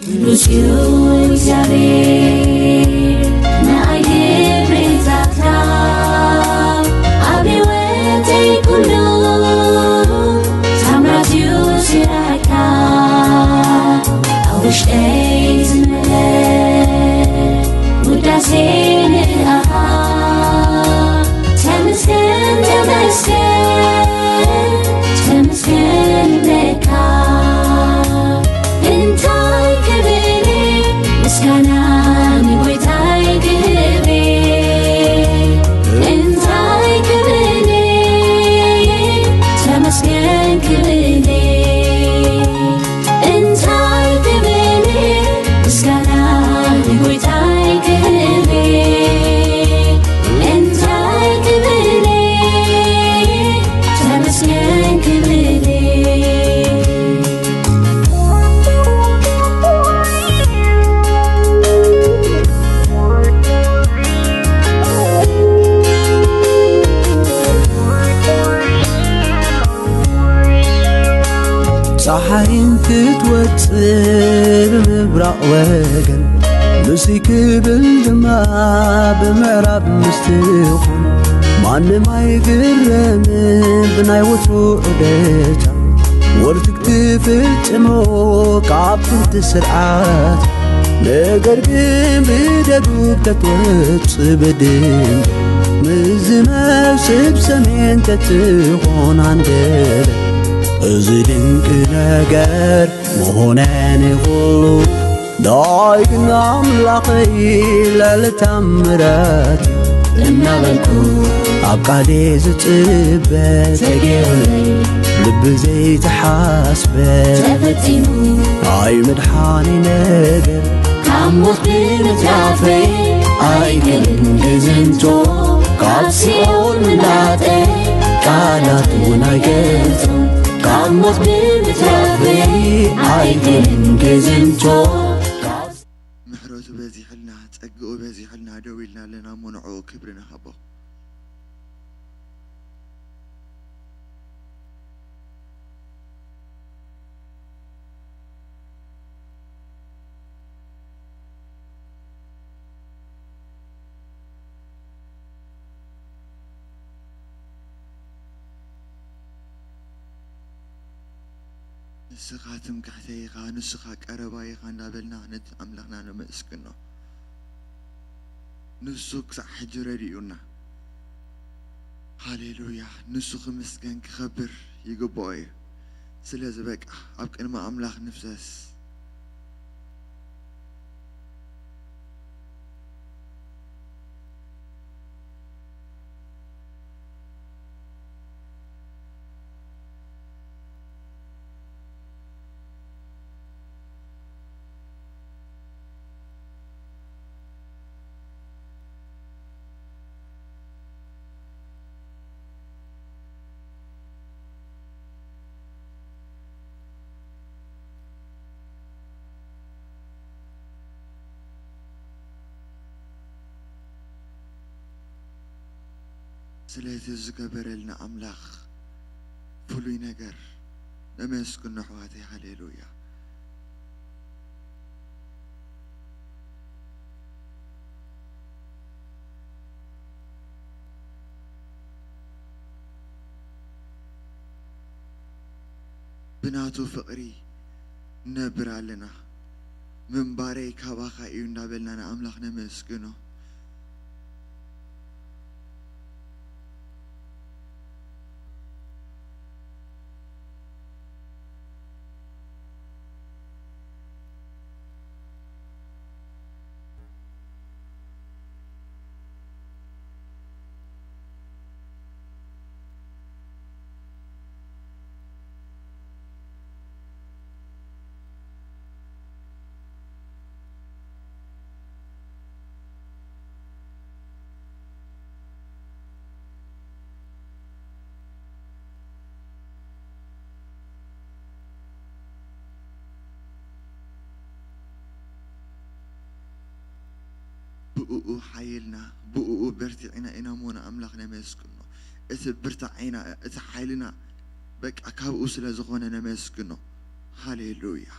ቅዱስ እዩ እግዚኣብሔር፣ ንኣይ ክብሪ ዛትካ ኣብ ህይወተይ ኩሉ ታምራት እዩ ስራሕካ። ኣብ ውሽጠይ ዝመለ ውዳሴ ንኣኻ። ተመስገን፣ ተመስገን፣ ተመስገን በካ። እንታይ ክብል ምስጋና ንጎይታይ ክህብ? እንታይ ክብል ተመስገን ክብል? እንታይ ክብል ምስጋና ንጎይታይ ክህብ? እንታይ ክብል ተመስገን ክብል? ፀሓይን ክትወፅእ ብምብራቕ ወገን፣ ንሱይ ክብል ድማ ብምዕራብ ምስ ትኾን፣ ማንም ኣይግረምን ብናይ ወትሩ ዑደታ። ወርትግ ትፍጽሞ ካብ ጥንቲ ስርዓት፣ ነገር ግን ብደቡብ ተትወጽእ ብድን፣ ምስ ዝመስብ ሰሜን ተትኾን ኣንደበት። እዚ ድንቂ ነገር ምኾነ ንኹሉ፣ ዳይ ግን ኣምላኸይ ልዕሊ ታምራት እናበልኩ፣ ኣብ ቃሌ ዝጽበ ተገይሩለይ፣ ልቢ ዘይተሓስበ ተፈጺሙ፣ ኣይ መድሓኒ ነገር፣ ካብ ሞት ብምትራፈይ ኣይክእልን ክዝንቶ፣ ካብ ሲኦል ምምላጠይ ቃላት እውን ኣይገልጾ፣ ካብ ሞት ብምትራፈይ ኣይክእልን ክዝንቶ። ምሕረቱ በዚሕልና፣ ጸግኡ በዚሕልና ደው ኢልና ኣለና እሞ ንዕኡ ክብሪ ንሃቦ። ንስኻ ትምክሕተይ ኢኻ፣ ንስኻ ቀረባይ ኢኻ እንዳበልና ነቲ ኣምላኽና ነመስግኖ። ንሱ ክሳዕ ሕጂ ረዲኡና። ሃሌሉያ! ንሱ ክምስገን ክኸብር ይግብኦ እዩ። ስለዚ በቃ ኣብ ቅድሚ ኣምላኽ ንፍሰስ። ስለዚ ዝገበረልና ኣምላኽ ፍሉይ ነገር ነመስግኖ ኣሕዋተይ። ሃሌሉያ። ብናቱ ፍቕሪ ንነብር ኣለና። ምንባረይ ካባኻ እዩ እንዳበልና ንኣምላኽ ነመስግኖ። ብእኡ ሓይልና፣ ብእኡ በርቲዕና ኢና እሞ ንኣምላኽ ነመስግኖ። እቲ ብርታዐይና፣ እቲ ሓይልና በቃ ካብኡ ስለ ዝኾነ ነመስግኖ። ሃሌሉያ።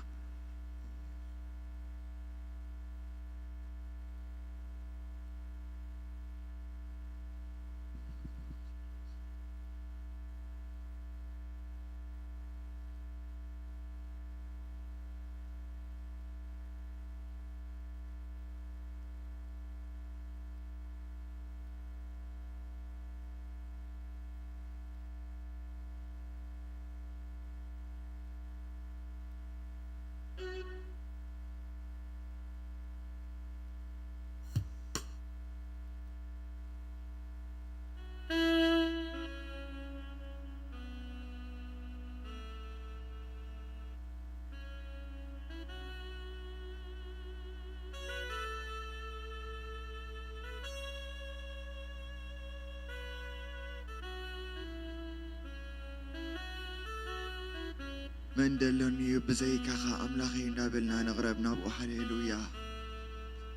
መን ደሎኒ እዩ ብዘይካኻ ኣምላኸይ እንዳበልና ንቕረብ ናብኡ። ሃሌሉያ።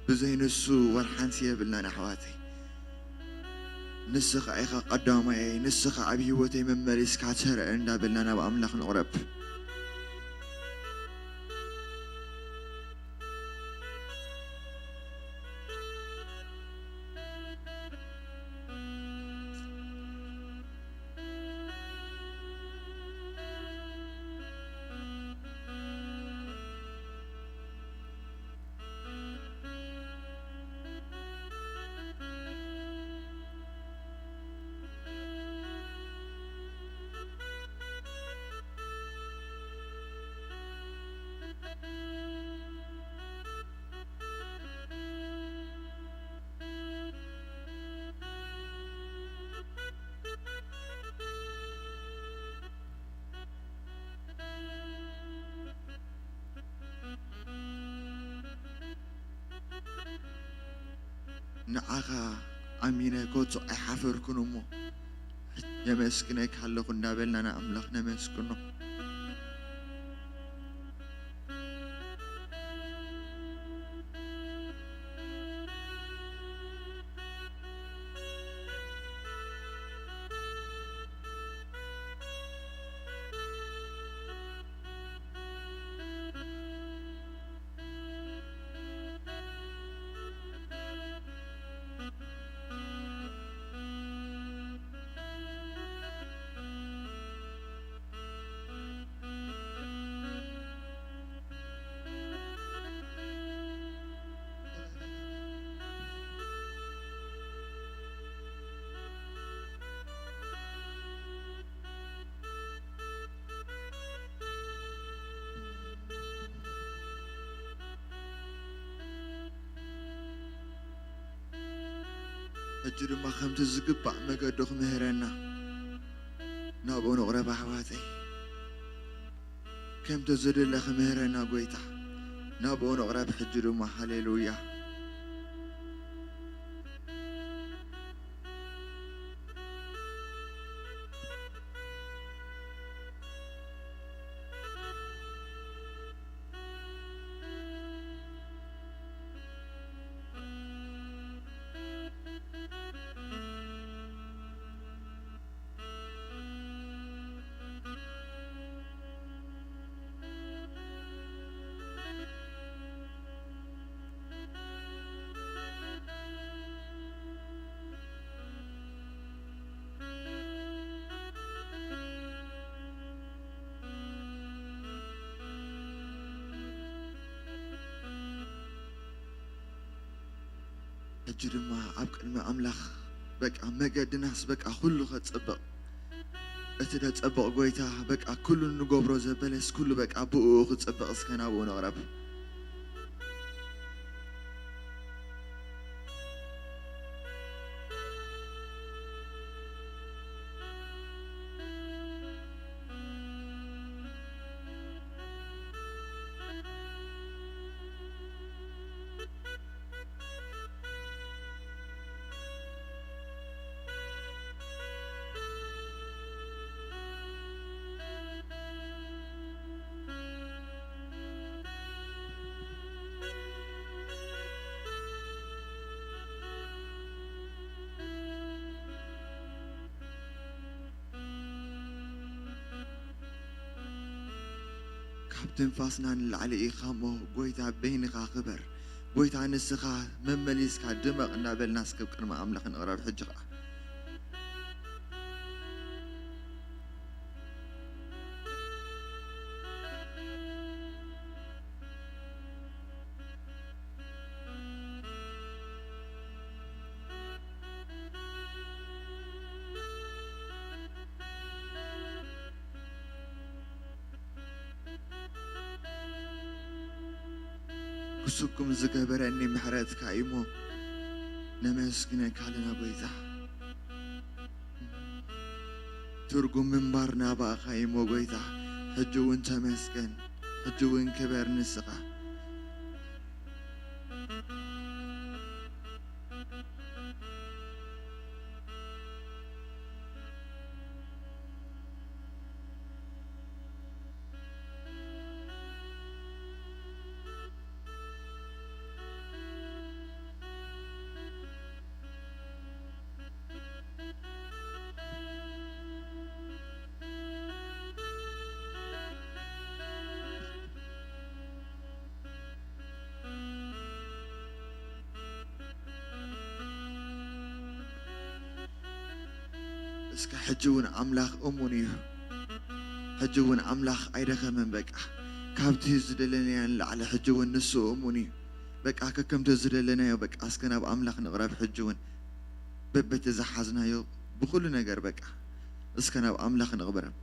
ብዘይ ንሱ ወላ ሓንቲ የብልናን ኣሕዋተይ። ንስኻ ኢኻ ቀዳማየይ፣ ንስኻ ኣብ ህይወተይ መመሊስካ ተረአ እንዳበልና ናብ ኣምላኽ ንቕረብ። ንዓኻ ኣሚነ ኮቱ ኣይሓፈርኩን እሞ፣ የመስግነካ ኣለኹ እንዳበልና ንኣምላኽ ነመስግኖ። ሕጂ ድማ ከምቲ ዝግባእ መገዱ ክምህረና ናብኡ ንቕረብ ኣሕዋተይ። ከምቲ ዝድለ ክምህረና ጎይታ ናብኡ ንቕረብ። ሕጂ ድማ ሃሌሉያ። ሕጂ ድማ ኣብ ቅድሚ ኣምላኽ በቃ መገድናስ በቃ ኩሉ ከጽብቕ፣ እቲ ደጸብቕ ጎይታ በቃ ኩሉ ንገብሮ ዘበለስ ኩሉ በቃ ብእኡ ክጽብቕ እስከ ናብኡ ንቕረብ። ካብ ትንፋስና ንላዕሊ ኢኻ እሞ፣ ጎይታ በይንኻ ክበር። ጎይታ ንስኻ መመሊስካ ድመቕ እንዳበልና እስከ ኣብ ቅድሚ ኣምላኽ ንቕረብ። ሕጂ ኸዓ ክስኩም ዝገበረኒ ምሕረትካ እዩ እሞ፣ ነመስግነካ ኣለና ጎይታ። ትርጉም ምንባር ናባእኻ እዩ እሞ ጎይታ፣ ሕጂ እውን ተመስገን፣ ሕጂ እውን ክበር ንስኻ። እስከ ሕጂ እውን ኣምላኽ እሙን እዩ። ሕጂ እውን ኣምላኽ ኣይደኸመን። በቃ ካብቲ ዝደለናዮ ንላዕሊ ሕጂ እውን ንሱ እሙን እዩ። በቃ ከከምቲ ዝደለናዮ በቃ እስከ ናብ ኣምላኽ ንቕረብ። ሕጂ እውን በበቲ ዝሓዝናዮ ብኹሉ ነገር በቃ እስከ ናብ ኣምላኽ ንቕረብ።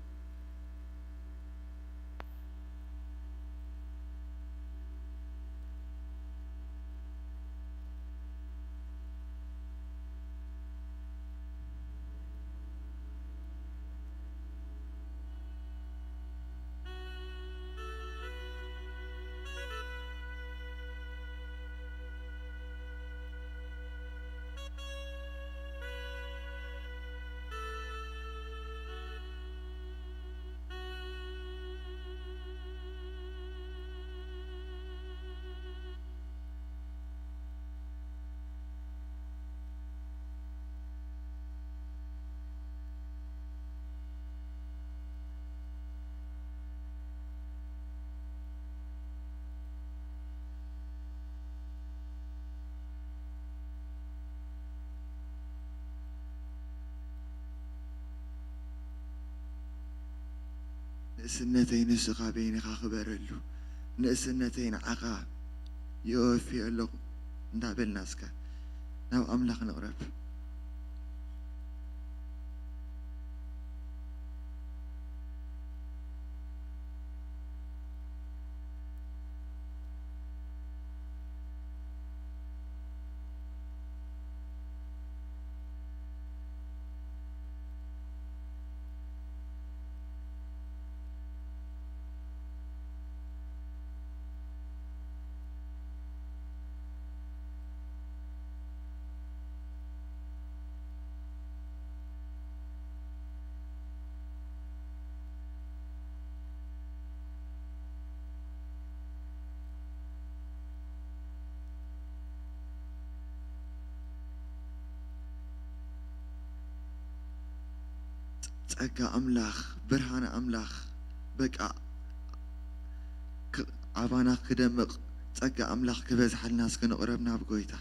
ንእስነተይ ንስኻ በይንኻ ክበረሉ፣ ንእስነተይ ንዓኻ የወፊየ ኣለኹ እንዳበልና እስከ ናብ ኣምላኽ ንቕረብ። ጸጋ ኣምላኽ፣ ብርሃን ኣምላኽ፣ በቃ ክ-፣ ኣባና ክደምቕ፣ ጸጋ ኣምላኽ ክበዝሓልና እስኪ ንቕረብ ናብ ጎይታ።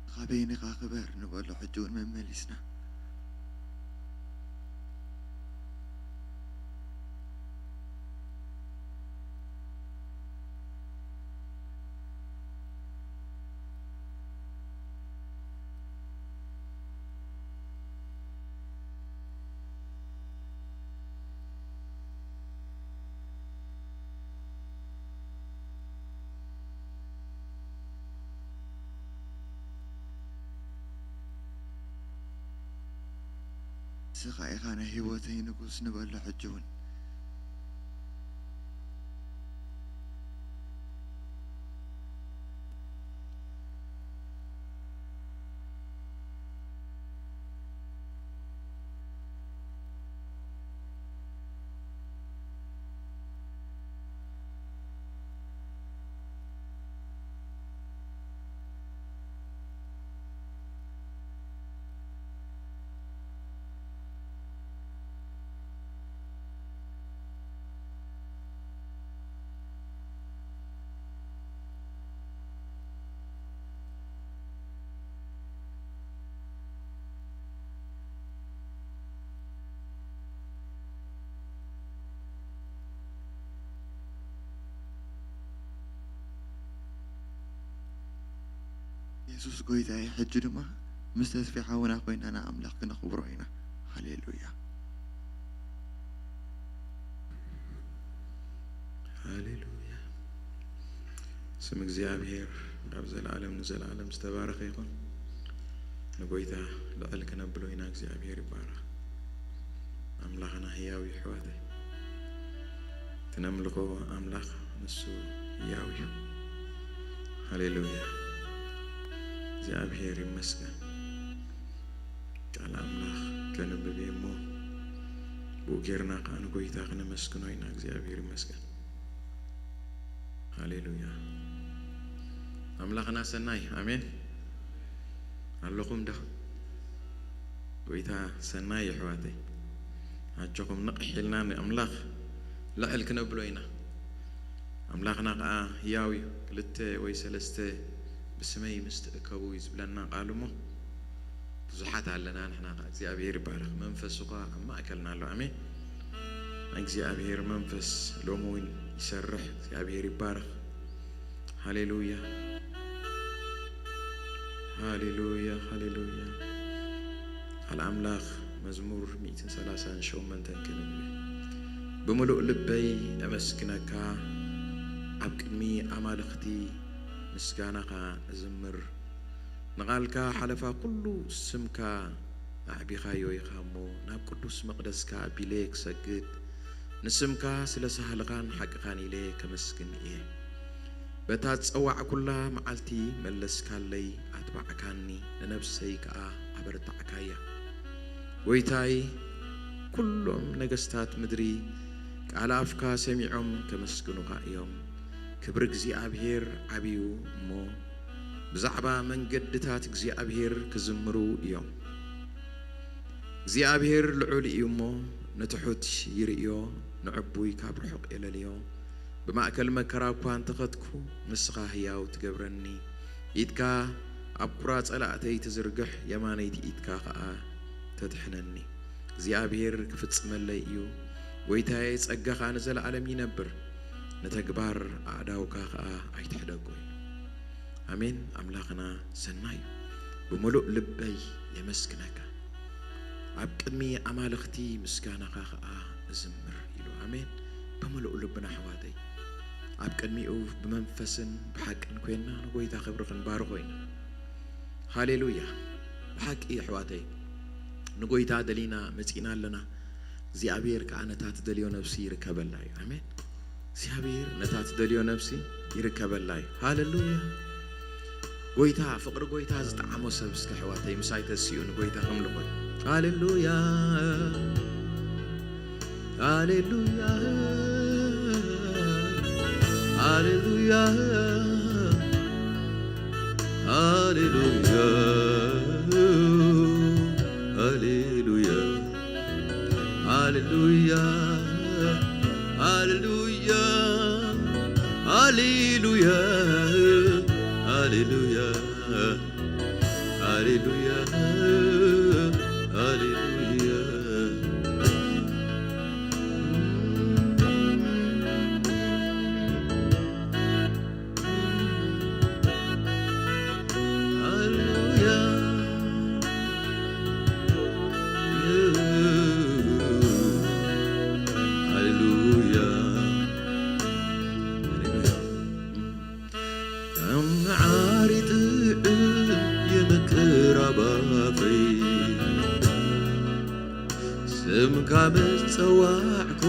ካበይንኻ ክበር ንበሎ ሕጂ እውን መመሊስና። ንስኻ ኢኻ ናይ ህይወተይ ንጉስ ንበሎ ሕጂ እውን። የሱስ ጎይታዬ። ሕጂ ድማ ምስ ተስፌ ሓውና ኮይና ንኣምላኽ ክነኽብሮ ኢና። ሃሌሉያ። ሃሌሉያ። ስም እግዚኣብሔር ካብ ዘለዓለም ንዘለዓለም ዝተባረኸ ይኹን። ንጎይታ ልዕል ክነብሎ ኢና። እግዚኣብሔር ይባረኽ። ኣምላኽና ህያው እዩ፣ ኣሕዋተይ። እቲ ነምልኾ ኣምላኽ ንሱ ህያው እዩ። ሃሌሉያ። እግዚኣብሔር ይመስገን። ቃል ኣምላኽ ከንብብ እየ እሞ፣ ብኡ ጌርና ከኣ ንጎይታ ክነመስግኖ ኢና። እግዚኣብሔር ይመስገን። ሃሌሉያ። ኣምላኽና ሰናይ። ኣሜን። ኣለኹም ዶ? ጎይታ ሰናይ እዩ፣ ኣሕዋተይ። ኣጆኹም ንቕሕ ኢልና ንኣምላኽ ልዕል ክነብሎ ኢና። ኣምላኽና ከኣ ህያው እዩ። ክልተ ወይ ሰለስተ ብስመይ ምስ ትእከቡ እዩ ዝብለና ቃሉ እሞ፣ ብዙሓት ኣለና ንሕና ከኣ። እግዚኣብሔር ይባረኽ። መንፈሱ ከኣ ኣብ ማእከልና ኣሎ። ኣሜን። ናይ እግዚኣብሔር መንፈስ ሎሚ እውን ይሰርሕ። እግዚኣብሔር ይባረኽ። ሃሌሉያ፣ ሃሌሉያ፣ ሃሌሉያ። ቃል ኣምላኽ መዝሙር ሚእትን ሰላሳን ሸሞንተን ክንብል፣ ብምሉእ ልበይ እመስግነካ፣ ኣብ ቅድሚ ኣማልኽቲ ምስጋናኻ እዝምር። ንቓልካ ሓለፋ ኩሉ ስምካ ኣዕቢኻዮ ኢኻ እሞ፣ ናብ ቅዱስ መቕደስካ ኣቢለ ክሰግድ፣ ንስምካ ስለ ሳህልኻን ሓቅኻን ኢለ ከመስግን እየ። በታ ዝጸዋዕኩላ መዓልቲ መለስካለይ፣ ኣትባዕካኒ፣ ንነብሰይ ከኣ ኣበርታዕካያ። ጎይታይ፣ ኩሎም ነገስታት ምድሪ ቃል ኣፍካ ሰሚዖም ከመስግኑኻ እዮም። ክብሪ እግዚኣብሔር ዓብዩ እሞ፣ ብዛዕባ መንገድታት እግዚኣብሔር ክዝምሩ እዮም። እግዚኣብሔር ልዑል እዩ እሞ፣ ንትሑት ይርእዮ፣ ንዕቡይ ካብ ርሑቕ የለልዮ። ብማእከል መከራ እኳ እንተኸድኩ፣ ንስኻ ህያው ትገብረኒ። ኢድካ ኣብ ቁራ ጸላእተይ ትዝርግሕ፣ የማነይቲ ኢድካ ኸኣ ተድሕነኒ። እግዚኣብሔር ክፍጽመለይ እዩ። ጎይታየ፣ ጸጋኻ ንዘለዓለም ይነብር፣ ንተግባር ኣእዳውካ ኸኣ ኣይትሕደጎ እዩ። ኣሜን። ኣምላኽና ሰናይ እዩ። ብምሉእ ልበይ የመስግነካ፣ ኣብ ቅድሚ ኣማልኽቲ ምስጋናኻ ኸኣ እዝምር ኢሉ። ኣሜን። ብምሉእ ልብና ኣሕዋተይ፣ ኣብ ቅድሚኡ ብመንፈስን ብሓቅን ኮይንና ንጎይታ ክብሪ ክንባርኾ ኢና። ሃሌሉያ። ብሓቂ ኣሕዋተይ፣ ንጎይታ ደሊና መጺእና ኣለና። እግዚኣብሔር ከኣ ነታ ትደልዮ ነፍሲ ይርከበላ እዩ። ኣሜን። እግዚኣብሔር ነታ ትደልዮ ነፍሲ ይርከበላ እዩ። ሃሌሉያ። ጎይታ፣ ፍቕሪ ጎይታ ዝጠዓሞ ሰብ እስከ ኣሕዋተይ ምሳይ ተሲኡ ንጎይታ ከምልኾ። ሃሌሉያ። ሃሌሉያ። ሃሌሉያ። ሃሌሉያ። ሃሌሉያ። ሃሌሉያ። ሃሌሉያ። ሃሌሉያ። ሃሌሉያ። ሃሌሉያ። ሃሌሉያ። ሃሌሉያ። ሃሌሉያ። ሃሌሉያ። ከም መዓር ይጥዕም የምቅር ኣባፈይ፣ ስምካ ምስ ጸዋዕኩ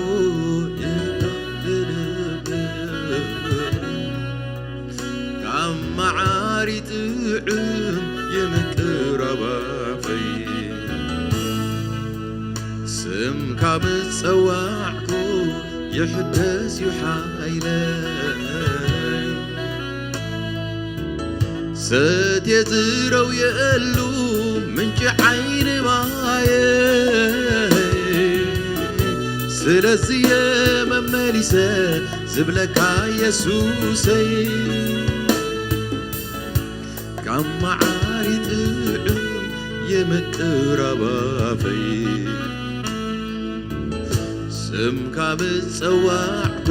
ይጥዕም ልበይ። ካብ መዓር ይጥዕም የምቅር ኣባፈይ፣ ስምካ ምስ ጸዋዕኩ ይሕደስ እዩ ሓይለይ። ሰትየ ዝረውየሉ ምንጪ ዓይኒ ማየ፣ ስለዚ እየ መመሊሰ ዝብለካ የሱሰይ። ካብ መዓር ይጥዕም የምቅር ኣባፈይ፣ ስምካ ምስ ጸዋዕኩ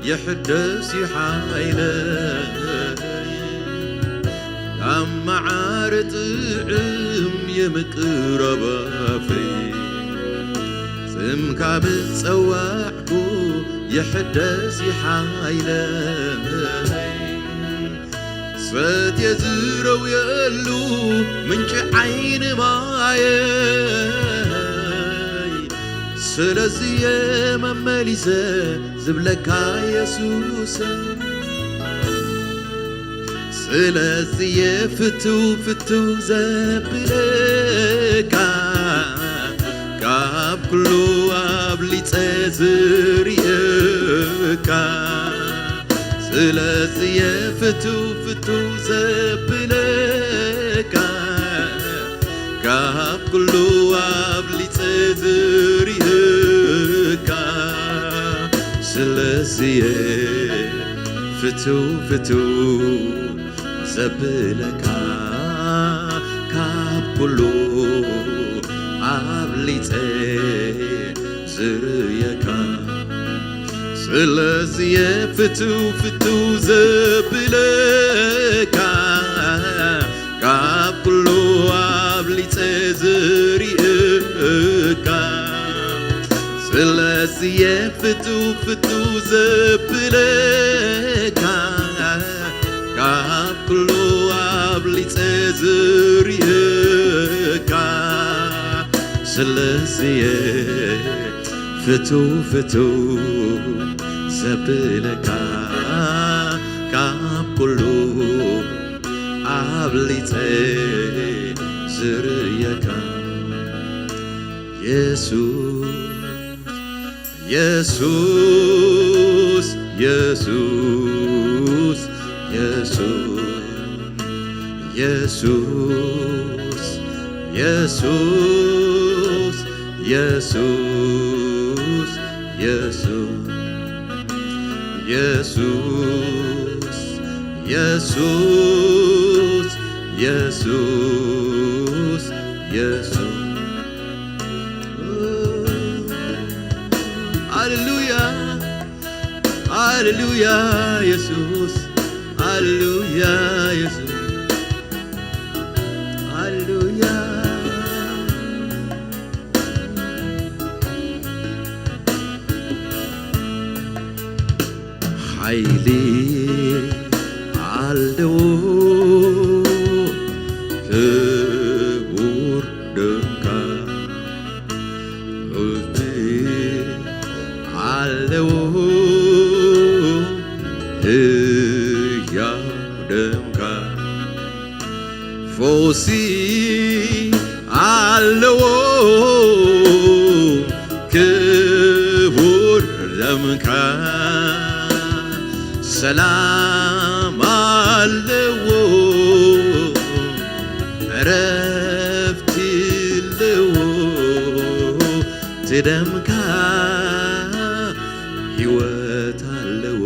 ይሕደስ እዩ ሓይለይ። ኣብ መዓረ ጥዕም የምቅረብ ኣፈይ፣ ስምካ ምስ ጸዋዕኩ ይሕደስ ይሓይለይ። ሰትየ ዝረውየሉ ምንጪ ዓይኒ ማየይ፣ ስለዚየ መመሊሰ ዝብለካ የሱሰ። ስለዚየ ፍትው ፍትው ዘብለካ፣ ካብ ኩሉ ኣብሊጸ ዝርእየካ። ስለዚየ ፍትው ፍትው ዘብለካ፣ ካብ ኩሉ ኣብሊጸ ዝርእየካ። ስለዚየ ፍትው ፍትው ዘብለካ፣ ካብ ኩሉ ኣብሊጸ ዝርእየካ። ስለዚየ ፍትው ፍትው ዘብለካ፣ ካብ ኩሉ ኣብሊጸ ዝርእየካ። ስለዚየ ፍትው ፍትው ዘብለካ፣ ካብ ኩሉ ኣብሊጸ ዝርእየካ። ስለዚየ ፍትው ፍትው ዘብለካ፣ ካብ ኩሉ ኣብሊጸ ዝርእየካ። የሱስ፣ የሱስ፣ የሱስ፣ የሱስ፣ የሱስ፣ የሱስ፣ የሱስ፣ የሱስ፣ የሱስ፣ የሱስ፣ የሱስ፣ የሱስ። ሃሌሉያ፣ ሃሌሉያ፣ የሱስ፣ ሃሌሉያ፣ የሱስ፣ ሃሌሉያ። ሓይሊ ኣለዎ ክቡር ደምካ፣ ዑዝቲ ኣለዎ ህያው ደምካ፣ ፈውሲ ኣለዎ ክቡር ደምካ፣ ሰላም ኣለዎ ዕረፍቲ ኣለዎ እቲ ደምካ፣ ህይወት ኣለዎ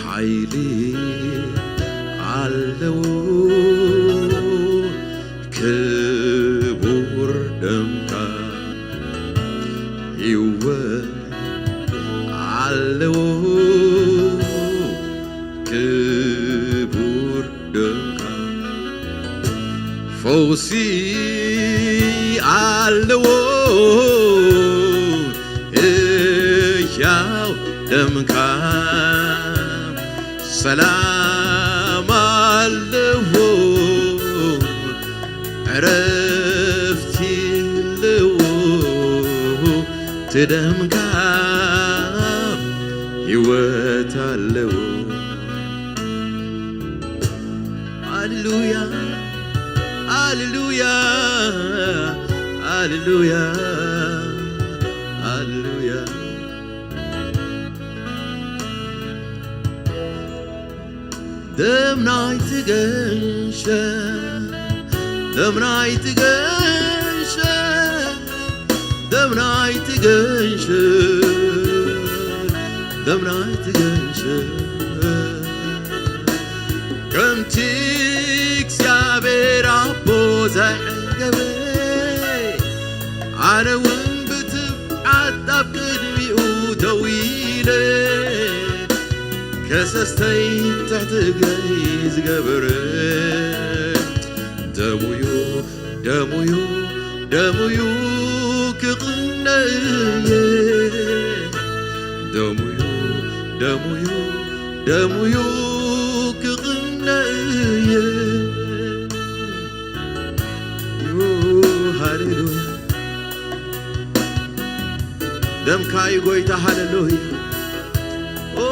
ሓይሊ ኣለዎ ክቡር ደምካ፣ ህይወት ኣለዎ ክቡር ደምካ፣ ፈውሲ ኣለዎ ህያው ደምካ፣ ሰላም ኣለዎ ዕረፍቲ ኣለዎ እቲ ደምካ፣ ህይወት ኣለዎ። ሃሌሉያ፣ ሃሌሉያ፣ ሃሌሉያ፣ ሃሌሉያ። ደም ናይቲ ገንሸል፣ ደም ናይቲ ገንሸል፣ ደም ናይቲ ገንሸል፣ ደም ናይቲ ገንሸል፣ ከምቲ እግዚኣብሔር ኣቦ ዘዕገበ፣ ኣነ እውን ብትብዓት ኣብ ቅድሚኡ ደው ኢለ፣ ከ ሰስተይ ትሕቲ እግረይ ዝገበረ ደሙዩ ደሙዩ ደሙዩ ክቕነ እየ ደሙዩ ደሙዩ ደሙዩ ክቕነ እየ ሃሌሉያ ደምካ እዩ ጎይታ ሃሌሉያ ኦ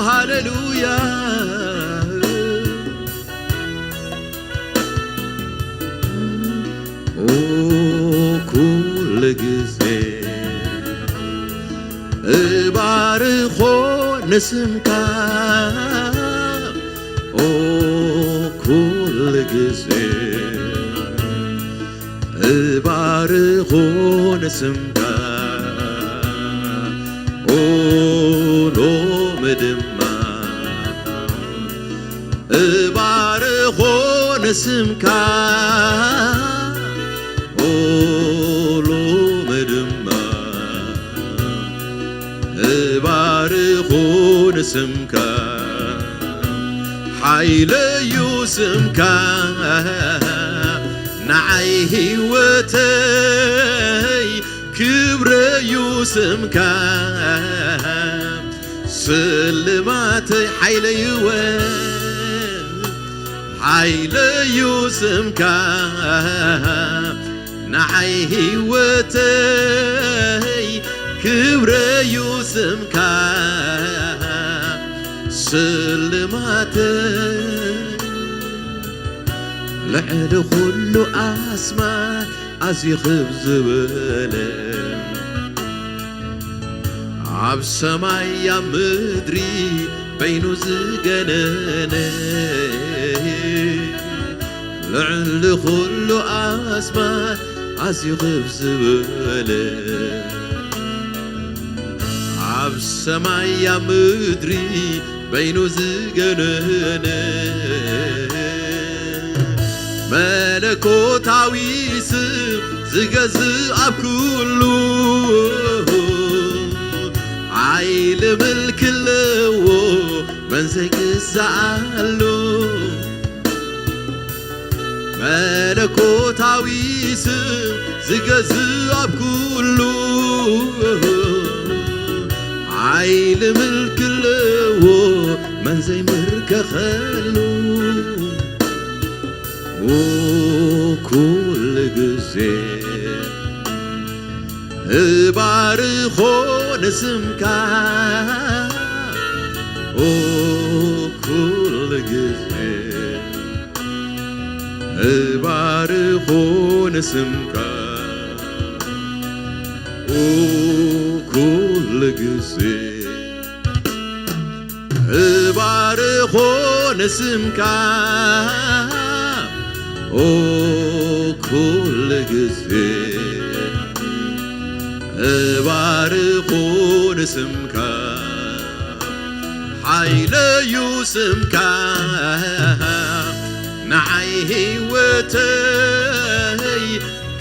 ሃሌሉያ ኦ ኩሉ ግዜ እባርኾ ንስምካ ኦ ኩሉ ግዜ እባርኾ ንስምካ ኦ ሎሚ ድማ እባርኾ ንስምካ ኦ ሎሚ ድማ እባርኾ ንስምካ ሓይለዩ ስምካ ንዓይ ህይወተይ ክብረዩ ስምካ ስልማተይ ሓይለይወ ሓይለዩ ስምካ ንዓይ ህይወተይ ክብረዩ ስምካ ስልማተይ ልዕሊ ኩሉ ኣስማት ኣዝዩ ክብ ዝበለ ኣብ ሰማይ ኣብ ምድሪ በይኑ ዝገነነ ልዕሊ ኩሉ ኣስማት ኣዝዩ ክብ ዝበለ ኣብ ሰማይ ኣብ ምድሪ በይኑ ዝገነነ መለኮታዊ ስም ዝገዝእ ኣብ ኩሉ ሓይሊ ምልኪ ኣለዎ መን ዘይግዛኣሉ መለኮታዊ ስም ዝገዝእ ኣብ ኩሉ ሓይሊ ምልኪ ኣለዎ መን ዘይምርከኸሉ ኦ ኩሉ ግዜ እባርኾ ንስምካ ኦ ኩሉ ግዜ እባርኾ ንስምካ ኦ ኩሉ ግዜ እባርኾ ንስምካ ኦ ኩሉ ግዜ እባርኾ ንስምካ ሓይለዩ ስምካ ንዓይ ህይወተይ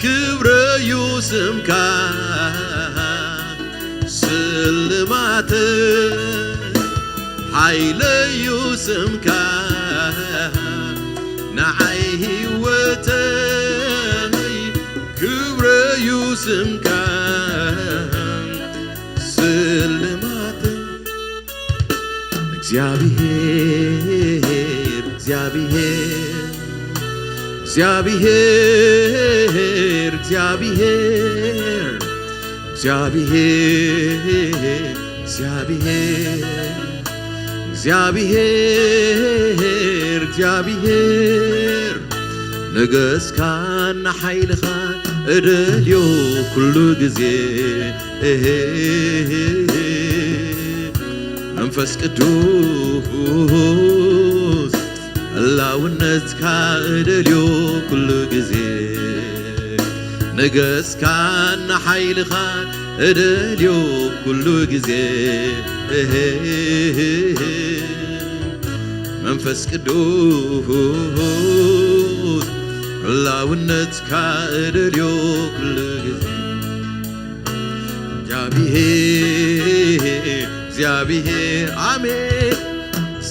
ክብረዩ ስምካ ስልማተይ ሓይለዩ ስምካ ንዓይ ህይወተይ ክብረዩ ስምካ ስልማተይ እግዚኣብሔር እግዚኣብሔር እግዚኣብሔር እግዚኣብሔር እግዚኣብሔር እግዚኣብሔር እግዚኣብሔር እግዚኣብሔር ንገስካን ንሓይልኻን እደልዮ ኩሉ ግዜ መንፈስ ቅዱስ ህላውነትካ እደልዮ ኩሉ ግዜ ንገስካን ንሓይልኻን እደልዮ ኩሉ ግዜ መንፈስ ቅዱስ ህላውነትካ እደልዮ ኩሉ ግዜ እግዚኣብሔር እግዚኣብሔር ኣሜን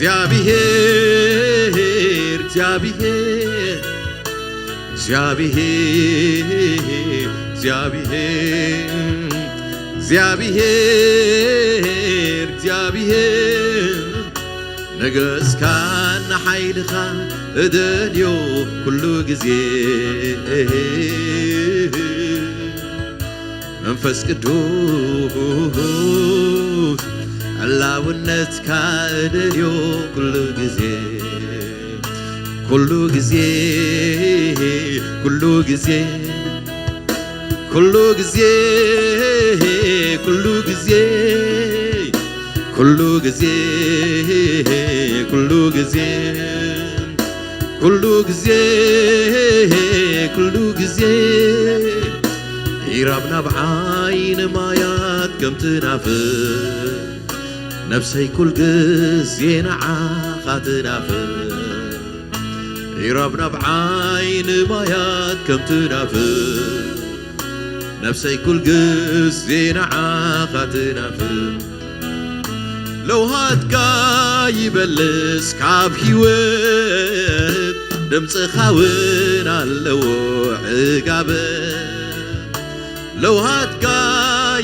እግዚኣብሔር እግዚኣብሔር እግዚኣብሔር እግዚኣብሔር እግዚኣብሔር እግዚኣብሔር ንገስካን ንሓይልኻ እደልዮ ኩሉ ግዜ መንፈስ ቅዱስ ዕላውነትካ እደልዮ ኩሉ ግዜ ኩሉ ግዜ ኩሉ ግዜ ኩሉ ግዜ ኩሉ ግዜ ኩሉ ግዜ ኩሉ ግዜ ኩሉ ግዜ ኩሉ ግዜ ኢራብ ናብ ዓይኒ ማያት ከም ትናፍር ነፍሰይ ኩል ግዜ ንዓኻ ትናፍር ኢራብ ናብ ዓይኒ ማያት ከም ትናፍር ነፍሰይ ኩል ግዜ ንዓኻ ትናፍር ለውሃትካ ይበልስ ካብ ህይወት ድምፅኻ እውን ኣለዎ ዕጋበ ለውሃትካ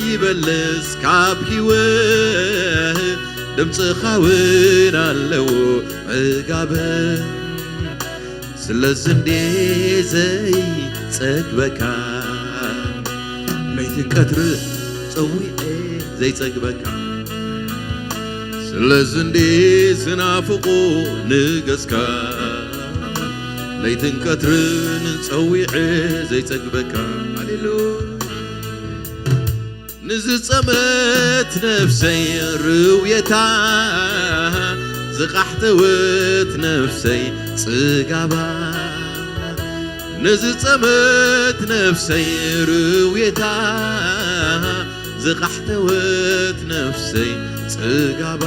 ይበልስ ካብ ህይወት ድምፅኻ እውን ኣለዎ ዕጋበ ስለዚ እንዴ ዘይጸግበካ ለይትን ቀትር ጸዊዐ ዘይጸግበካ ስለዚ እንዴ ዝናፍቆ ንገስካ ለይትን ቀትርን ጸዊዐ ዘይጸግበካ ሃሌሉ ንዝጸመት ነፍሰይ ርውየታ ዝቃሕተወት ነፍሰይ ጽጋባ ንዝጸመት ነፍሰይ ርውየታ ዝቃሕተወት ነፍሰይ ጽጋባ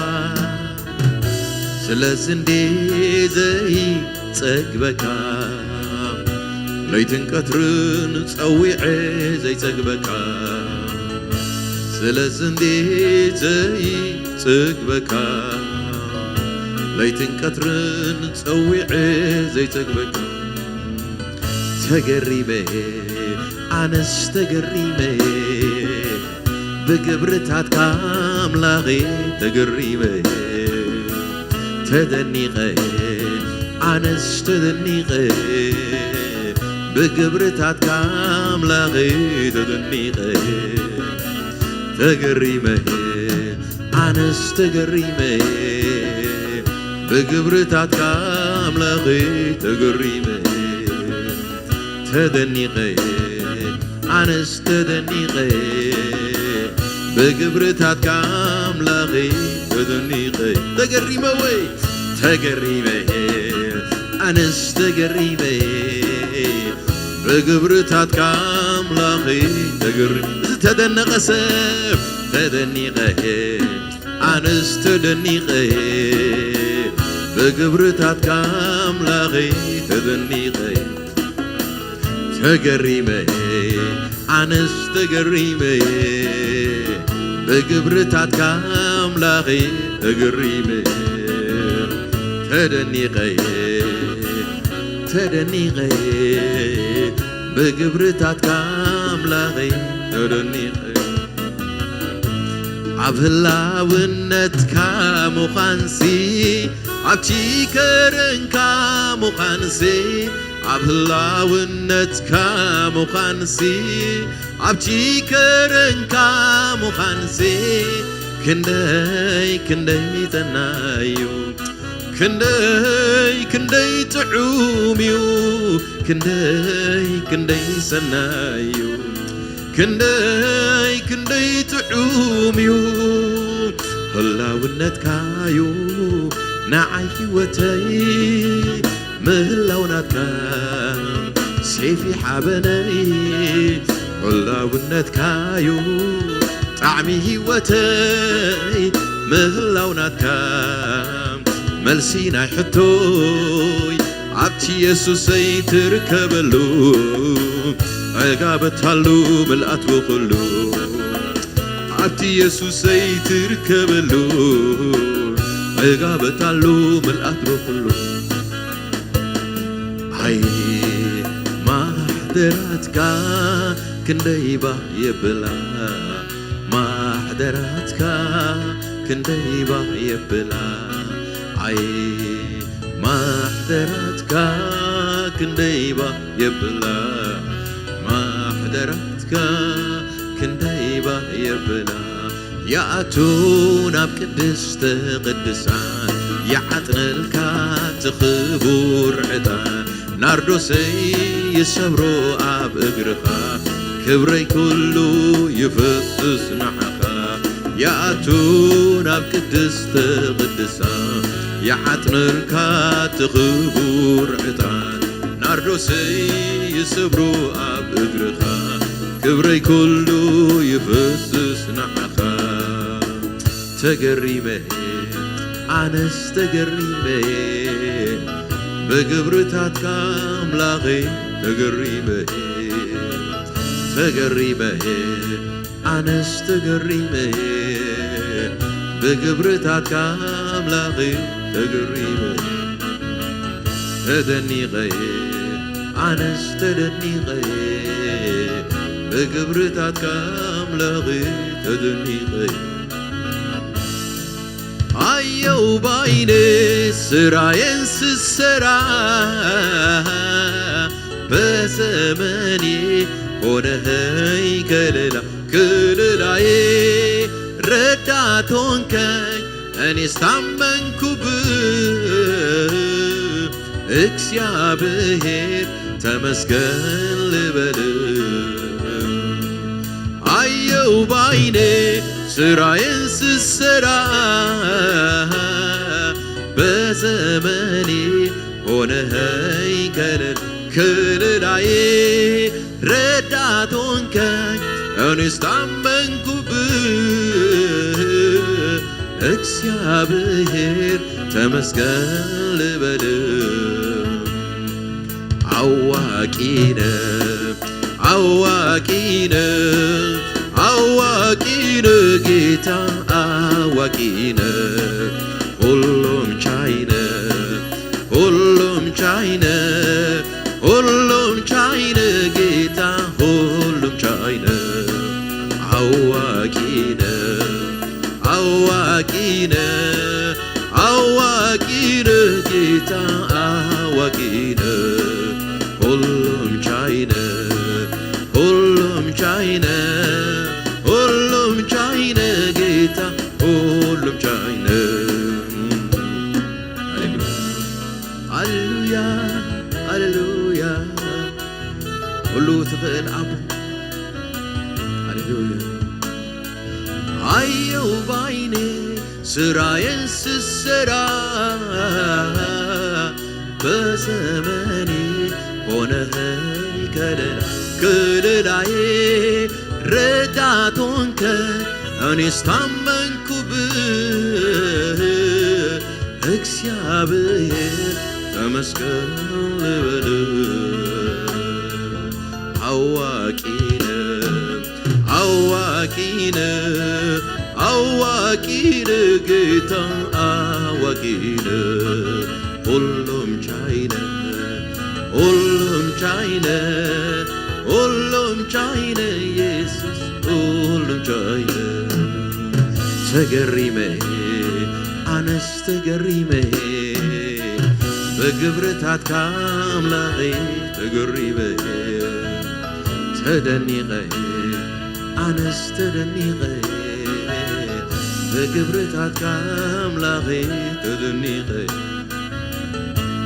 ስለዚ እንዴ ዘይጸግበካ ለይትን ቀትርን ጸዊዐ ዘይጸግበካ ስለዚ እንዴ ዘይጸግበካ ለይትን ቀትርን ጸዊዐ ዘይጸግበካ ተገሪመ ኣነስ ተገሪመ ብግብርታትካ ኣምላኸ ተገሪመ ተደኒቐ ኣነስ ተደኒቐ ብግብርታትካ ኣምላኸ ተደኒቐ ተገሪመ ኣነስ ተገሪመ ብግብርታትካ ኣምላኸ ተገሪመ ተደኒቐ ኣነስ ተደኒቐ ብግብርታትካ ኣምላኸ ተደኒቐ ተገሪመ ወይ ተገሪመ ኣነስ ተገሪመ ብግብርታትካ ኣምላኸ ተገሪ ዝተደነቐ ሰብ ተደኒቐ ኣነስ ተደኒቐ ብግብርታትካ ኣምላኸ ተደኒቐ ተገሪመ ኣነስ ተገሪመ ብግብርታትካ ኣምላኸ ተገሪመ ተደኒቐ ተደኒቐ ብግብርታትካ ኣምላኸ ተደኒቐ ኣብ ህላውነትካ ምዃንሲ ኣብቲ ከረንካ ምዃንሲ ኣብ ህላውነትካ ምዃንሲ ኣብቲ ከረንካ ምዃንሲ ክንደይ ክንደይ ጠናዩ ክንደይ ክንደይ ጥዑም እዩ ክንደይ ክንደይ ሰናይ እዩ ክንደይ ክንደይ ጥዑም እዩ ህላውነትካዩ ንዓይ ህይወተይ ምህላው ናትካ ሴፊ ሓበነይ ህላውነትካዩ ጣዕሚ ህይወተይ ምህላው ናትካ መልሲ ናይ ሕቶይ ኣብቲ የሱሰይ ትርከበሉ ዕጋበታሉ ምልኣት ብኹሉ ኣብቲ የሱሰይ ትርከበሉ ዕጋበታሉ ምልኣት ዶ ኩሉ ኣይ ማሕደራትካ ክንደይ ባህ የብላ ማሕደራትካ ክንደይ ባህ የብላ ኣይ ማሕደራትካ ክንደይ ባህ የብላ ማሕደራትካ ክንደይ ባህ የብላ ይኣቱ ናብ ቅድስተ ቅዱሳን ይዓጥነልካ እቲ ክቡር ዕጣን ናርዶሰይ ይሰብሮ ኣብ እግርኻ ክብረይ ኩሉ ይፈስስ ንዓኻ ይኣቱ ናብ ቅድስተ ቅዱሳን ይዓጥነልካ እቲ ክቡር ዕጣን ናርዶሰይ ይሰብሮ ኣብ እግርኻ ክብረይ ኩሉ ይፈስስ ንዓኻ ተገሪመ ኣነስ ተገሪመ ብግብርታትካ ኣምላኸይ ተገሪመ ተገሪመ ኣነስ ተገሪመ ብግብርታትካ ኣምላኸይ ተገሪመ ተደኒቐ ኣነስ ተደኒቐ ብግብርታትካ ኣምላኽ ተደኒቐ ኣየው ባይነ ስራዬን ስሰራ በዘመኔ ሆነኸኝ ከለላ ከለላዬ ረዳት ሆንከኝ እኔስ ታመንኩብህ እግዚአብሔር ተመስገን ልበል አየው ባይኔ ስራዬን ስሰራ በዘመኔ ሆነኸኝ ከለላ ከለላዬ ረዳት ሆንከኝ እኔስ ታመንኩብህ እግዚአብሔር ተመስገን ልበል አዋቂነ አዋቂነ አዋቂነ ጌታ አዋቂነ ሁሉም ቻይነ ሁሉም ቻይነ ሁሉም ቻይነ ጌታ ሁሉም ቻይነ አዋቂነ አዋቂነ አዋቂነ ጌታ አዋቂነ ሁሉም ቻይነ ሁሉም ቻይነ ሁሉም ቻይነ ጌታ ሁሉም ቻይነ ሃሌሉያ ሃሌሉያ ሁሉ ትኽእል ኣቦ ሃሌሉያ ኣየው ባይኔ ስራዬን ስሰራ በዘመኔ ሆነኸኝ ከለላ ከለላዬ ረዳት ሆንከ እኔስ ታመንኩብህ እግዚአብሔር ተመስገን ልበል አዋቂነ አዋቂነ አዋቂነ ጌታ አዋቂነ ሁሉም ቻይነ ሁሉም ቻይነ ሁሉም ቻይነ ኢየሱስ ሁሉም ቻይነ ተገሪመ ኣነስ ተገሪመ ብግብርታትካ ኣምላኸይ ተገሪመ ተደኒቐ ኣነስ ተደኒቐ ብግብርታትካ ኣምላኸይ ተደኒቐ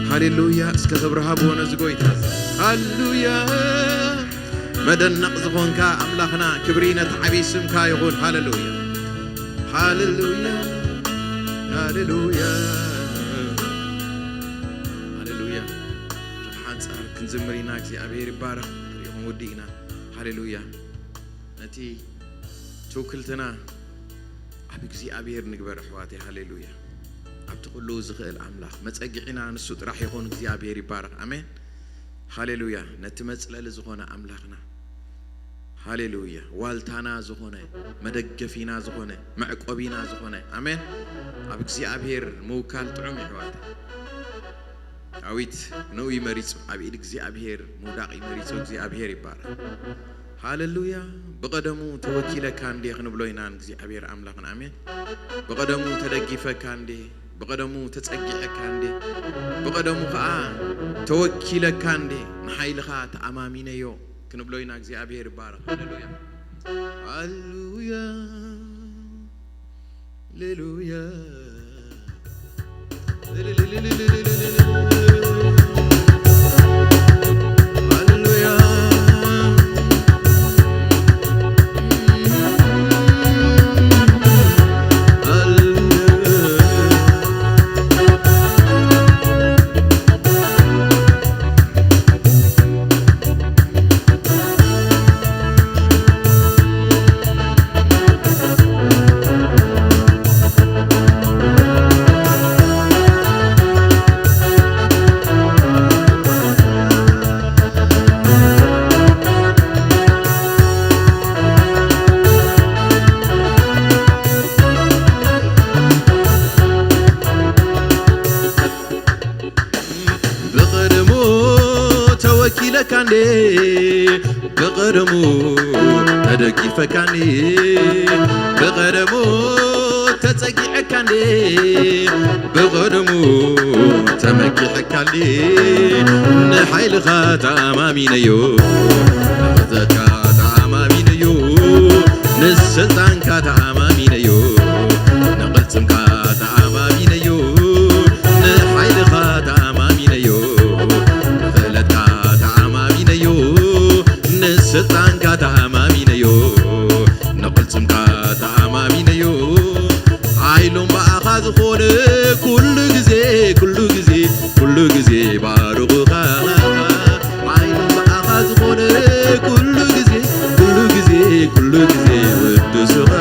ሃሌሉያ እስከ ክብሪ ሃብዎ ነዚ ጎይታ ሃሌሉያ መደነቕ ዝኾንካ ኣምላኽና ክብሪ ነቲ ዓብዪ ስምካ ይኹን ሃሌሉያ ሃሌሉያ ሃሌሉያ ሃሌሉያ ሓንፃር ክንዝምር ኢና እግዚኣብሔር ይባረኽ ሪኹም ውዲ ኢና ሃሌሉያ ነቲ ትውክልትና ኣብ እግዚኣብሔር ንግበር ኣሕዋተይ ሃሌሉያ ኣብቲ ኩሉ ዝኽእል ኣምላኽ መፀግዒና ንሱ ጥራሕ ይኹን እግዚኣብሔር ይባረኽ ኣሜን ሃሌሉያ ነቲ መፅለሊ ዝኾነ ኣምላኽና ሃሌሉያ። ዋልታና ዝኾነ፣ መደገፊና ዝኾነ፣ መዕቆቢና ዝኾነ። ኣሜን። ኣብ እግዚኣብሔር ምውካል ጥዑም ይሕዋት። ዳዊት ንኡ ይመሪጹ፣ ኣብ ኢድ እግዚኣብሔር ምውዳቕ ይመሪጹ። እግዚኣብሔር ይባረክ። ሃሌሉያ። ብቐደሙ ተወኪለካ እንዴ ክንብሎ ኢና ንእግዚኣብሔር ኣምላኽን። ኣሜን። ብቐደሙ ተደጊፈካ እንዴ፣ ብቐደሙ ተጸጊዐካ እንዴ፣ ብቐደሙ ኸኣ ተወኪለካ እንዴ፣ ንሓይልኻ ተኣማሚነዮ ክንብሎ ኢና። እግዚኣብሔር ይባረክ። ሃሌሉያ። ሃሌሉያ። ሃሌሉያ። ብቐደሙ ተወኪለካ እንዴ፣ ብቐደሙ ተደጊፈካ እንዴ፣ ብቐደሙ ተጸጊዐካ እንዴ፣ ብቐደሙ ተመኪሐካ እንዴ፣ ንሓይልኻ ተኣማሚነዮ፣ ንቕትለትካ ተኣማሚነዮ፣ ንስልጣንካ ተኣማሚነዮ፣ ንቕልጽምካ ተኣማሚነዮ፣ ንሓይልኻ ተኣማሚነዮ፣ ንኽእለትካ ተኣማሚነዮ፣ ንስልጣንካ ተኣማሚነዮ፣ ንቕልጽምካ ተኣማሚነዮ። ሓይሎም ብኣኻ ዝኾነ ኩሉ ግዜ፣ ኩሉ ግዜ፣ ኩሉ ግዜ ባርኹኻ። ሓይሎም ብኣኻ ዝኾነ ኩሉ ግዜ፣ ኩሉ ግዜ፣ ኩሉ ግዜ ውድሱኻ።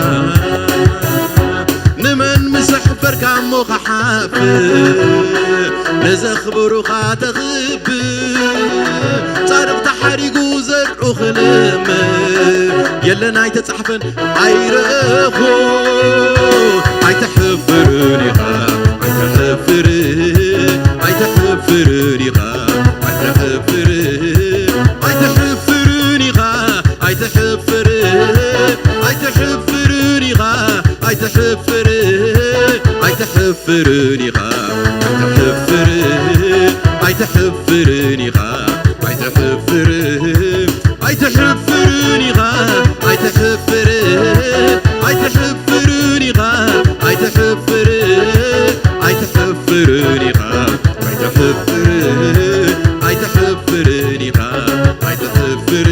ንመን ምስ ኣሕፈርካ እሞ ክሓፍር፣ ነዘኽብሩኻ ተኽብር። ጻድቕ ተሓሪጉ ዘርኡ ክልምዕ፣ የለን ኣይተጻሕፈን ኣይረእኹ። ኣይተሕፍርን ኢኻ፣ ኣይተሕፍር፣ ኣይተሕፍርን ኢኻ፣ ኣይተሕፍር፣ ኣይተሕፍርን ኢኻ፣ ኣይተሕፍር፣ ኣይተሕፍርን ኢኻ፣ ኣይተሕፍር፣ ኣይተሕፍርን ኢኻ፣ ኣይተሕፍር፣ ኣይተሕፍርን ኢኻ፣ ኣይተሕፍር፣ ኣይተሕፍርን ኢኻ፣ ኣይተሕፍር፣ ኣይተሕፍርን ኢኻ፣ ኣይተሕፍር፣ ኣይተሕፍርን ኢኻ፣ ኣይተሕፍር፣ ኣይተሕፍርን ኢኻ፣ ኣይተሕፍር።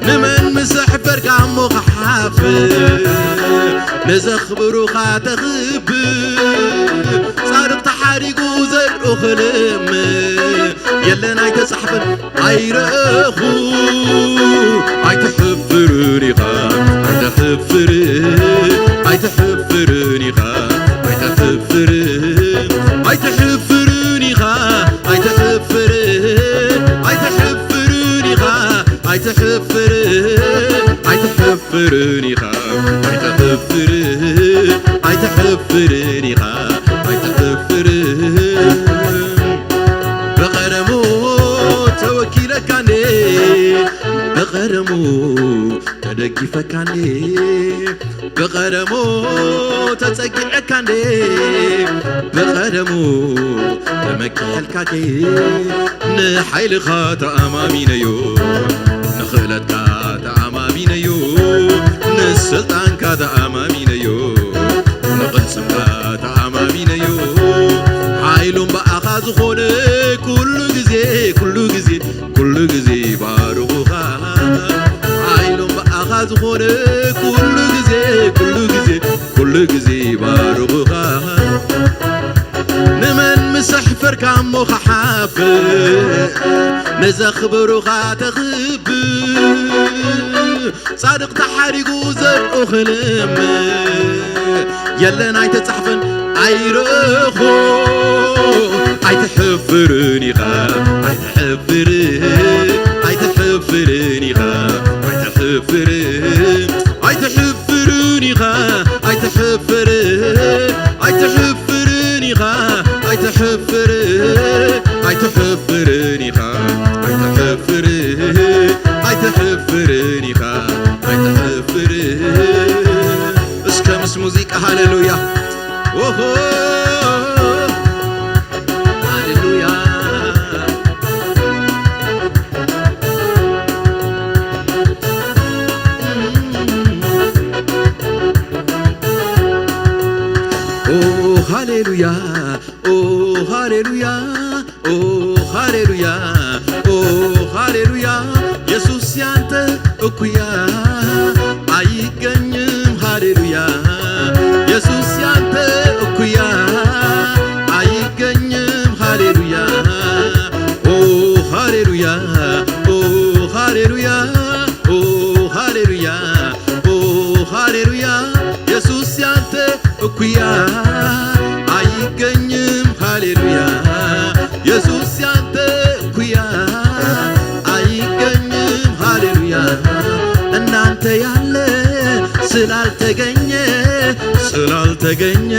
ንመን ምስ ኣሕፈርካ እሞ ክሓፍር፣ ነዘኽብሩኻ ተኽብር። ጻድቕ ተሓሪጉ ዘርኡ ክልምዕ፣ የለን ኣይተጻሕፈን ኣይረእኹ። ኣይተሕፍርን ኢኻ፣ ኣይተሕፍር፣ ኣይተሕፍርን ኢኻ፣ ኣይተሕፍር፣ ኣይተሕፍርን ኢኻ፣ ኣይተሕፍር፣ ኣይተሕፍርን ኢኻ፣ ኣይተሕፍር፣ ኣይተሕፍርን ኢኻ፣ ኣይተሕፍር፣ ኣይተሕፍርን ኢኻ፣ ኣይተሕፍር። ብቐደሙ ተወኪለካ እንዴ፣ ብቐደሙ ተደጊፈካ እንዴ፣ ብቐደሙ ተጸጊዐካ እንዴ፣ ብቐደሙ ተመኪሐልካ ከይ፣ ንሓይልኻ ተኣማሚነዮ፣ ንኽእለትካ ተኣማሚነዮ፣ ንስልጣንካ ተኣማሚነዮ፣ ንቕልጽምካ ተኣማሚነዮ። ሓይሎም ብኣኻ ዝኾነ ኩሉ ግዜ፣ ኩሉ ግዜ፣ ኩሉ ግዜ ባርኹኻ። ሓይሎም ብኣኻ ዝኾነ ኩሉ ግዜ፣ ኩሉ ግዜ፣ ኩሉ ግዜ ባርኹኻ። ንመን ምስ ኣሕፈርካ እሞ ክሓፍር፣ ነዘኽብሩኻ ተኽብር። ጻድቕ ተሓሪጉ ዘርኡ ክልምዕ፣ የለን ኣይተጻሕፈን ኣይረእኹ። ኣይትሕፍርን ኢኻ፣ ኣይትሕፍር፣ ኣይትሕፍርን ኢኻ፣ ኢኻ ኣይትሕፍር፣ ኣይትሕፍርን ኢኻ ኣይትሕፍር። እስከ ምስ ሙዚቃ ሃሌሉያ። ኦሆ፣ ሃሌሉያ። ኦ ሃሌሉያ፣ ኦ ሃሌሉያ፣ ኦ ሃሌሉያ፣ ኦ ሃሌሉያ፣ ኢየሱስ ያንተ እኩያ አይገኝም። ሃሌሉያ፣ ኢየሱስ ያንተ እኩያ አይገኝም። ሃሌሉያ፣ ኦ ሃሌሉያ፣ ኦ ሃሌሉያ፣ ኦ ሃሌሉያ፣ ኦ ሃሌሉያ፣ ኢየሱስ ያንተ እኩያ አይገኝም። ሃሌሉያ፣ ኢየሱስ ያንተ እኩያ አይገኝም። ሃሌሉያ፣ እንዳንተ ያለ ስላልተገኘ፣ ስላልተገኘ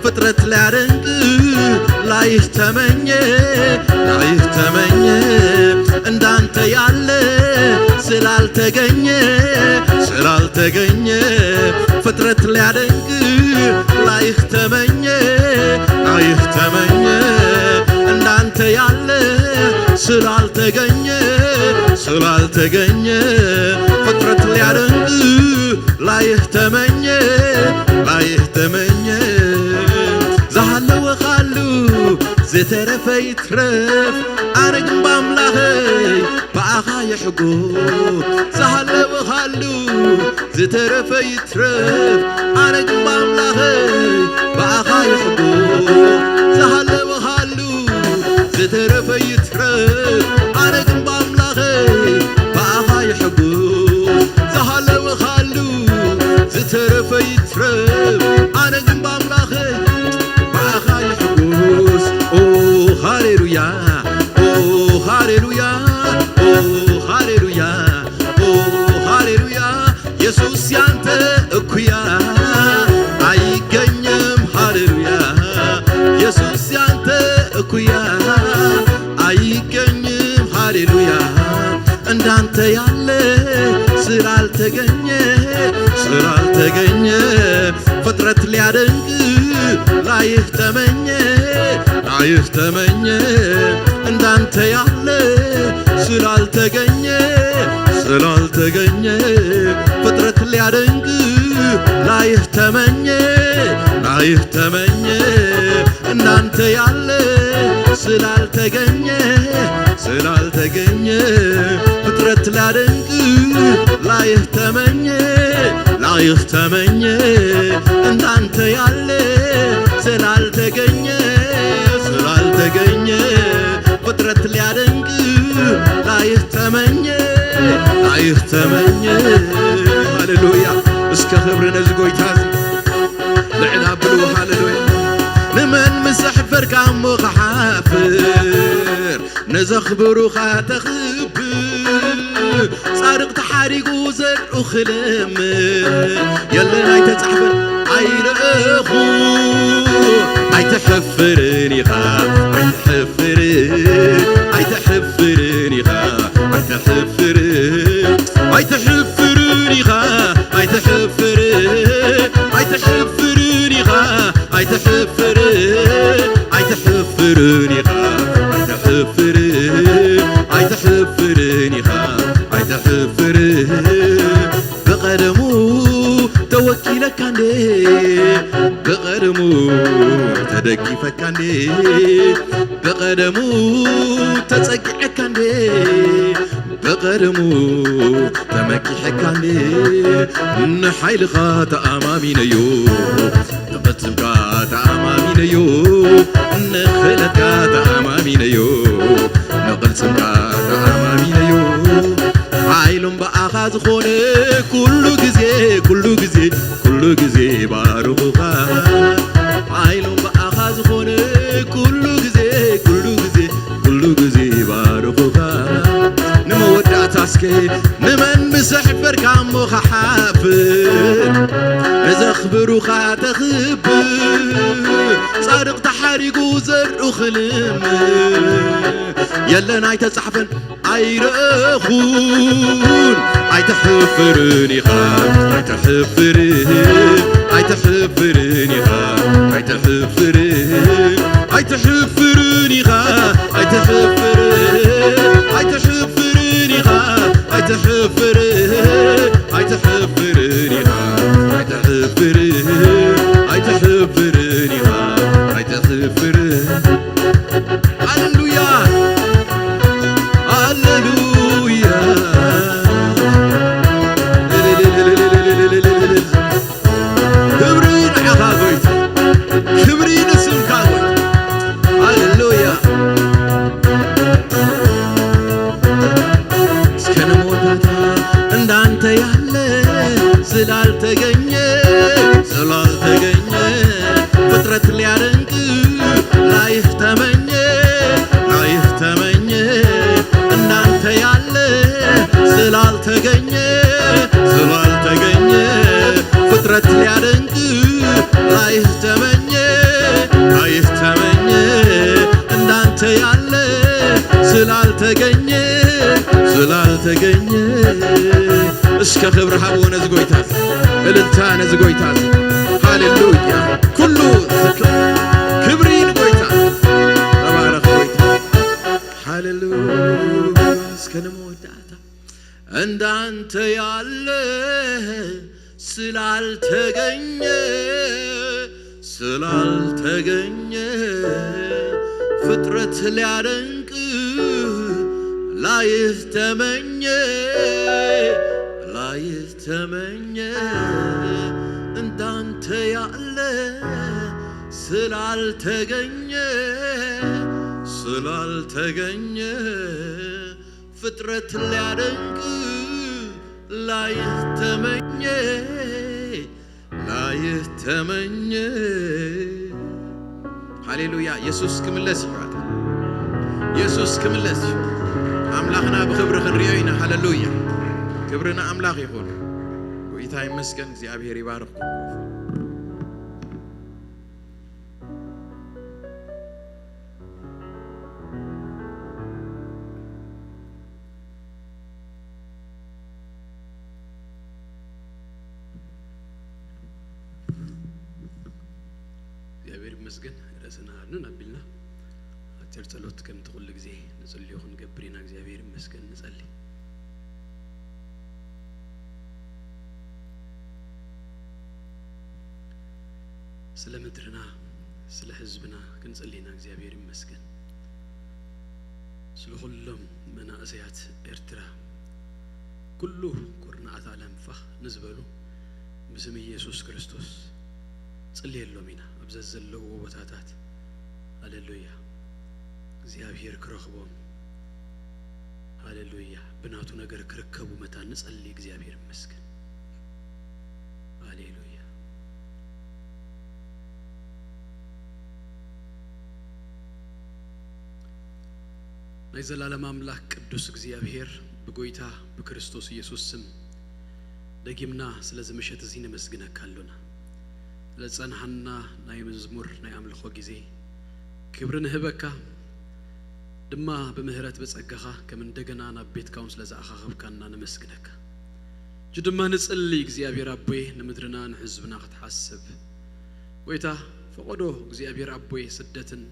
ፍጥረት ሊያደንቅ ላይህ ተመኘ፣ ላይህ ተመኘ። እንዳንተ ያለ ስላልተገኘ፣ ስላልተገኘ ፍጥረት ሊያደንቅ ላይህ ተመኘ፣ ላይህ ተመኘ። እንዳንተ ያለ ስላልተገኘ፣ ስላልተገኘ ፍጥረት ሊያደንቅ ላይህ ተመኘ፣ ላይህ ተመኘ። ዝሃለወ ኻሉ ዝተረፈ ይትረፍ፣ ኣነ ግን ብኣምላኸይ ብኣኻ ይሕጎ። ዝሃለወ ኻሉ ዝተረፈ ይትረፍ፣ ኣነ ግን ብኣምላኸይ ብኣኻ ይሕጎ። ዝሃለወ ኻሉ ዝተረፈ ይትረፍ፣ ኣነ ግን ብኣምላኸይ ብኣኻ ይሕጎ። ዝሃለወ ኻሉ ዝተረፈ ይትረፍ፣ ኣነ ግን ብኣምላኸይ ብኣኻ ይሕጎስ። ኦ ሃሌሉያ፣ ኦ ሃሌሉያ፣ ኦ ሃሌሉያ፣ ኦ ሃሌሉያ። ኢየሱስ ያንተ እኩያ አይገኝም። ሃሌሉያ፣ ኢየሱስ ያንተ እኩያ አይገኝም። ሃሌሉያ፣ እንዳንተ ያለ ስላልተገኘ፣ ስላልተገኘ ፍጥረት ሊያደንቅ ላይህ ተመኘ፣ ላይህ ተመኘ። እንዳንተ ያለ ስላልተገኘ፣ ስላልተገኘ ፍጥረት ሊያደንቅ ላይህ ተመኘ፣ ላይህ ተመኘ። እንዳንተ ያለ ስላልተገኘ፣ ስላልተገኘ ፍጥረት ላደንቅ ላይህ ተመኘ፣ ላይህ ተመኘ። እንዳንተ ያለ ስላልተገኘ፣ ስላልተገኘ ፍጥረት ሊያደንቅ ላይህ ተመኘ፣ ላይህ ተመኘ። ሃሌሉያ። እስከ ክብሪ ነዚ ጎይታ እዚ ልዕል ኣብሉ። ሃሌሉያ። ንመን ምስ ኣሕፈርካ እሞ ክሓፍር፣ ነዘኽብሩኻ ተኽብር። ጻድቕ ተሓሪጉ ዘርኡ ክልምን፣ የለን ኣይተጻሕፈን ኣይረእኹ። ኣይትሕፍርን ኢኻ ኣይትሕፍርን፣ ኣይትሕፍርን ኢኻ ኣይትሕፍርን፣ ኣይትሕፍርን ኢኻ ኣይትሕፍርን፣ ኣይትሕፍርን ኢኻ ኣይትሕፍርን፣ ኣይትሕፍርን ኢኻ ኣይትሕፍርን፣ ኣይትሕፍርን ኢኻ ኣይትሕፍርን። ብቐደሙ ተወኪለካ እንዴ፣ ብቐደሙ ተደጊፈካ እንዴ፣ ብቐደሙ ተጸጊዐካ እንዴ፣ ብቐደሙ ተመኪሐካ እንዴ። ንሓይልኻ ተኣማሚነዮ፣ ንቕልጽምካ ተኣማሚነዮ፣ ንኽእለትካ ተኣማሚነዮ፣ ንቕልጽምካ ተኣማሚነዮ። ሓይሎም ብኣኻ ዝኾነ ኩሉ ግዜ፣ ኩሉ ግዜ፣ ኩሉ ግዜ ባርኹኻ። ሓይሎም ብኣኻ ዝኾነ ኩሉ ግዜ፣ ኩሉ ግዜ፣ ኩሉ ግዜ ባርኹኻ። ንመወዳእታ እስከ ንመን ምስ ኣሕፈርካ እሞ ክሓፍር፣ ነዘኽብሩኻ ተኽብር። ጻድቕ ተሓሪጉ ዘርኡ ክልምን የለን ኣይተጻሕፈን ኣይረእኹን ኣይትሕፍርን ኢኻ ኣይትሕፍርን ኣይትሕፍርን ኢኻ ኣይትሕፍርን ኣይትሕፍርን ኢኻ ኣይትሕፍርን ኣይትሕፍርን ኢኻ ኣይትሕፍርን ኣይትሕፍርን ኢኻ ኣይትሕፍርን ኣይትሕፍርን ኢኻ ኣይትሕፍርን ሃሌሉያ ሃሌሉያ ክብሪ ንዓኻ ጎይታ ክብሪ ንስምካ ጎይታ ሃሌሉያ እስከ ንሞታታ እንዳንተ ያለ ስላልተገኘ ስላልተገኘ ፍጥረት ሊያደንቅ ላይህ ተመኘ ላይህ ተመኘ እንዳንተ ያለ ስላልተገኘ ስላልተገኘ ፍጥረት ሊያደንቅ ላይህ ተመኘ ላይህ ተመኘ እንዳንተ ያለ ስላልተገኘ ስላልተገኘ እስከ ክብሪ ሃብዎ ነዚ ጎይታ እልልታ ነዚ ጎይታ ሃሌሉያ ኩሉ ክብሪ ንጎይታ ተባረኽ ጎይታ ሃሌሉያ እስከ ንመወዳእታ እንዳንተ ያለ ስላልተገኘ ስላልተገኘ ፍጥረት ሊያደንቅ ላይህ ተመኘ ላይህ ተመኘ እንዳንተ ያለ ስላልተገኘ ስላልተገኘ ፍጥረት ሊያደንቅ ላይህ ተመኘ ላይህ ተመኘ ሃሌሉያ ኢየሱስ ክምለስ ይባል ኢየሱስ ክምለስ ኣምላኽና ብክብሪ ክንሪኦ ኢና ሃሌሉያ ክብሪ ንኣምላኽ ይኹን ጎይታ ይመስገን እግዚኣብሔር ይባርኽኩም እግዚኣብሔር ይመስገን ርእስና ኣድንን ኣቢልና ኣጭር ጸሎት ከምቲ ኩሉ ግዜ ንጽልዮ ክንገብር ኢና እግዚኣብሔር ይመስገን ንጸሊ ስለ ምድርና ስለ ህዝብና ክንጽሊ ኢና እግዚኣብሔር ይመስገን ስለ ኩሎም መናእሰያት ኤርትራ ኩሉ ኩርናዓት ዓለም ፋኽ ንዝበሉ ብስም ኢየሱስ ክርስቶስ ጽልየሎም ኢና ኣብ ዘዘለዎ ቦታታት ሃሌሉያ እግዚኣብሔር ክረኽቦም ሃሌሉያ ብናቱ ነገር ክርከቡ መታን ንጸሊ እግዚኣብሔር ይመስገን ሃሌሉያ ናይ ዘላለም ኣምላኽ ቅዱስ እግዚኣብሔር ብጎይታ ብክርስቶስ ኢየሱስ ስም ደጊምና ስለዚ ምሸት እዚ ነመስግነካ ኣሎና ስለዝጸንሓና ናይ መዝሙር ናይ ኣምልኾ ግዜ ክብሪ ንህበካ ድማ ብምህረት ብጸጋኻ ከም እንደገና ናብ ቤትካ እውን ስለ ዝኣኻኸብካና ነመስግነካ እጂ ድማ ንጽሊ እግዚኣብሔር ኣቦይ ንምድርና ንህዝብና ክትሓስብ ጎይታ ፈቐዶ እግዚኣብሔር ኣቦይ ስደትን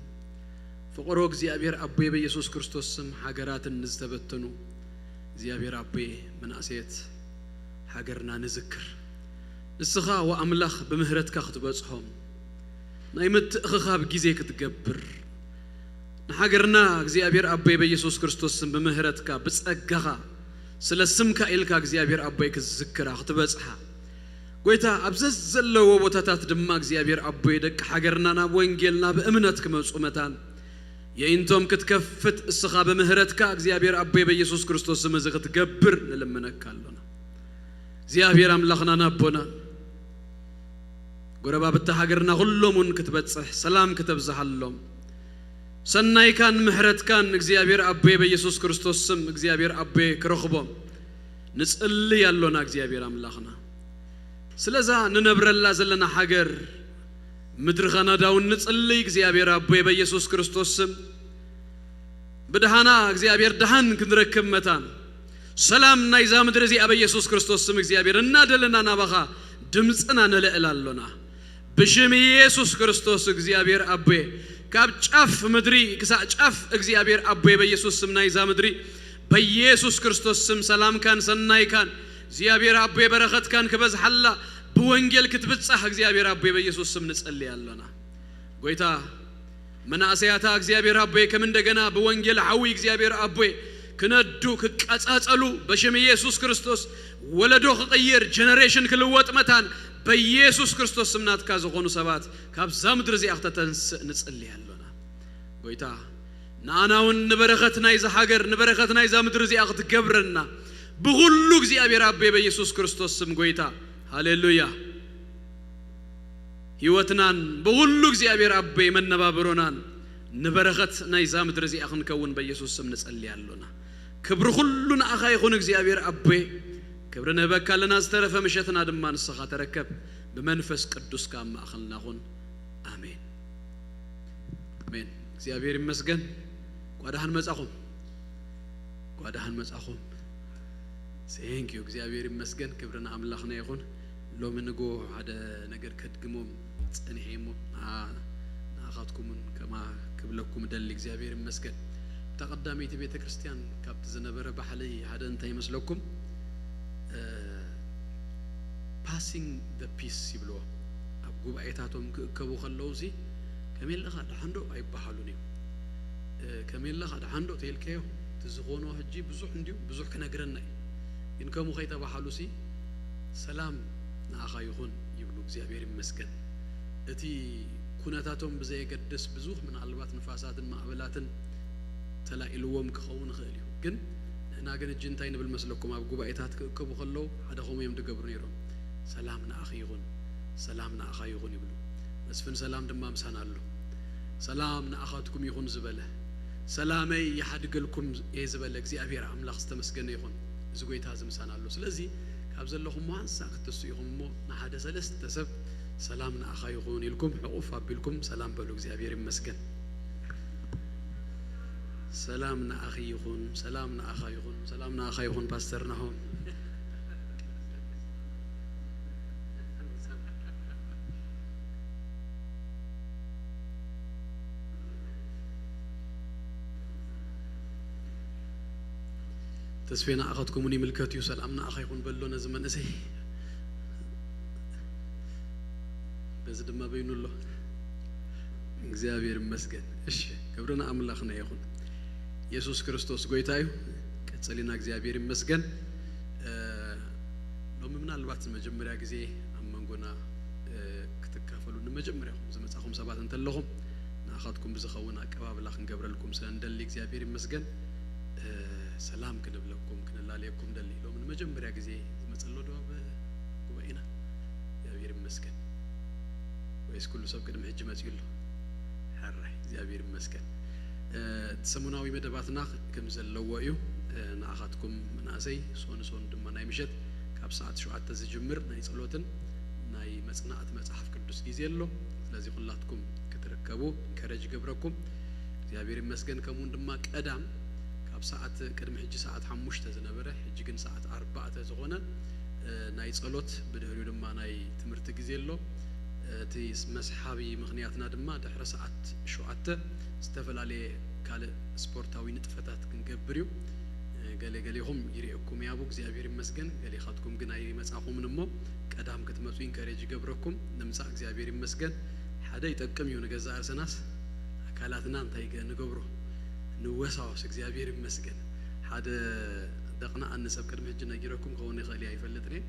ፈቐዶ እግዚኣብሔር ኣቦይ በኢየሱስ ክርስቶስ ስም ሃገራትን ንዝተበተኑ እግዚኣብሔር ኣቦይ መናእሰየት ሃገርና ንዝክር ንስኻ ወኣምላኽ ብምህረትካ ክትበጽሖም ናይ ምትእኽኻብ ግዜ ክትገብር ንሃገርና እግዚኣብሔር ኣቦይ በኢየሱስ ክርስቶስ ስም ብምህረትካ ብጸጋኻ ስለ ስምካ ኢልካ እግዚኣብሔር ኣቦይ ክትዝክራ ክትበጽሓ ጎይታ ኣብ ዘዘለዎ ቦታታት ድማ እግዚኣብሔር ኣቦይ ደቂ ሃገርና ናብ ወንጌል ናብ እምነት ክመጹ መታን የኢንቶም ክትከፍት እስኻ ብምህረትካ እግዚኣብሔር ኣቦይ በኢየሱስ ክርስቶስ ስም እዚ ክትገብር ንልምነካ ኣሎና እግዚኣብሔር ኣምላኽናን ኣቦናን ጎረባብቲ ሃገርና ኩሎም እውን ክትበጽሕ ሰላም ክተብዝሃሎም ሰናይካን ምሕረትካን እግዚኣብሔር ኣቦይ በኢየሱስ ክርስቶስ ስም እግዚኣብሔር ኣቦይ ክረኽቦም ንጽልይ ኣሎና እግዚኣብሔር ኣምላኽና ስለዛ ንነብረላ ዘለና ሃገር ምድሪ ካናዳ እውን ንጽልይ እግዚኣብሔር ኣቦይ በኢየሱስ ክርስቶስ ስም ብድሃና እግዚኣብሔር ድሃን ክንረክብ መታን ሰላም ናይዛ ምድሪ እዚኣ በኢየሱስ ክርስቶስ ስም እግዚኣብሔር እናደለና ናባኻ ድምፅና ነልዕል ኣሎና። ብሽም ኢየሱስ ክርስቶስ እግዚኣብሔር ኣቦይ ካብ ጫፍ ምድሪ ክሳዕ ጫፍ እግዚኣብሔር ኣቦይ በኢየሱስ ስም ናይዛ ምድሪ በኢየሱስ ክርስቶስ ስም ሰላምካን ሰናይካን እግዚኣብሔር ኣቦይ በረኸትካን ክበዝሓላ ብወንጌል ክትብጻሕ እግዚኣብሔር ኣቦይ በኢየሱስ ስም ንጸልይ ኣሎና። ጎይታ መናእሰያታ እግዚኣብሔር ኣቦይ ከም እንደገና ብወንጌል ሓዊ እግዚኣብሔር ኣቦይ ክነዱ ክቀጻጸሉ በሽም ኢየሱስ ክርስቶስ ወለዶ ክቕይር ጀነሬሽን ክልወጥ መታን በኢየሱስ ክርስቶስ ስም ናትካ ዝኾኑ ሰባት ካብዛ ምድሪ እዚኣ ክተተንስእ ንጽልይ ኣሎና። ጎይታ ንኣና እውን ንበረኸት ናይዛ ሃገር ንበረኸት ናይዛ ምድሪ እዚኣ ክትገብረና ብኹሉ እግዚኣብሔር ኣቦይ በኢየሱስ ክርስቶስ ስም ጎይታ ሃሌሉያ። ህይወትናን ብኹሉ እግዚኣብሔር ኣቦይ መነባብሮናን ንበረኸት ናይዛ ምድሪ እዚኣ ክንከውን በኢየሱስ ስም ንጸሊ ኣሎና። ክብሪ ኩሉ ንኣኻ ይኹን እግዚኣብሔር ኣቦይ። ክብሪ ንህበካ ኣለና። ዝተረፈ ምሸትና ድማ ንስኻ ተረከብ። ብመንፈስ ቅዱስካ ኣብ ማእኸልና ኹን። ኣሜን ኣሜን። እግዚኣብሔር ይመስገን። ጓዳህን መጻኹም ጓዳህን መጻኹም። ሴንኪዩ እግዚኣብሔር ይመስገን። ክብሪ ንኣምላኽና ይኹን። ሎሚ ንጎ ሓደ ነገር ከድግሞም ጸኒሐ እሞ ንኣ- ንኣኻትኩምን ከማ ክብለኩም እደሊ። እግዚኣብሔር ይመስገን። እታ ቀዳመይቲ ቤተ ክርስቲያን ካብቲ ዝነበረ ባሕሊ ሓደ እንታይ ይመስለኩም? ፓሲንግ ደ ፒስ ይብልዎ። ኣብ ጉባኤታቶም ክእከቡ ከለዉ ሲ ከመይ ኣለኻ ደሓንዶ ኣይበሃሉን እዮም። ከመይ ኣለኻ ደሓንዶ ተይልካዮ እቲ ዝኾኖ ሕጂ ብዙሕ እንድዩ ብዙሕ ክነግረና እዩ። ግን ከምኡ ከይተባሃሉ ሲ ሰላም ንኣኻ ይኹን ይብሉ። እግዚኣብሔር ይመስገን። እቲ ኩነታቶም ብዘየገድስ ብዙሕ ምናልባት ንፋሳትን ማዕበላትን ተላኢልዎም ክኸውን ይኽእል እዩ። ግን ንሕና ግን እጂ እንታይ ንብል መስለኩም? ኣብ ጉባኤታት ክእከቡ ከለዉ ሓደ ከምኡ እዮም ዝገብሩ ነይሮም። ሰላም ንኣኺ ይኹን፣ ሰላም ንኣኻ ይኹን ይብሉ። መስፍን ሰላም ድማ ምሳና ኣሎ። ሰላም ንኣኻትኩም ይኹን ዝበለ፣ ሰላመይ ይሓድገልኩም እየ ዝበለ እግዚኣብሔር ኣምላኽ ዝተመስገነ ይኹን። እዚ ጎይታ እዚ ምሳና ኣሎ። ስለዚ ካብ ዘለኹም ሃንሳእ ክትትስኡ ኢኹም እሞ ንሓደ ሰለስተ ሰብ ሰላም ንኣኻ ይኹን ኢልኩም ሕቑፍ ኣቢልኩም ሰላም በሉ። እግዚኣብሔር ይመስገን። ሰላም ንኣኺ ይኹን፣ ሰላም ንኣኻ ይኹን፣ ሰላም ንኣኻ ይኹን ፓስተር ናሆም። ተስፌ ንኣኻትኩም እውን ይምልከት እዩ። ሰላም ንኣኻ ይኹን በሎ ነዚ መንእሰይ። በዚ ድማ በይኑ ኣሎ። እግዚኣብሔር ይመስገን። እሺ፣ ክብሪ ንኣምላኽና ይኹን። ኢየሱስ ክርስቶስ ጎይታ እዩ። ቀጽል ኢና። እግዚኣብሔር ይመስገን። እ፣ ሎሚ ምናልባት ንመጀመርያ ግዜ ኣብ መንጎና፣ እ፣ ክትካፈሉ ንመጀመርያኹም ዝመጻኹም ሰባት እንተለኹም ንኣኻትኩም ብዝኸውን ኣቀባብላ ክንገብረልኩም ስለ እንደሊ እግዚኣብሔር ይመስገን። እ፣ ሰላም ክንብለኩም ክንላለየኩም ደሊ። ሎሚ ንመጀመርያ ግዜ ዝመጸ ኣሎ ዶ ኣብ ጉባኤና? እግዚኣብሔር ይመስገን። ወይስ ኩሉ ሰብ ቅድሚ ሕጂ መጺኡ ኣሎ? ሕራይ እግዚኣብሔር ይመስገን። እ፣ እቲ ሰሙናዊ መደባትና ከም ዘለዎ እዩ። እ፣ ንኣኻትኩም መናእሰይ ሶን ሶን ድማ ናይ ምሸት ካብ ሰዓት ሸውዓተ ዝጅምር ናይ ጸሎትን ናይ መጽናዕቲ መጽሓፍ ቅዱስ ግዜ ኣሎ። ስለዚ ኩላትኩም ክትርከቡ ኢንከረጅ ይገብረኩም። እግዚኣብሔር ይመስገን። ከምኡውን ድማ ቀዳም ካብ ሰዓት ቅድሚ ሕጂ ሰዓት ሓሙሽተ ዝነበረ ሕጂ ግን ሰዓት ኣርባዕተ ዝኾነ፣ እ፣ ናይ ጸሎት ብድሕሪኡ ድማ ናይ ትምህርቲ ግዜ ኣሎ። እቲ መስሓቢ ምኽንያትና ድማ ድሕሪ ሰዓት ሸውዓተ ዝተፈላለየ ካልእ ስፖርታዊ ንጥፈታት ክንገብር እዩ። ገለ ገሌኹም ይርእየኩም ያቡ እግዚኣብሔር ይመስገን፣ ገሌኻትኩም ግን ኣይመጻኹምን እሞ ቀዳም ክትመጹ ኢንከሬጅ ይገብረኩም። ንምጻእ እግዚኣብሔር ይመስገን። ሓደ ይጠቅም እዩ ንገዛእ ርእስናስ ኣካላትና እንታይ ገ- ንገብሮ ንወሳወስ እግዚኣብሔር ይመስገን። ሓደ ደቕና ኣንሰብ ቅድሚ ሕጂ ነጊረኩም ከውን ይኽእል እየ ኣይፈልጥን እየ።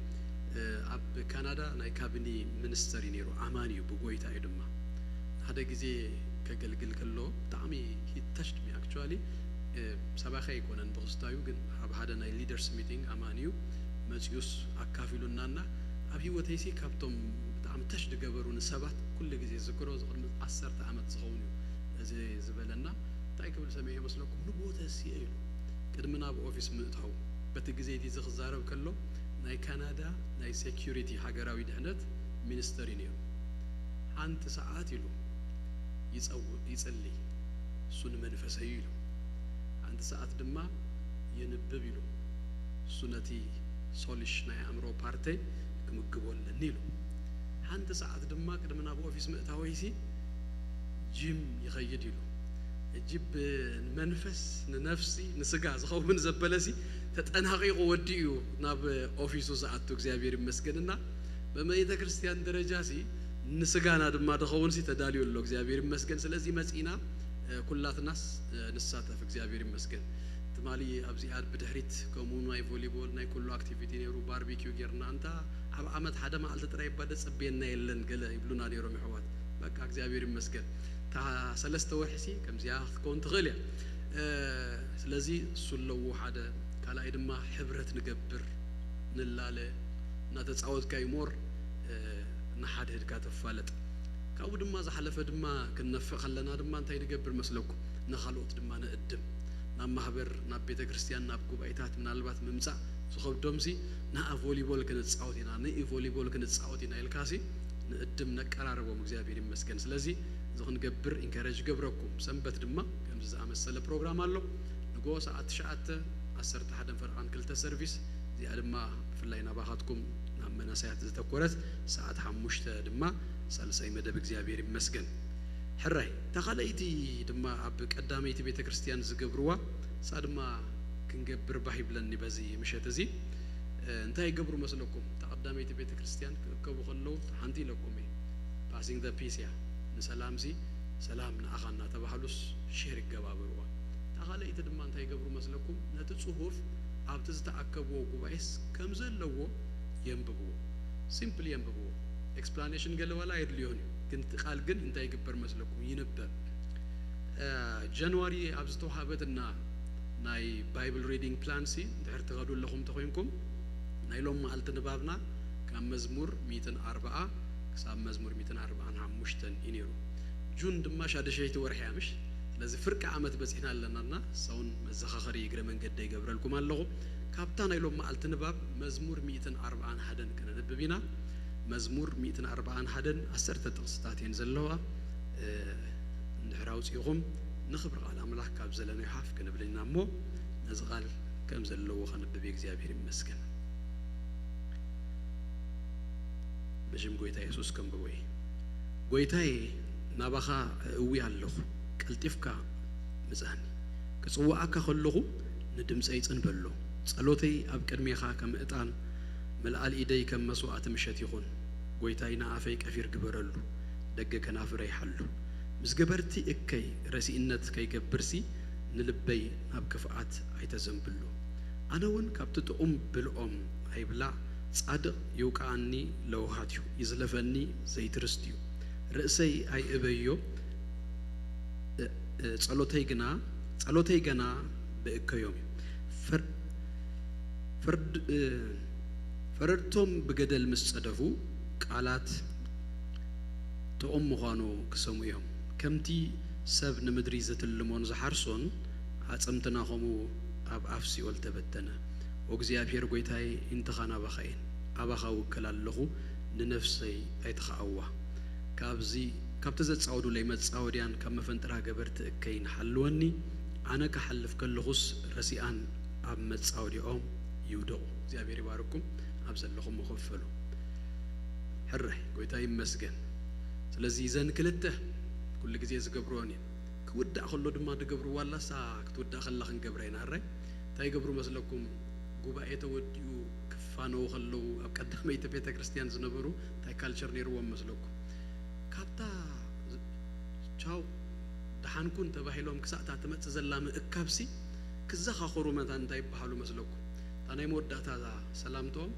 ኣብ ካናዳ ናይ ካቢኒ ሚኒስተር እዩ ነይሩ። ኣማኒ እዩ፣ ብጎይታ እዩ ድማ። ሓደ ግዜ ከገልግል ከሎ ብጣዕሚ ሂ ተሽድ ሚ ኣክቹዋሊ ሰባኺ ኣይኮነን ብክስታዩ ግን ኣብ ሓደ ናይ ሊደርስ ሚቲንግ ኣማኒ እዩ መፂኡስ ኣካፊሉናና ኣብ ህይወተይሲ ካብቶም ብጣዕሚ ተሽድ ገበሩኒ ሰባት ኩሉ ግዜ ዝክሮ ዝቅድሚ ዓሰርተ ዓመት ዝኸውን እዩ እዚ ዝበለና እንታይ ክብል ሰሚዐ መስለኩም ንቦተ ሲኤ ኢሉ ቅድሚ ናብ ኦፊስ ምእታው በቲ ግዜ እዚ ክዛረብ ከሎ ናይ ካናዳ ናይ ሴኪሪቲ ሃገራዊ ድሕነት ሚኒስተር እዩ ነይሩ። ሓንቲ ሰዓት ኢሉ ይጸው-፣ ይጽሊ፣ እሱ ንመንፈሰይ ኢሉ። ሓንቲ ሰዓት ድማ የንብብ ኢሉ፣ እሱ ነቲ ሶልሽ ናይ ኣእምሮ ፓርተይ ክምግቦ ኣለኒ ኢሉ። ሓንቲ ሰዓት ድማ ቅድሚ ናብ ኦፊስ ምእታወይሲ ጂም ይኸይድ ኢሉ። እጂ ብመንፈስ ንነፍሲ ንስጋ ዝኸውን ዘበለሲ ተጠናቒቑ ወዲኡ ናብ ኦፊሱ ዝኣቱ እግዚኣብሔር ይመስገንና። በቤተ ክርስቲያን ደረጃ ሲ ንስጋና ድማ ድኸውን ሲ ተዳልዩ ኣሎ እግዚኣብሔር ይመስገን። ስለዚ መጺና ኩላትናስ ንሳተፍ እግዚኣብሔር ይመስገን። ትማሊ ኣብዚኣ ብድሕሪት ከምኡ ናይ ቮሊቦል ናይ ኩሉ ኣክቲቪቲ ነይሩ፣ ባርቢኪው ጌርና፣ እንታ ኣብ ዓመት ሓደ መዓልቲ ጥራይ እባ ደጸብየና የለን ገለ ይብሉና ነይሮም የሕዋት። በቃ እግዚኣብሔር ይመስገን። እታ ሰለስተ ወርሒ ሲ ከምዚኣ ክትከውን ትኽእል እያ። ስለዚ እሱ ኣለዎ ሓደ። ካልኣይ ድማ ሕብረት ንገብር፣ ንላለ፣ እናተጻወትካ እዩ ሞር ንሓድህድካ ተፋለጥ። ካብኡ ድማ ዝሓለፈ ድማ ክንነፍዕ ከለና ድማ እንታይ ንገብር መስለኩም? ንኻልኦት ድማ ንእድም። ናብ ማህበር፣ ናብ ቤተ ክርስቲያን፣ ናብ ጉባኤታት ምናልባት ምምጻእ ዝኸብዶምሲ ንኣ ቮሊቦል ክንጻወት ኢና፣ ንኢ ቮሊቦል ክንጻወት ኢና ኢልካሲ ንእድም ነቀራርቦም እግዚኣብሔር ይመስገን። ስለዚ እዚ ክንገብር ኢንከረጅ ገብረኩም። ሰንበት ድማ ከምዚ ዝኣመሰለ ፕሮግራም ኣሎ። ንጎ ሰዓት ትሽዓተ፣ ዓሰርተ ሓደን ፈረቓን ክልተ ሰርቪስ፣ እዚኣ ድማ ብፍላይ ናባኻትኩም ናብ መናሳያት ዝተኮረት፣ ሰዓት ሓሙሽተ ድማ ሳልሳይ መደብ እግዚኣብሔር ይመስገን። ሕራይ እታ ካልኣይቲ ድማ ኣብ ቀዳመይቲ ቤተ ክርስቲያን ዝገብርዋ፣ እሳ ድማ ክንገብር ባህ ይብለኒ በዚ ምሸት እዚ። እንታይ ይገብሩ መስለኩም? እታ ቀዳመይቲ ቤተ ክርስቲያን ክእከቡ ከለዉ ሓንቲ ኢለኩም እየ፣ ፓሲንግ ዘ ፒስ እያ። ንሰላምሲ ሰላም ንኣኻ እናተባህሉስ ሼር ይገባበርዋ። እታ ካልኣይቲ ድማ እንታይ ይገብሩ መስለኩም? ነቲ ጽሑፍ ኣብቲ ዝተኣከብዎ ጉባኤስ ከም ዘለዎ የንብብዎ። ሲምፕሊ የንብብዎ። ኤክስፕላኔሽን ገለ ዋላ የድልዮን እዩ። ግን እቲ ቃል ግን እንታይ ይግበር መስለኩም? ይንበብ። እ፣ ጃንዋሪ ኣብ ዝተዋሃበትና ናይ ባይብል ሪዲንግ ፕላን ሲ እንድሕር ትኸዱ ኣለኹም ተኾይንኩም፣ ናይ ሎም መዓልቲ ንባብና ካብ መዝሙር ሚእትን ኣርብዓ ክሳብ መዝሙር ሚእትን ኣርብዓን ሓሙሽተን እዩ ነይሩ። ጁን ድማ ሻድሸይቲ ወርሒ እያ፣ ምሽ? ስለዚ ፍርቂ ዓመት በጺሕና ኣለናና፣ ሰውን መዘኻኸሪ እግረ መንገደ ይገብረልኩም ኣለኹ። ካብታ ናይ ሎም መዓልቲ ንባብ መዝሙር ሚእትን ኣርብዓን ሓደን ከነንብብ ኢና። መዝሙር ሚእትን ኣርብዓን ሓደን ዓሰርተ ጥቕስታት እየን ዘለዋ። እ፣ እንድሕር ኣውጺእኹም ንኽብሪ ቃል ኣምላኽ ካብ ዘለናዮ ሓፍ ክንብል ኢና እሞ ነዚ ቃል ከም ዘለዎ ከንብብ እግዚኣብሔር ይመስገን። ብሽም ጎይታ የሱስ ከንብቦ እየ። ጎይታየ፣ ናባኻ እእዊ ኣለኹ፣ ቀልጢፍካ ምጽኣኒ። ክጽውዓካ ከለኹ ንድምጸይ ጽን በሎ። ጸሎተይ ኣብ ቅድሜኻ ከም ዕጣን፣ መልዓል ኢደይ ከም መስዋዕቲ ምሸት ይኹን። ጎይታይ ንኣፈይ ቀፊር ግበረሉ፣ ደገ ከናፍረይ ሓሉ። ምስ ገበርቲ እከይ ረሲእነት ከይገብርሲ፣ ንልበይ ናብ ክፍኣት ኣይተዘንብሎ። ኣነ እውን ካብቲ ጥዑም ብልኦም ኣይብላዕ፣ ጻድቕ ይውቃዓኒ ለውሃት እዩ፣ ይዝለፈኒ ዘይትርስት እዩ። ርእሰይ ኣይእበዮ፣ እ-፣ እ-፣ ጸሎተይ ግና፣ ጸሎተይ ገና ብእከዮም እዩ። ፈር-፣ ፈርድ-፣ እ፣ ፈረድቶም ብገደል ምስ ጸደፉ፣ ቃላት ጥዑም ምዃኑ ክሰምዑ እዮም። ከምቲ ሰብ ንምድሪ ዝትልሞን ዝሓርሶን፣ ኣጽምትና ኸምኡ ኣብ ኣፍ ሲኦል ተበተነ። ኦ እግዚኣብሔር ጐይታይ፣ እንተኻ ናባኻ እየን፣ ኣባኻ እውክል ኣለኹ፣ ንነፍሰይ ኣይትኽኣዋ። ካብዚ፣ ካብቲ ዘጻወዱለይ መጻወድያን ካብ መፈንጠራ ገበርቲ እከይን ሓልወኒ። ኣነ ክሓልፍ ከለኹስ ረሲኣን ኣብ መጻወዲኦም ይውደቑ። እግዚኣብሔር ይባርኩም፣ ኣብ ዘለኹም መኸፈሉ። ሕራይ፣ ጐይታ ይመስገን። ስለዚ እዘን ክልተ ኩሉ ግዜ ዝገብርኦን እየን። ክውዳእ ከሎ ድማ ዝገብርዋ ኣላ፣ እሳ ክትውዳእ ከላ ክንገብራ ኢና። ሕራይ፣ እንታይ ይገብሩ መስለኩም? ጉባኤ ተወዲኡ ክፋነዉ ከለዉ ኣብ ቀዳመይቲ ቤተ ክርስቲያን ዝነበሩ እንታይ ካልቸር ነይርዎም መስለኩም? ካብታ ዝ-፣ ቻው ደሓን ኩን ተባሂሎም ክሳዕ እታ ትመጽእ ዘላ ምእካብሲ ክዘኻኸሩ መታን እንታይ ይበሃሉ መስለኩም? እታ ናይ መወዳእታ ሰላምትኦም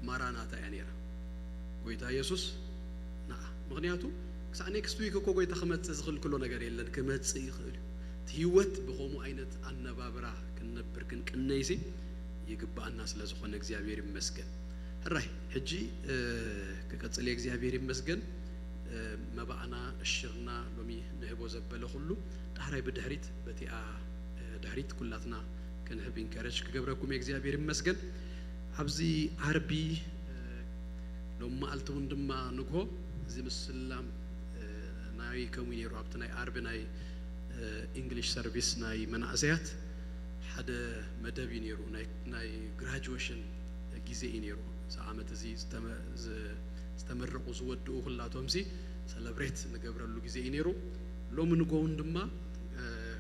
ማራናታ እያ ነይራ። ጎይታ የሱስ ንዓ። ምኽንያቱ ክሳዕ ኔክስት ዊክ እኮ ጎይታ ክመጽእ ዝኽልክሎ ነገር የለን፣ ክመጽእ ይኽእል እዩ። እቲ ህይወት ብኸምኡ ዓይነት ኣነባብራ ክንነብር ክንቅነይሲ ይግብኣና ስለ ዝኾነ እግዚኣብሔር ይመስገን። ሕራይ፣ ሕጂ፣ እ፣ ክቀጽል እየ። እግዚኣብሔር ይመስገን። እ፣ መባእና፣ እሽርና ሎሚ ንህቦ ዘበለ ኩሉ ዳሕራይ ብድሕሪት በቲኣ፣ እ፣ ድሕሪት ኩላትና ክንህብ ኢንከረጅ ክገብረኩም እየ። እግዚኣብሔር ይመስገን። ኣብዚ ዓርቢ፣ እ፣ ሎም መዓልቲ እውን ድማ ንግሆ እዚ ምስላም፣ ናይ ከምኡ ነይሩ ኣብቲ ናይ ዓርቢ ናይ ኢንግሊሽ ሰርቪስ ናይ መናእሰያት ሓደ መደብ እዩ ነይሩ። ናይ ናይ ግራጁዌሽን ግዜ እዩ ነይሩ። እዚ ዓመት እዚ ዝተመ- ዝ- ዝተመረቑ ዝወድኡ ኩላቶም ሲ ሰለብሬት ንገብረሉ ግዜ እዩ ነይሩ። ሎሚ ንጎውን ድማ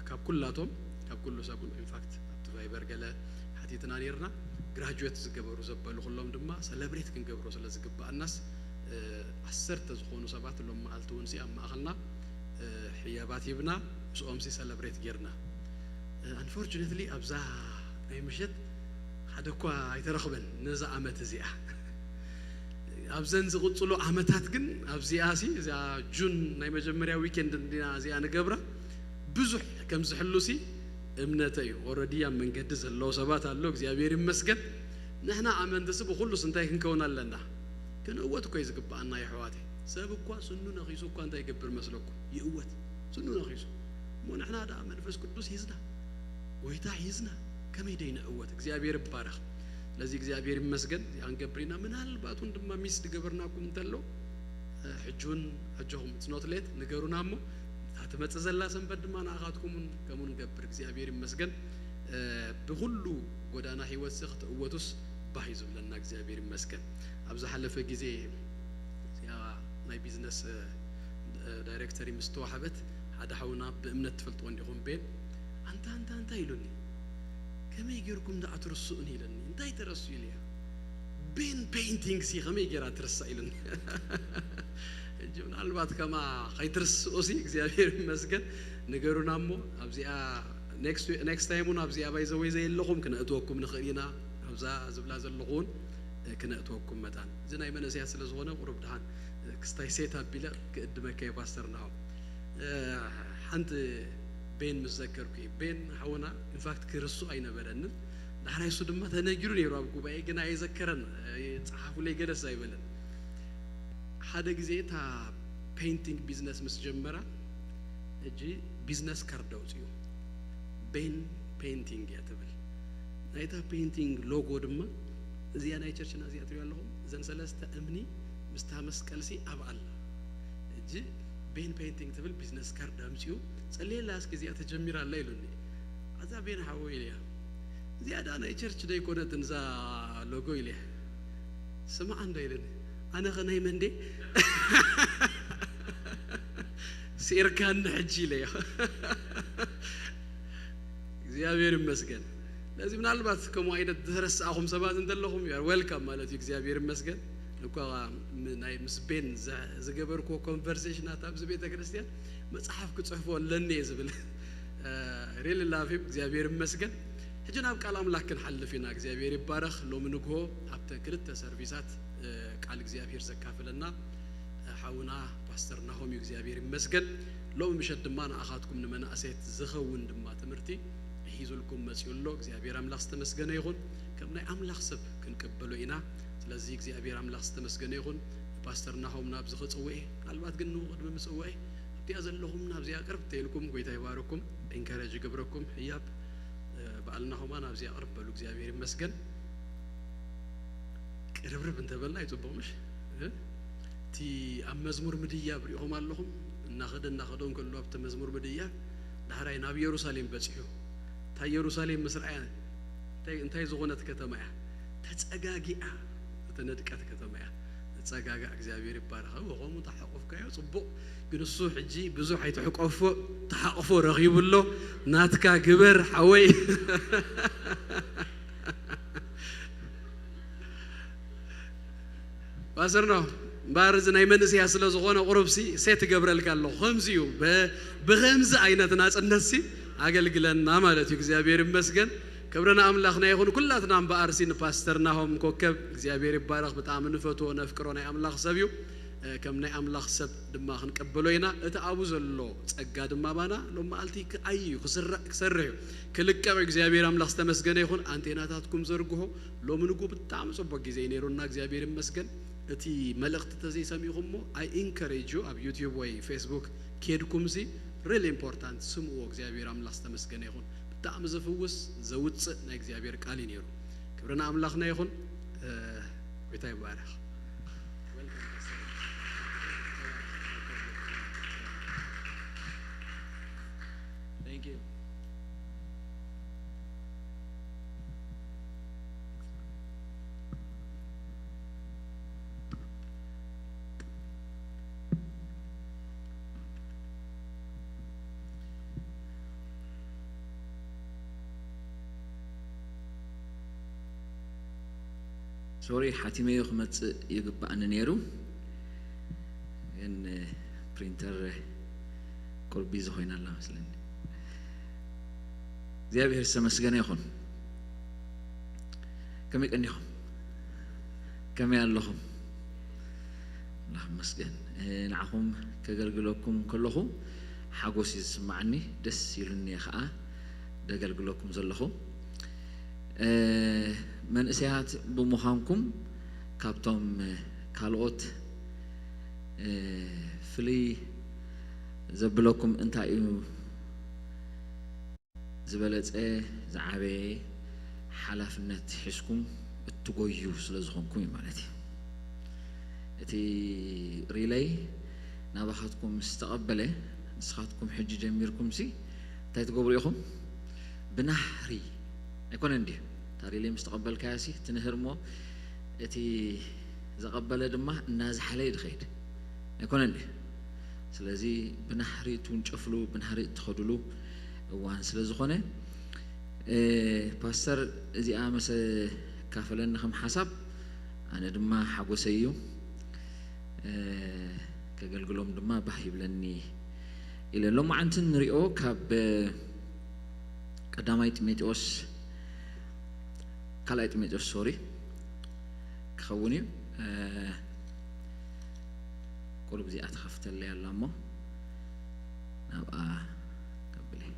ካብ ኩላቶም ካብ ኩሉ ሰብ ኢንፋክት ኣብቲ ቫይበር ገለ ሓቲትና ነይርና። ግራጁዌት ዝገበሩ ዘበሉ ኩሎም ድማ ሰለብሬት ክንገብሮ ስለ ዝግባኣናስ ዓሰርተ ዝኾኑ ሰባት ሎም መዓልቲ እውን ሲ ኣብ ማእኸልና ሕያባት ሂብና ምስኦም ሲ ሰለብሬት ጌርና። ኣንፎርቹነትሊ ኣብዛ ናይ ምሸት ሓደ እኳ ኣይተረኽበን ነዛ ዓመት እዚኣ። ኣብዘን ዝቕፅሉ ዓመታት ግን ኣብዚኣ ሲ እዚኣ ጁን ናይ መጀመርያ ዊኬንድ እንዲና እዚኣ ንገብራ ብዙሕ ከም ዝሕሉ ሲ እምነተ እዩ። ኦረዲ ኣብ መንገዲ ዘለዉ ሰባት ኣሎ እግዚኣብሔር ይመስገን። ንሕና ኣመንትሲ ብኩሉስ እንታይ ክንከውን ኣለና? ክንእወት እኮ እዩ ዝግባኣና የሕዋተይ። ሰብ እኳ ስኑ ነኺሱ እኳ እንታይ ይገብር መስለኩም? ይእወት ስኑ ነኺሱ። እሞ ንሕና ደኣ መንፈስ ቅዱስ ሒዝና ጎይታ ሒዝና ከመይ ደይንእወት? እግዚኣብሔር ይባረኽ። ስለዚ እግዚኣብሔር ይመስገን። እዚኣ ክንገብር ኢና። ምናልባት እውን ድማ ሚስ ዝገበርናኩም እንተሎ ሕጂ እውን ኣጆኹም it's not late ንገሩና እሞ እታ ትመፅእ ዘላ ሰንበት ድማ ንኣኻትኩም እውን ከምኡ ንገብር። እግዚኣብሔር ይመስገን። ብኩሉ ጎዳና ህይወት ክትእወቱስ ባህ እዩ ዝብለና። እግዚኣብሔር ይመስገን። ኣብ ዝሓለፈ ግዜ እዚኣ ናይ ቢዝነስ ዳይሬክተሪ ምስ ተዋሕበት ሓደ ሓውና ብእምነት ትፈልጥዎ እንዲኹም ቤን ኣንታ ኣንታ ኣንታ ኢሉኒ። ከመይ ጌርኩም ደኣ ትርስኡኒ ኢለኒ። እንታይ ተረስኡ ኢለያ። ቤን ፔይንቲንግ ሲ ከመይ ጌራ ትርሳእ ኢሉኒ። ሕጂ ምናልባት ከማ ከይትርስኡ ሲ እግዚኣብሔር ይመስገን ንገሩና እሞ ኣብዚኣ ኔክስት ታይም እውን ኣብዚኣ ባይዘወይ ዘየለኹም ክነእትወኩም ንኽእል ኢና። ኣብዛ ዝብላ ዘለኹ እውን ክነእትወኩም መታን እዚ ናይ መንእሰያት ስለ ዝኾነ ቁሩብ ድሓን ክስታይ ሴት ኣቢለ ክእድመካ እየ ፓስተር ናሆም። ሓንቲ ቤን ምስ ዘከርኩ እዩ። ቤን ሓውና ኢንፋክት ክርስኡ ኣይነበረንን። ዳሕራይ እሱ ድማ ተነጊሩ ነይሩ ኣብ ጉባኤ ግን ኣየዘከረን። ጸሓፉለይ ገለስ ኣይበለን። ሓደ ግዜ እታ ፔይንቲንግ ቢዝነስ ምስ ጀመራ ሕጂ ቢዝነስ ካርድ ኣውፅኡ። ቤን ፔይንቲንግ እያ ትብል። ናይታ ፔይንቲንግ ሎጎ ድማ እዚኣ ናይ ቸርችና እዚኣ ትሪኦ ኣለኹም። እዘን ሰለስተ እምኒ ምስታ መስቀልሲ ኣብ ኣላ። ሕጂ ቤን ፔይንቲንግ ትብል ቢዝነስ ካርድ ኣምፅኡ። ጸልየላ እስኪ እዚኣ ተጀሚራ ኣላ ኢሉኒ። ኣዛ ቤን ሓወይ ኢለያ። እዚኣ ደኣ ናይ ቸርች ዶ ኣይኮነትን እዛ ሎጎ ኢለያ። ስማዕ እንዶ ኢለኒ። ኣነ ኸ ናይ መን ድየ? ስኢርካኒ ሕጂ ኢለዮ። እግዚኣብሔር ይመስገን። ስለዚ ምናልባት ከምኡ ዓይነት ዝተረሳእኹም ሰባት እንተለኹም you are welcome ማለት እዩ። እግዚኣብሔር ይመስገን። እኳ ም- ናይ ምስ ቤን ዘ- ዝገበርኩዎ ኮንቨርሴሽናት ኣብዚ ቤተ ክርስቲያን መፅሓፍ ክፅሕፎ ኣለኒ እየ ዝብል። ሪሊ ላቭ ሂም። እግዚኣብሔር ይመስገን። ሕጂ ናብ ቃል ኣምላክ ክንሓልፍ ኢና። እግዚኣብሔር ይባረኽ። ሎሚ ንግሆ ኣብተን ክልተ ሰርቪሳት ቃል እግዚኣብሔር ዘካፍለና ሓውና ፓስተር ናሆም እዩ። እግዚኣብሔር ይመስገን። ሎሚ ምሸት ድማ ንኣኻትኩም ንመናእሰያት ዝኸውን ድማ ትምህርቲ ሒዙልኩም መፂኡ ኣሎ። እግዚኣብሔር ኣምላኽ ዝተመስገነ ይኹን። ከም ናይ ኣምላኽ ሰብ ክንቅበሎ ኢና። ስለዚ እግዚኣብሔር ኣምላኽ ዝተመስገነ ይኹን። ፓስተር ናሆም ናብዚ ክፅውዕ እየ። ምናልባት ግን ንኡ ቅድሚ ምፅውዕ ኣብቲኣ ዘለኹም ናብዚኣ ቅርብ ተይልኩም ጎይታ ይባረኩም፣ ኢንካሬጅ ይገብረኩም። ህያብ በዓልና ሆማ ናብዚኣ ቅርብ በሉ። እግዚኣብሔር ይመስገን። ቅርብርብ እንተበልና ይፅቡቕ ምሽ እቲ ኣብ መዝሙር ምድያብ ሪኢኹም ኣለኹም። እናኸደ እናኸደ እንከሎ ኣብቲ መዝሙር ምድያብ ዳሕራይ ናብ ኢየሩሳሌም በፂሑ። እታ ኢየሩሳሌም ምስ ረኣያ እንታይ ዝኾነት ከተማ እያ? ተፀጋጊኣ ዝተነድቀት ከተማ እያ። ተፀጋጋ እግዚኣብሔር ይባረኸ። ከምኡ ተሓቆፍካዮ ፅቡቕ። ግን እሱ ሕጂ ብዙሕ ኣይትሕቆፎ። ተሓቆፎ ረኺቡ ኣሎ። ናትካ ግበር ሓወይ። ፓስተር ነው እምበኣር እዚ ናይ መንእሰያ ስለ ዝኾነ ቁሩብሲ ሴት እገብረልካ ኣለኹ። ከምዚ እዩ። ብኸምዚ ዓይነት ናፅነትሲ ኣገልግለና ማለት እዩ። እግዚኣብሔር ይመስገን። ክብሪ ንኣምላኽና ይኹን። ኩላትና እምበኣርሲ ንፓስተር ናሆም ኮከብ እግዚኣብሔር ይባረኽ። ብጣዕሚ ንፈትዎ ነፍቅሮ ናይ ኣምላኽ ሰብ እዩ። ከም ናይ ኣምላኽ ሰብ ድማ ክንቀበሎ ኢና። እቲ ኣብኡ ዘሎ ጸጋ ድማ ባና ሎም መዓልቲ ክዓይ እዩ፣ ክስራዕ፣ ክሰርሕ እዩ፣ ክልቀቕ እዩ። እግዚኣብሔር ኣምላኽ ዝተመስገነ ይኹን። ኣንቴናታትኩም ዘርግሑ። ሎሚ ንጉ ብጣዕሚ ጽቡቕ ግዜ እዩ ነይሩና፣ እግዚኣብሔር ይመስገን። እቲ መልእኽቲ ተዘይሰሚኹሞ፣ I encourage you ኣብ ዩትዩብ ወይ ፌስቡክ ኬድኩምሲ ሪል ኢምፖርታንት ስምዎ። እግዚኣብሔር ኣምላኽ ዝተመስገነ ይኹን። ብጣዕሚ ዘፍውስ ዘውፅእ ናይ እግዚኣብሔር ቃል እዩ ነይሩ። ክብሪ ንኣምላኽና ይኹን። ጎይታ ይባረኽ። Thank you. ሶሪ፣ ሓቲመዮ ክመጽእ ይግባኣኒ ነይሩ፣ ግን ፕሪንተር ቁርቢ ዝኾይና ኣላ መስለኒ። እግዚኣብሔር ዝተመስገነ ይኹን። ከመይ ቀኒኹም? ከመይ ኣለኹም? ኣምላኽ ይመስገን። ንዓኹም ከገልግለኩም ከለኹ ሓጎስ እዩ ዝስማዓኒ፣ ደስ ኢሉኒ እየ ኸዓ ደገልግለኩም ዘለኹ። መንእሰያት ብምዃንኩም ካብቶም ካልኦት ፍልይ ዘብለኩም እንታይ እዩ? ዝበለጸ ዝዓበየ ሓላፍነት ሒዝኩም እትጎዩ ስለ ዝኾንኩም እዩ ማለት እዩ። እቲ ሪለይ ናባኻትኩም ምስ ተቐበለ፣ ንስኻትኩም ሕጂ ጀሚርኩም ሲ እንታይ ትገብሩ ኢኹም? ብናህሪ ኣይኮነን ድዩ? እታ ሪለይ ምስ ተቐበልካያ ሲ ትንህር እሞ እቲ ዘቐበለ ድማ እናዝሓለ እዩ ዝኸይድ ኣይኮነን ድዩ? ስለዚ ብናህሪ ትውንጨፍሉ፣ ብናህሪ እትኸድሉ እዋን ስለ ዝኾነ፣ ፓስተር እዚኣ መሰ ካፈለኒ ከም ሓሳብ ኣነ ድማ ሓጎሰይ እዩ። ከገልግሎም ድማ ባህ ይብለኒ ኢለ ሎማዓንቲ ንሪኦ ካብ ቀዳማይ ጢሞቴዎስ፣ ካልኣይ ጢሞቴዎስ ሶሪ ክኸውን እዩ። ቁሩብ እዚኣ ትኸፍተለይ ኣላ እሞ ናብኣ ከብል እየ።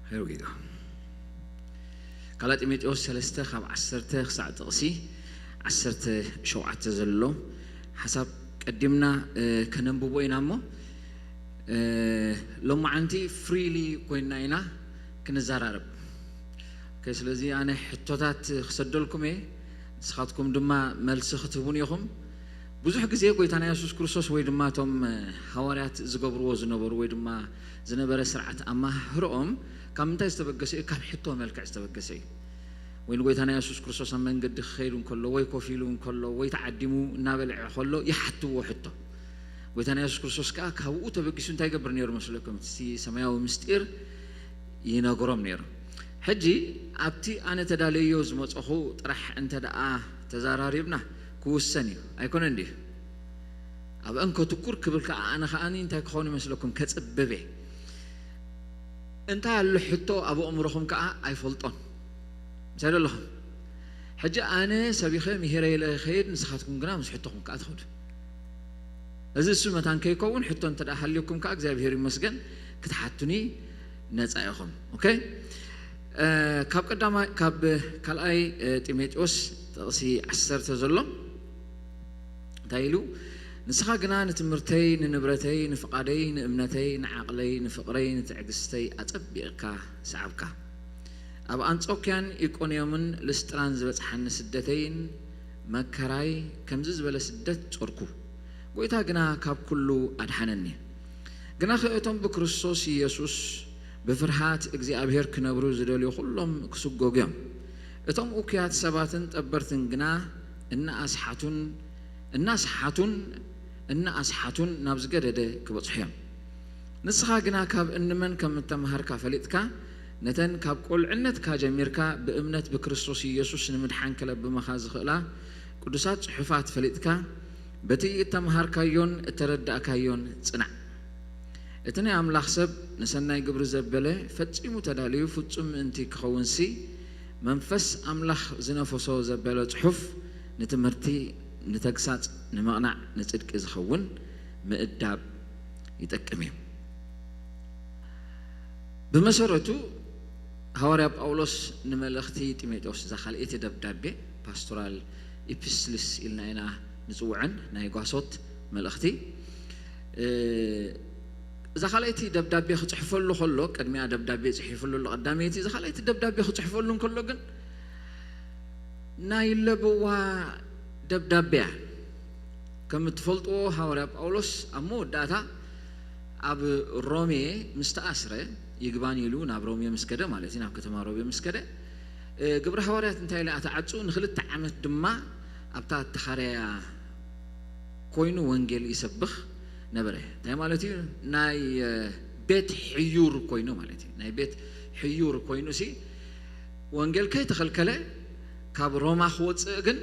Here we go. ካልኣይ ጢሞቴዎስ ሰለስተ ካብ ዓሰርተ ክሳዕ ጥቕሲ ዓሰርተ ሸውዓተ ዘሎ ሓሳብ ቀዲምና ከነንብቦ ኢና እሞ፣ ሎማዓንቲ ፍሪሊ ኮይንና ኢና ክንዘራረብ። ስለዚ ኣነ ሕቶታት ክሰደልኩም እየ፣ ንስኻትኩም ድማ መልሲ ክትህቡን ኢኹም። ብዙሕ ግዜ ጎይታና የሱስ ክርስቶስ ወይ ድማ እቶም ሃዋርያት ዝገብርዎ ዝነበሩ ወይ ድማ ዝነበረ ስርዓት ኣመሃህርኦም ካብ ምንታይ ዝተበገሰ እዩ? ካብ ሕቶ መልክዕ ዝተበገሰ እዩ። ወይ ንጎይታና የሱስ ክርስቶስ ኣብ መንገዲ ክኸይድ እንከሎ ወይ ኮፍ ኢሉ እንከሎ ወይ ተዓዲሙ እናበልዐ ከሎ ይሓትዎ ሕቶ። ጎይታና የሱስ ክርስቶስ ከዓ ካብኡ ተበጊሱ እንታይ ይገብር ነይሩ መስለኩም? እቲ ሰማያዊ ምስጢር ይነግሮም ነይሩ። ሕጂ ኣብቲ ኣነ ተዳለዮ ዝመፀኹ ጥራሕ እንተ ደኣ ተዛራሪብና ክውሰን እዩ ኣይኮነን ድዩ? ኣብ እንከትኩር ክብል ከዓ ኣነ ከዓኒ እንታይ ክኸውን ይመስለኩም? ከፅብብ እየ። እንታይ ኣሎ ሕቶ ኣብ ኣእምሮኹም ከዓ ኣይፈልጦን። እንታይ ደለኹም? ሕጂ ኣነ ሰቢኸ ምሂረ ኢለ ኸይድ፣ ንስኻትኩም ግና ምስ ሕቶኹም ከዓ ትኸዱ። እዚ እሱ መታን ከይከውን ሕቶ እንተ ደኣ ሃልዩኩም ከዓ እግዚኣብሔር ይመስገን ክትሓቱኒ ነፃ ኢኹም። ኦኬ? ካብ ቀዳማይ፣ ካብ ካልኣይ ጢሞቴዎስ ጥቕሲ ዓሰርተ ዘሎ እንታይ ኢሉ? ንስኻ ግና ንትምህርተይ፣ ንንብረተይ፣ ንፍቓደይ፣ ንእምነተይ፣ ንዓቕለይ፣ ንፍቕረይ፣ ንትዕግስተይ ኣጸቢቕካ ሰዓብካ። ኣብ ኣንጾክያን ኢቆንዮምን ልስጥራን ዝበጽሓኒ ስደተይን መከራይ ከምዚ ዝበለ ስደት ጾርኩ። ጐይታ ግና ካብ ኩሉ ኣድሓነኒ። ግናኸ እቶም ብክርስቶስ ኢየሱስ ብፍርሃት እግዚኣብሔር ክነብሩ ዝደልዩ ኩሎም ክስጎጉ እዮም። እቶም እኩያት ሰባትን ጠበርትን ግና እናኣስሓቱን እናስሓቱን እናኣስሓቱን ናብ ዝገደደ ክበጽሑ እዮም። ንስኻ ግና ካብ እንመን ከም እተምሃርካ ፈሊጥካ፣ ነተን ካብ ቁልዕነትካ ጀሚርካ ብእምነት ብክርስቶስ ኢየሱስ ንምድሓን ከለብመኻ ዝኽእላ ቅዱሳት ጽሑፋት ፈሊጥካ፣ በቲ እተምሃርካዮን እተረዳእካዮን ጽናዕ። እቲ ናይ ኣምላኽ ሰብ ንሰናይ ግብሪ ዘበለ ፈጺሙ ተዳልዩ ፍጹም ምእንቲ ክኸውንሲ፣ መንፈስ ኣምላኽ ዝነፈሶ ዘበለ ጽሑፍ ንትምህርቲ፣ ንተግሳጽ፣ ንምቕናዕ፣ ንጽድቂ ዝኸውን ምእዳብ ይጠቅም እዩ። ብመሰረቱ ሃዋርያ ጳውሎስ ንመልእኽቲ ጢሞቴዎስ፣ እዛ ካልኣይቲ ደብዳቤ፣ ፓስቶራል ኢፒስትልስ ኢልና ኢና ንጽውዐን፣ ናይ ጓሶት መልእኽቲ፣ እ፣ እዛ ካልኣይቲ ደብዳቤ ክጽሕፈሉ ከሎ፣ ቅድሚያ ደብዳቤ ጽሒፉሉ ኣሎ ቀዳመይቲ። እዛ ካልኣይቲ ደብዳቤ ክጽሕፈሉ እንከሎ ግን ናይ ለበዋ ደብዳቤ እያ። ከም እትፈልጥዎ ሃዋርያ ጳውሎስ ኣብ መወዳእታ ኣብ ሮሜ ምስ ተኣስረ፣ ይግባን ኢሉ ናብ ሮሜ ምስ ከደ ማለት እዩ፣ ናብ ከተማ ሮሜ ምስ ከደ፣ እ፣ ግብረ ሃዋርያት እንታይ ኢላ እታ ዓጹ ንክልተ ዓመት ድማ ኣብታ እተኻረያ ኮይኑ ወንጌል ይሰብኽ ነበረ። እንታይ ማለት እዩ? ናይ፣ እ፣ ቤት ሕዩር ኮይኑ ማለት እዩ። ናይ ቤት ሕዩር ኮይኑ ሲ ወንጌል ከይተኸልከለ ካብ ሮማ ክወጽእ ግን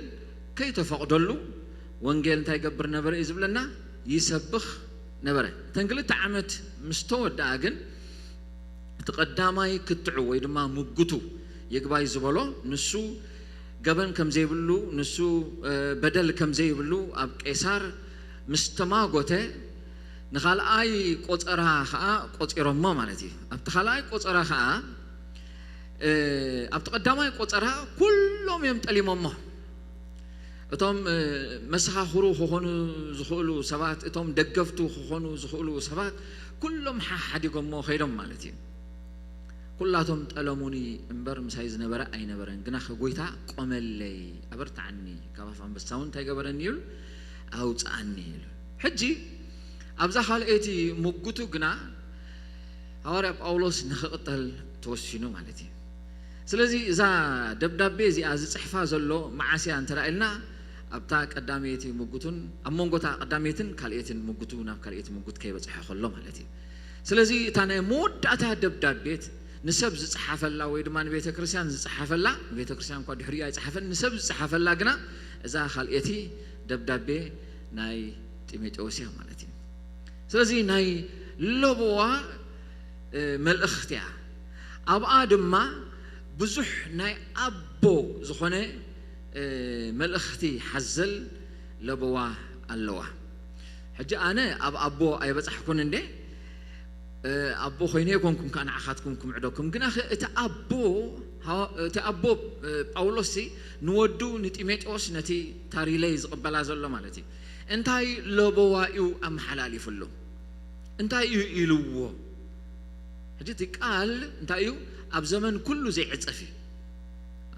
ከይተፈቕደሉ ወንጌል እንታይ ይገብር ነበረ እዩ ዝብለና? ይሰብኽ ነበረ። እተን ክልተ ዓመት ምስ ተወድኣ ግን እቲ ቀዳማይ ክትዑ ወይ ድማ ምጉቱ ይግባይ ዝበሎ ንሱ ገበን ከም ዘይብሉ፣ ንሱ፣ እ፣ በደል ከም ዘይብሉ ኣብ ቄሳር ምስ ተማጎተ ንኻልኣይ ቆጸራ ኸኣ ቆጺሮሞ ማለት እዩ። ኣብቲ ካልኣይ ቆጸራ ኸኣ፣ እ፣ ኣብቲ ቀዳማይ ቆጸራ ኩሎም እዮም ጠሊሞሞ። እቶም፣ እ፣ መሰኻኽሩ ክኾኑ ዝኽእሉ ሰባት፣ እቶም ደገፍቱ ክኾኑ ዝኽእሉ ሰባት ኩሎም ሓሓዲጎሞ ከይዶም ማለት እዩ። ኩላቶም ጠለሙኒ እምበር ምሳይ ዝነበረ ኣይነበረን፣ ግናኸ ጐይታ ቆመለይ፣ ኣበርትዓኒ፣ ካብ ኣፍ ኣንበሳ እውን እንታይ ገበረኒ ይብል፣ ኣውጽኣኒ ይብል። ሕጂ ኣብዛ ካልኣይቲ ምጉቱ ግና ሃዋርያ ጳውሎስ ንኽቕተል ተወሲኑ ማለት እዩ። ስለዚ እዛ ደብዳቤ እዚኣ ዝጽሕፋ ዘሎ መዓስ እያ እንተ ኢልና፣ ኣብታ ቀዳመይቲ ምጉቱን ኣብ መንጎታ ቀዳመይትን ካልኣይትን ምጉቱ ናብ ካልኣይቲ ምጉት ከይበጽሐ ከሎ ማለት እዩ። ስለዚ እታ ናይ መወዳእታ ደብዳቤት ንሰብ ዝጸሓፈላ ወይ ድማ ንቤተ ክርስቲያን ዝጸሓፈላ፣ ንቤተ ክርስቲያን እኳ ድሕሪኡ ኣይጸሓፈን፣ ንሰብ ዝጸሓፈላ ግና እዛ ካልኣይቲ ደብዳቤ ናይ ጢሞቴዎስ እያ ማለት እዩ። ስለዚ ናይ ለበዋ፣ እ፣ መልእኽቲ እያ። ኣብኣ ድማ ብዙሕ ናይ ኣቦ ዝኾነ፣ እ፣ መልእኽቲ ሓዘል ለበዋ ኣለዋ። ሕጂ ኣነ ኣብ ኣቦ ኣይበጻሕኩን እንዴ፣ እ፣ ኣቦ ኮይነ ኣይኮንኩም ከኣ ንዓኻትኩም ክምዕደኩም። ግናኸ እቲ ኣቦ፣ ሃዋ-፣ እቲ ኣቦ፣ እ፣ ጳውሎስሲ ንወዱ ንጢሞቴዎስ ነቲ ታሪለይ ዝቕበላ ዘሎ ማለት እዩ። እንታይ ለበዋ እዩ ኣመሓላሊፍሉ? እንታይ እዩ ኢልዎ? ሕጂ እቲ ቃል እንታይ እዩ? ኣብ ዘመን ኩሉ ዘይዕጸፍ እዩ።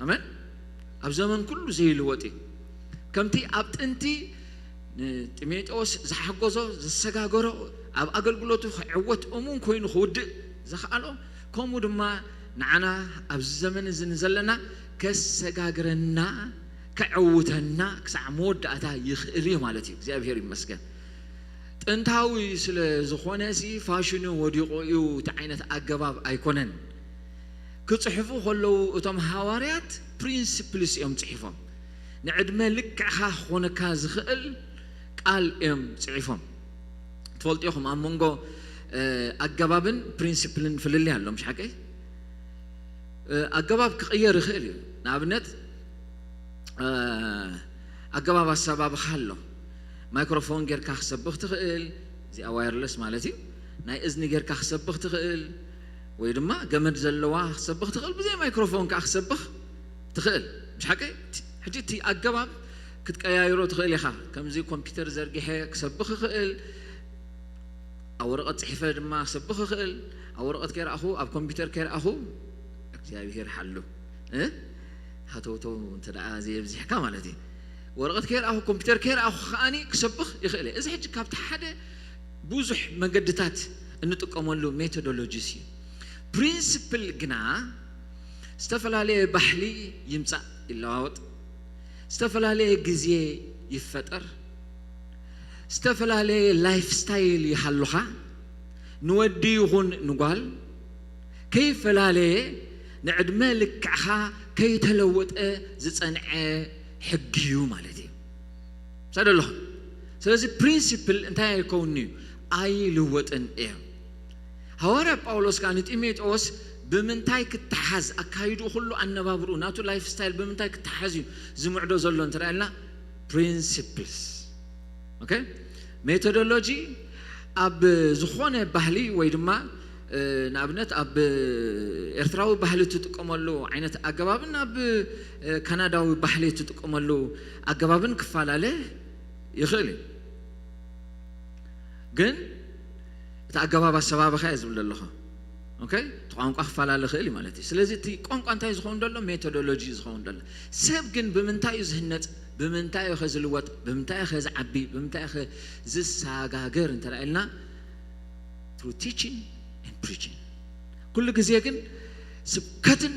ኣሜን። ኣብ ዘመን ኩሉ ዘይልወጥ እዩ። ከምቲ ኣብ ጥንቲ ንጢሞቴዎስ ዝሓገዞ፣ ዘሰጋገሮ፣ ኣብ ኣገልግሎቱ ክዕወት እሙን ኮይኑ ክውድእ ዘኽኣሎ፣ ከምኡ ድማ ንዓና ኣብዚ ዘመን እዚ ንዘለና ከሰጋግረና፣ ከዕውተና ክሳዕ መወዳእታ ይኽእል እዩ ማለት እዩ። እግዚኣብሔር ይመስገን። ጥንታዊ ስለ ዝኾነ ሲ ፋሽኑ ወዲቑ እዩ፣ እቲ ዓይነት ኣገባብ ኣይኮነን። ክጽሕፉ ከለዉ እቶም ሃዋርያት ፕሪንስፕልስ እዮም ጽሒፎም። ንዕድመ ልክዕኻ ክኾነካ ዝኽእል ቃል እዮም ጽሒፎም። ትፈልጡ ኢኹም፣ ኣብ መንጎ፣ እ፣ ኣገባብን ፕሪንስፕልን ፍልልይ ኣሎ፣ ምሽ ሓቀይ? እ፣ ኣገባብ ክቕየር ይኽእል እዩ። ንኣብነት፣ እ፣ ኣገባብ ኣሰባብኻ ኣሎ። ማይክሮፎን ጌርካ ክሰብኽ ትኽእል፣ እዚኣ ዋየርለስ ማለት እዩ። ናይ እዝኒ ጌርካ ክሰብኽ ትኽእል፣ ወይ ድማ ገመድ ዘለዋ ክሰብኽ ትኽእል፣ ብዘይ ማይክሮፎን ከኣ ክሰብኽ ትኽእል። ምሽ ሓቀይ? እቲ፣ ሕጂ እቲ ኣገባብ ክትቀያይሮ ትኽእል ኢኻ። ከምዚ ኮምፒውተር ዘርጊሐ ክሰብኽ ይኽእል፣ ኣብ ወረቐት ጽሒፈ ድማ ክሰብኽ ይኽእል። ኣብ ወረቐት ከይረኣኹ፣ ኣብ ኮምፒውተር ከይረኣኹ፣ እግዚኣብሔር ሓሉ፣ እ? ሃተውተው እንተ ደኣ ዘየብዚሕካ ማለት እዩ። ወረቐት ከይረኣኹ፣ ኮምፒውተር ከይረኣኹ ከኣኒ ክሰብኽ ይኽእል እየ። እዚ ሕጂ ካብቲ ሓደ ብዙሕ መገድታት እንጥቀመሉ ሜቶዶሎጂስ እዩ። ፕሪንስፕል ግና ዝተፈላለየ ባህሊ ይምጻእ፣ ይለዋወጥ፣ ዝተፈላለየ ግዜ ይፈጠር፣ ዝተፈላለየ ላይፍ ስታይል ይሃሉኻ፣ ንወዲ ይኹን ንጓል ከይፈላለየ ንዕድመ ልክዕኻ ከይተለወጠ ዝጸንዐ ሕጊ እዩ ማለት እዩ። ምሳይ ዶ ኣለኹም? ስለዚ ፕሪንሲፕል እንታይ ኣይከውን'ዩ? ኣይልወጥን እዩ። ሃዋርያ ጳውሎስ ከኣ ንጢሞቴዎስ ብምንታይ ክተሓዝ፣ ኣካይዱ ኩሉ ኣነባብርኡ ናቱ ላይፍ ስታይል ብምንታይ ክተሓዝ እዩ ዝምዕዶ ዘሎ እንተ ኢልና፣ ፕሪንሲፕልስ። ኦኬ፣ ሜቶዶሎጂ ኣብ ዝኾነ ባህሊ ወይ ድማ ንኣብነት ኣብ ኤርትራዊ ባህሊ እትጥቀመሉ ዓይነት ኣገባብን ኣብ ካናዳዊ ባህሊ እትጥቀመሉ ኣገባብን ክፈላለ ይኽእል እዩ። ግን እቲ ኣገባብ ኣሰባብኻ እየ ዝብል ዘለኹ። ኦኬ፣ እቲ ቋንቋ ክፈላለ ይኽእል እዩ ማለት እዩ። ስለዚ እቲ ቋንቋ እንታይ ዝኸውን ዘሎ? ሜቶዶሎጂ ዝኸውን ዘሎ። ሰብ ግን ብምንታይ እዩ ዝህነፅ? ብምንታይ እዩ ከ ዝልወጥ? ብምንታይ እዩ ከ ዝዓቢ? ብምንታይ እዩ ከ ዝሰጋገር እንተ ኢልና፣ through teaching and preaching። ኩሉ ግዜ ግን ስብከትን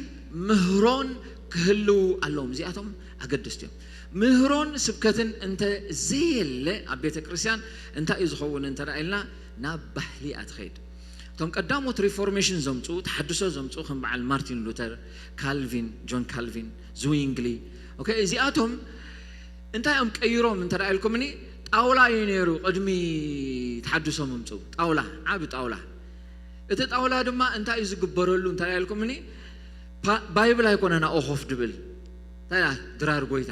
ምህሮን ክህልው ኣለዎም። እዚኣቶም ኣገደስቲ እዮም። ምህሮን ስብከትን እንተ ዘየለ ኣብ ቤተ ክርስቲያን እንታይ እዩ ዝኸውን እንተ ኢልና፣ ናብ ባህሊ እያ ትኸይድ። እቶም ቀዳሞት ሪፎርሜሽን ዘምፅኡ፣ ተሓድሶ ዘምፅኡ ከም በዓል ማርቲን ሉተር፣ ካልቪን፣ ጆን ካልቪን፣ ዝዊንግሊ፣ ኦኬ፣ እዚኣቶም እንታይ እዮም ቀይሮም እንተ ኢልኩምኒ፣ ጣውላ እዩ ነይሩ ቅድሚ ተሓድሶ ምምፅኡ። ጣውላ፣ ዓቢ ጣውላ። እቲ ጣውላ ድማ እንታይ እዩ ዝግበረሉ እንተ ኢልኩምኒ፣ ፓ- ባይብል ኣይኮነን ኣብኡ ኮፍ ድብል። እንታይ ድያ? ድራር ጎይታ።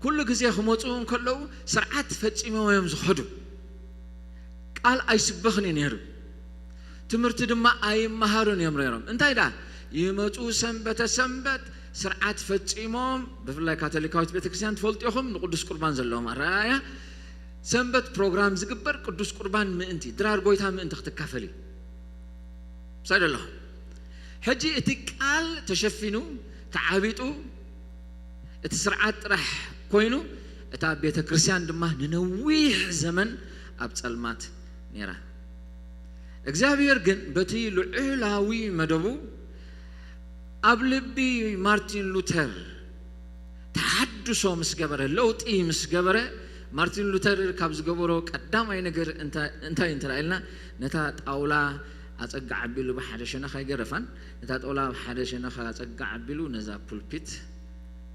ኩሉ ግዜ ክመፁ እንከለዉ ስርዓት ፈፂሞም እዮም ዝኸዱ። ቃል ኣይስበኽን እዩ ነይሩ። ትምህርቲ ድማ ኣይመሃሩን እዮም ነይሮም። እንታይ ደኣ? ይመፁ ሰንበተ ሰንበት ስርዓት ፈፂሞም። ብፍላይ ካቶሊካዊት ቤተክርስትያን ትፈልጡ ኢኹም፣ ንቅዱስ ቁርባን ዘለዎም ኣረኣእያ። ሰንበት ፕሮግራም ዝግበር ቅዱስ ቁርባን ምእንቲ፣ ድራር ጎይታ ምእንቲ ክትካፈል እዩ። ምሳይ ደለኹም። ሕጂ እቲ ቃል ተሸፊኑ፣ ተዓቢጡ፣ እቲ ስርዓት ጥራሕ ኮይኑ፣ እታ ቤተ ክርስቲያን ድማ ንነዊሕ ዘመን ኣብ ጸልማት ነይራ። እግዚኣብሔር ግን በቲ ልዑላዊ መደቡ ኣብ ልቢ ማርቲን ሉተር ተሓድሶ ምስ ገበረ፣ ለውጢ ምስ ገበረ፣ ማርቲን ሉተር ካብ ዝገበሮ ቀዳማይ ነገር እንታ- እንታይ እንተ ኢልና፣ ነታ ጣውላ ኣጸጋ ኣቢሉ ብሓደ ሸነኽ ኣይገረፋን፣ ነታ ጣውላ ብሓደ ሸነኽ ኣጸጋ ኣቢሉ ነዛ ፑልፒት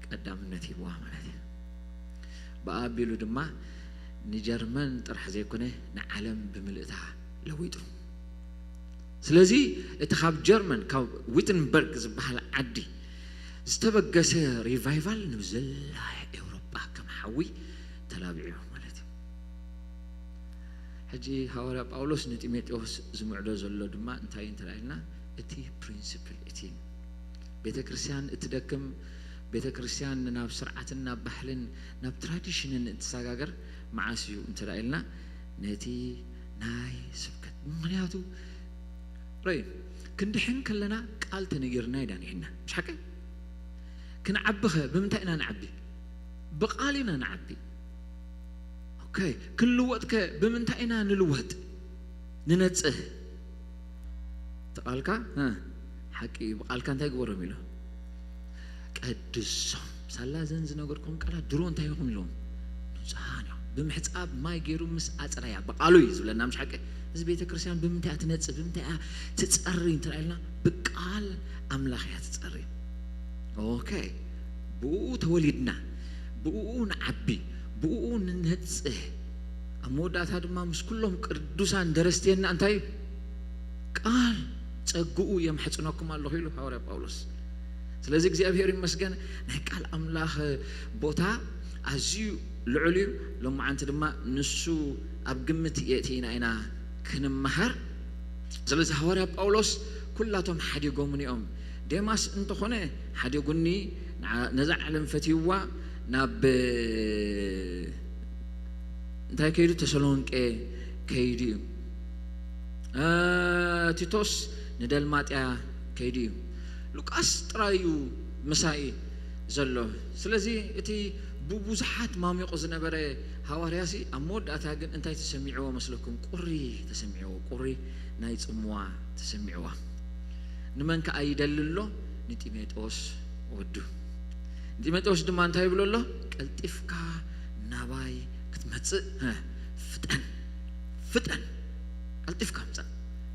ቀዳምነት ሂብዋ ማለት እዩ። ብኣቢሉ ድማ ንጀርመን ጥራሕ ዘይኮነ ንዓለም ብምልእታ ለዊጡ። ስለዚ እቲ ካብ ጀርመን ካብ ዊትንበርግ ዝበሃል ዓዲ ዝተበገሰ ሪቫይቫል ንዘላ ኤውሮጳ ከም ሓዊ ተላቢዑ ማለት እዩ። ሕጂ ሃዋርያ ጳውሎስ ንጢሞቴዎስ ዝምዕዶ ዘሎ ድማ እንታይ እንተ ኢልና፣ እቲ ፕሪንሲፕል እቲ ቤተ ክርስቲያን እትደክም፣ ቤተ ክርስቲያን ናብ ስርዓትን ናብ ባህልን ናብ ትራዲሽንን እትሰጋገር መዓስ እዩ እንተ ኢልና፣ ነቲ ናይ ስብከት። ምኽንያቱ ርእ ክንድሕን ከለና ቃል ተነጊርና ይዳንሕና፣ ምሽ ሓቂ? ክንዓብኸ ብምንታይ ኢና ንዓቢ? ብቃል ኢና ንዓቢ። ኦኬ፣ ክንልወጥከ ብምንታይ ኢና ንልወጥ? ንነጽህ። እቲ ቃልካ ሓቂ እዩ። ብቃልካ እንታይ ግበሮም ኢሉ? ቀድሶም። ሳላ ዘን ዝነገርኩም ቃላት ድሮ እንታይ ይኹም ኢሎም? ንጹሃን እዮም። ብምሕጻብ ማይ ገይሩ ምስ ኣጽረያ ብቃሉ እዩ ዝብለና፣ ምሽ ሓቂ? እዚ ቤተ ክርስቲያን ብምንታይ እያ ትነጽህ? ብምንታይ እያ ትጸሪ እንተ ኢልና፣ ብቃል ኣምላኽ እያ ትጸሪ። ኦኬ፣ ብኡ ተወሊድና፣ ብኡ ንዓቢ፣ ብኡ ንነጽህ። ኣብ መወዳእታ ድማ ምስ ኩሎም ቅዱሳን ደረስቴና እንታይ እዩ? ቃል ጸግኡ የምሕጽነኩም ኣለኹ ኢሉ ሃዋርያ ጳውሎስ። ስለዚ እግዚኣብሔር ይመስገን፣ ናይ ቃል ኣምላኽ ቦታ ኣዝዩ ልዑል እዩ። ሎማዓንቲ ድማ ንሱ ኣብ ግምት የእቲና ኢና ክንመሃር። ስለዚ ሃዋርያ ጳውሎስ ኩላቶም ሓዲጎምኒ እዮም። ዴማስ እንተኾነ ሓዲጉኒ፣ ነዛ ዓለም ፈትይዋ ናብ እንታይ ከይዱ? ተሰሎንቄ ከይዱ እዩ። ቲቶስ ንደልማጥያ ከይዱ እዩ። ሉቃስ ጥራይ እዩ ምሳይ ዘሎ። ስለዚ እቲ ብብዙሓት ማሚቑ ዝነበረ ሃዋርያሲ ኣብ መወዳእታ ግን እንታይ ተሰሚዕዎ መስለኩም? ቁሪ ተሰሚዕዎ። ቁሪ ናይ ጽምዋ ተሰሚዕዋ። ንመን ከኣ ይደሊ ኣሎ? ንጢሞቴዎስ ወዱ። ንጢሞቴዎስ ድማ እንታይ ይብሎ ኣሎ? ቀልጢፍካ ናባይ ክትመጽእ ፍጠን፣ ፍጠን፣ ቀልጢፍካ ምጻእ።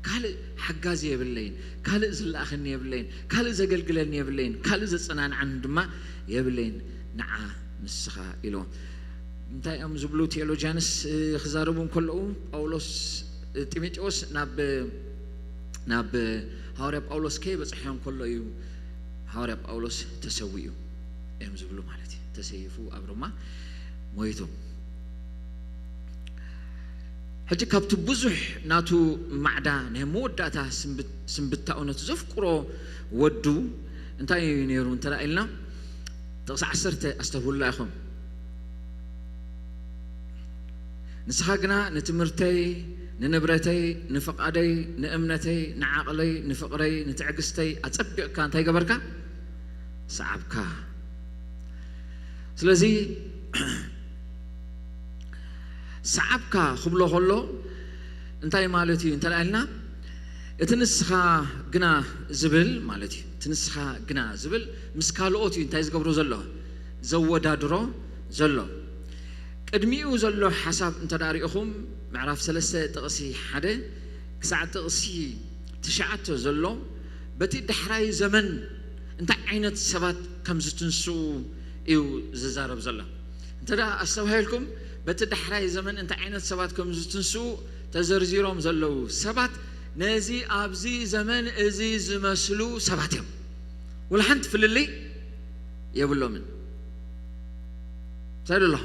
ካልእ ሓጋዚ የብለይን፣ ካልእ ዝለኣኸኒ የብለይን፣ ካልእ ዘገልግለኒ የብለይን፣ ካልእ ዘጸናንዓኒ ድማ የብለይን። ንዓ ንስኻ ኢልዎ። እንታይ እዮም ዝብሉ ቴዎሎጂያንስ ክዛረቡ እንከለዉ፣ ጳውሎስ ጢሞቴዎስ ናብ ናብ ሃዋርያ ጳውሎስ ከይበጽሐ እንከሎ እዩ ሃዋርያ ጳውሎስ ተሰዊኡ እዮም ዝብሉ ማለት እዩ። ተሰይፉ ኣብ ሮማ ሞይቱ። ሕጂ ካብቲ ብዙሕ ናቱ ማዕዳ ናይ መወዳእታ ስንብት-፣ ስንብታኡ ነቲ ዘፍቅሮ ወዱ እንታይ እዩ ነይሩ እንተ ኢልና፣ ጥቕሲ ዓሰርተ ኣስተብህሉላ ኢኹም። ንስኻ ግና ንትምህርተይ፣ ንንብረተይ፣ ንፍቓደይ፣ ንእምነተይ፣ ንዓቕለይ፣ ንፍቕረይ፣ ንትዕግስተይ ኣጸቢቕካ እንታይ ገበርካ? ሰዓብካ። ስለዚ ሰዓብካ ክብሎ ከሎ እንታይ ማለት እዩ እንተ ኢልና፣ እቲ ንስኻ ግና ዝብል ማለት እዩ። እቲ ንስኻ ግና ዝብል ምስ ካልኦት እዩ እንታይ ዝገብሮ ዘሎ? ዘወዳድሮ ዘሎ። ቅድሚኡ ዘሎ ሓሳብ እንተ ደኣ ሪእኹም፣ ምዕራፍ ሰለስተ ጥቕሲ ሓደ ክሳዕ ጥቕሲ ትሽዓተ ዘሎ፣ በቲ ዳሕራይ ዘመን እንታይ ዓይነት ሰባት ከም ዝትንስኡ እዩ ዝዛረብ ዘሎ። እንተ ደኣ ኣስተባሂልኩም፣ በቲ ዳሕራይ ዘመን እንታይ ዓይነት ሰባት ከም ዝትንስኡ ተዘርዚሮም ዘለዉ ሰባት፣ ነዚ ኣብዚ ዘመን እዚ ዝመስሉ ሰባት እዮም። ወላ ሓንቲ ፍልልይ የብሎምን። እንታይ ደሎ?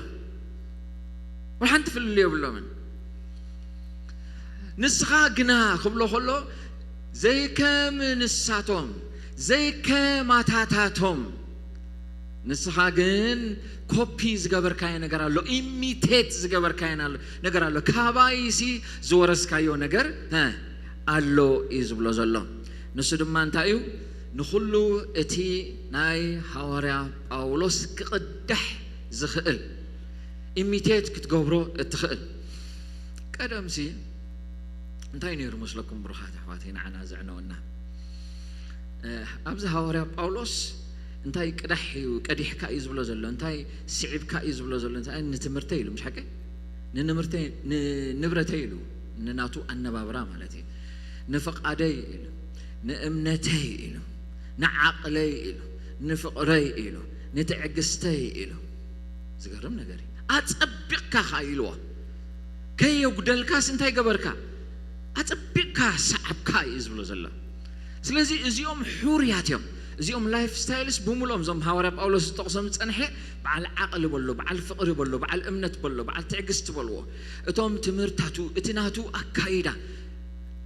ወላ ሓንቲ ፍልልይ የብሎምን። ንስኻ ግና ክብሎ ከሎ፣ ዘይከም ንሳቶም፣ ዘይከማታታቶም፣ ንስኻ ግን ኮፒ ዝገበርካዮ ነገር ኣሎ፣ ኢሚቴት ዝገበርካዮ ኣሎ-፣ ነገር ኣሎ፣ ካባይሲ ዝወረስካዮ ነገር፣ ሀ፣ ኣሎ እዩ ዝብሎ ዘሎ። ንሱ ድማ እንታይ እዩ? ንኹሉ እቲ ናይ ሃዋርያ ጳውሎስ ክቕዳሕ ዝኽእል፣ ኢሚቴት ክትገብሮ እትኽእል። ቀደምሲ እንታይ ነይሩ መስለኩም ብሩኻት ኣሕዋተይ ንዓና ዘዕነወና? እ፣ ኣብዚ ሃዋርያ ጳውሎስ እንታይ ቅዳሕ እዩ፣ ቀዲሕካ እዩ ዝብሎ ዘሎ፣ እንታይ ስዒብካ እዩ ዝብሎ ዘሎ፣ እንታይ ንትምህርተይ ኢሉ፣ ምሽ ሓቀይ? ንንምርተይ-፣ ንንብረተይ ኢሉ፣ ንናቱ ኣነባብራ ማለት እዩ። ንፍቓደይ ኢሉ፣ ንእምነተይ ኢሉ፣ ንዓቕለይ ኢሉ፣ ንፍቕረይ ኢሉ፣ ንትዕግስተይ ኢሉ። ዝገርም ነገር እዩ። ኣጸቢቕካ ኸኣ ኢልዎ። ከየጉደልካስ እንታይ ገበርካ? ኣጸቢቕካ ሰዓብካ እዩ ዝብሎ ዘሎ። ስለዚ እዚኦም ሕሩያት እዮም። እዚኦም ላይፍ ስታይልስ ብምልኦም እዞም ሃዋርያ ጳውሎስ ዝጠቕሶም ዝጸንሐ በዓል ዓቕሊ በሎ፣ በዓል ፍቕሪ በሎ፣ በዓል እምነት በሎ፣ በዓል ትዕግስቲ በልዎ። እቶም ትምህርታቱ፣ እቲ ናቱ ኣካይዳ፣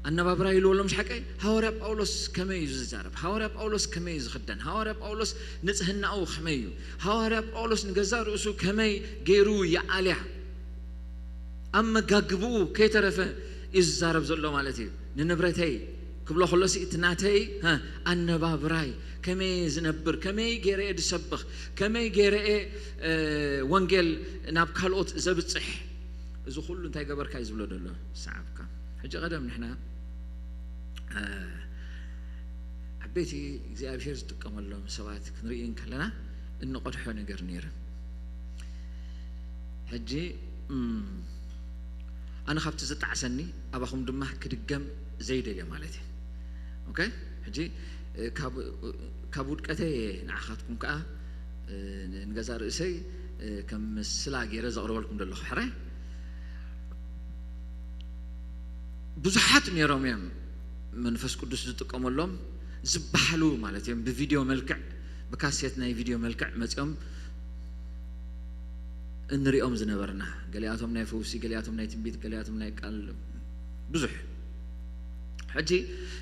ኣነባብራ ኢልዎ ኣሎ፣ ምሽ ሓቀይ? ሃዋርያ ጳውሎስ ከመይ እዩ ዝዛረብ? ሃዋርያ ጳውሎስ ከመይ እዩ ዝኽደን? ሃዋርያ ጳውሎስ ንጽህናኡ ከመይ እዩ? ሃዋርያ ጳውሎስ ንገዛእ ርእሱ ከመይ ገይሩ ይኣልያ? ኣብ መጋግብኡ ከይተረፈ እዩ ዝዛረብ ዘሎ ማለት እዩ። ንንብረተይ ክብሎ ከሎሲ እቲ ናተይ፣ ሀ፣ ኣነባብራይ፣ ከመይ ዝነብር፣ ከመይ ገይረ እየ ዝሰብኽ፣ ከመይ ገይረ እየ፣ እ፣ ወንጌል ናብ ካልኦት ዘብጽሕ፣ እዚ ኩሉ እንታይ ገበርካ እዩ ዝብሎ ዘሎ? ሰዓብካ። ሕጂ ቀደም ንሕና፣ እ፣ ዓበይቲ እግዚኣብሔር ዝጥቀመሎም ሰባት ክንርኢ እንከለና እንቐድሖ ነገር ነይሩ። ሕጂ፣ እም፣ ኣነ ካብቲ ዝጣዕሰኒ ኣባኹም ድማ ክድገም ዘይደልዮ ማለት እዩ። ኦኬ? ሕጂ፣ እ፣ ካብ፣ ካብ ውድቀተይ እየ ንዓኻትኩም ከኣ፣ እ፣ ን-፣ ንገዛእ ርእሰይ፣ እ፣ ከም ምስላ ገይረ ዘቕርበልኩም ዘለኹ ሕራይ። ብዙሓት ነይሮም እዮም መንፈስ ቅዱስ ዝጥቀመሎም ዝበሃሉ ማለት እዮም። ብቪድዮ መልክዕ፣ ብካሴት ናይ ቪድዮ መልክዕ መጺኦም እንሪኦም ዝነበርና፣ ገሊኣቶም ናይ ፈውሲ፣ ገሊኣቶም ናይ ትንቢት፣ ገሊኣቶም ናይ ቃል፣ ብዙሕ። ሕጂ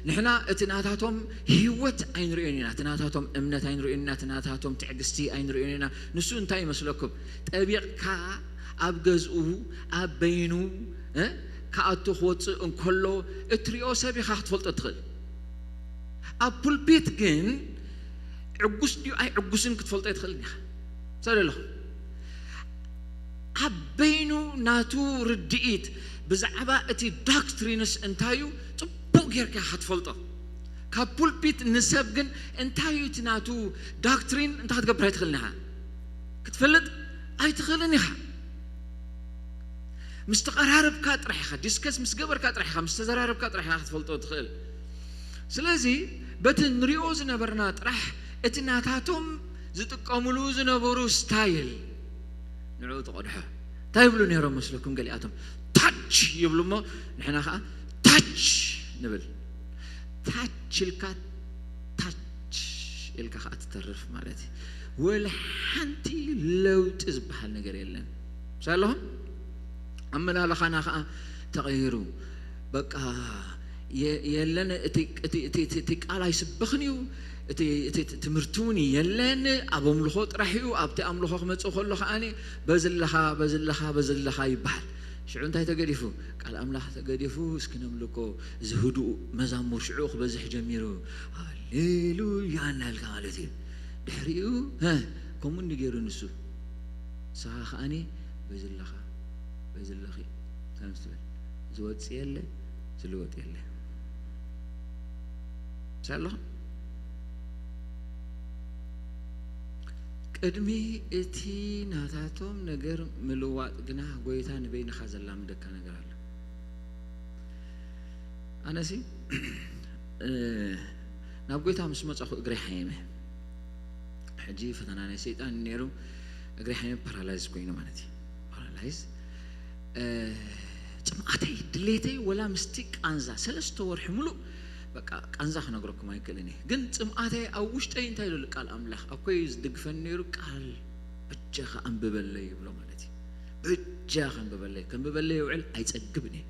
ንሕና እቲ ናታቶም ህይወት ኣይንርእዮን ኢና፣ እቲ ናታቶም እምነት ኣይንርእዮን ኢና፣ እቲ ናታቶም ትዕግስቲ ኣይንርእዮን ኢና። ንሱ እንታይ ይመስለኩም? ጠቢቕካ ኣብ ገዝኡ፣ ኣብ በይኑ፣ እ፣ ክኣቱ ክወጽእ እንከሎ እትሪኦ ሰብ ኢኻ ክትፈልጦ ትኽእል። ኣብ ፑልፒት ግን ዕጉስ ድዩ ኣይዕጉስን ክትፈልጦ ኣይትኽእልን ኢኻ። ሰለለኹ ኣብ በይኑ ናቱ ርድኢት ብዛዕባ እቲ ዶክትሪንስ እንታይ እዩ ጽቡቕ ጌርካ ኢኻ ክትፈልጦ። ካብ ፑልፒት ንሰብ ግን እንታይ እዩ እቲ ናቱ ዶክትሪን እንታይ ክትገብር ኣይትኽእልን ኢኻ። ክትፈልጥ ኣይትኽእልን ኢኻ። ምስ ተቐራረብካ ጥራሕ ኢኻ፣ ዲስከስ ምስ ገበርካ ጥራሕ ኢኻ፣ ምስ ተዘራረብካ ጥራሕ ኢኻ ክትፈልጦ ትኽእል። ስለዚ በቲ ንሪኦ ዝነበርና ጥራሕ እቲ ናታቶም ዝጥቀምሉ ዝነበሩ ስታይል ንዕኡ ተቐድሖ። እንታይ ይብሉ ነይሮም መስለኩም? ገሊኣቶም ታች ይብሉ እሞ ንሕና ኸዓ ታች ንብል። ታች ኢልካ ታች ኢልካ ከዓ ትተርፍ ማለት እዩ። ወላ ሓንቲ ለውጢ ዝበሃል ነገር የለን። ሳለኹም ኣመላልኻና ከዓ ተቐይሩ። በቃ የ- የለን፣ እቲ- እቲ- እቲ- እቲ- እቲ ቃል ኣይስበኽን እዩ። እቲ እቲ- እቲ ትምህርቲ እውን የለን። ኣብ ኣምልኾ ጥራሕ እዩ። ኣብቲ ኣምልኾ ክመፅእ ከሎ ከዓ በዝለኻ በዝለኻ በዝለኻ ይበሃል። ሽዑ እንታይ ተገዲፉ? ቃል ኣምላኽ ተገዲፉ። እስኪ ነምልኮ። እዚ ህዱእ መዛሙር ሽዑ ክበዝሕ ጀሚሩ። ሃሌሉያ እናልካ ማለት እዩ። ድሕሪኡ ሀ፣ ከምኡ እንዲ ገይሩ ንሱ። ንስኻ ከዓኒ በዝለኻ በዝለኺ ከምዚ ትብል። ዝወፅእ የለ፣ ዝልወጥ የለ። ሳለኹም ቅድሚ እቲ ናታቶም ነገር ምልዋጥ ግና ጎይታ ንበይንኻ ዘላምደካ ነገር ኣሎ። ኣነሲ እ፣ ናብ ጎይታ ምስ መጻኹ እግረይ ሓየመ። ሕጂ ፈተና ናይ ሰይጣን ነይሩ፣ እግረይ ሓየመ፣ ፓራላይዝ ኮይኑ ማለት እዩ። ፓራላይዝ እ፣ ጽምኣተይ ድሌተይ ወላ ምስቲ ቃንዛ ሰለስተ ወርሒ ሙሉእ በቃ ቃንዛ ክነግረኩም ኣይክእልን እየ። ግን ጽምኣተይ ኣብ ውሽጠይ እንታይ ይብል ቃል ኣምላኽ ኣኮይ ዝድግፈኒ ነይሩ። ቃል በጃኻ ኣንብበለይ ይብሎ ማለት እዩ። በጃኻ ኣንብበለይ፣ ከንብበለይ ይውዕል ኣይጸግብን እየ።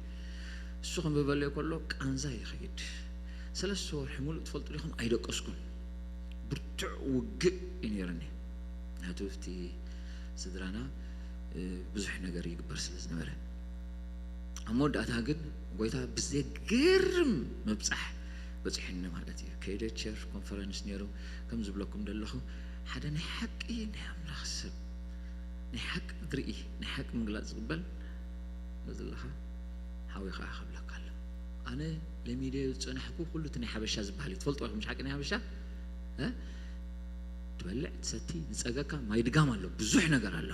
እሱ ከንብበለይ ከሎ ቃንዛ ይኸይድ። ሰለስተ ወርሒ ሙሉእ ትፈልጡ ዲኹም ኣይደቀስኩን። ብርቱዕ ውግእ እዩ ነይሩኒ። ናቱ እቲ ስድራና እ፣ ብዙሕ ነገር ይግበር ስለ ዝነበረ፣ ኣብ መወዳእታ ግን ጎይታ ብዘገርም ምብጻሕ በጺሑኒ ማለት እዩ። ከይደ ቸር ኮንፈረንስ ነይሩ። ከም ዝብለኩም ዘለኹ ሓደ ናይ ሓቂ ናይ ኣምላኽ ሰብ፣ ናይ ሓቂ ዝርኢ፣ ናይ ሓቂ ምግላጽ ዝቕበል ዘለኻ ሓዊ ከዓ ክብለካ ኣሎ። ኣነ ለሚደ ዝጸናሕኩ ኩሉ እቲ ናይ ሓበሻ ዝበሃል እዩ። ትፈልጥዎ ኢኹም ሓቂ ናይ ሓበሻ እ? ትበልዕ ትሰቲ ዝጸገካ ማይ ድጋም ኣሎ፣ ብዙሕ ነገር ኣሎ።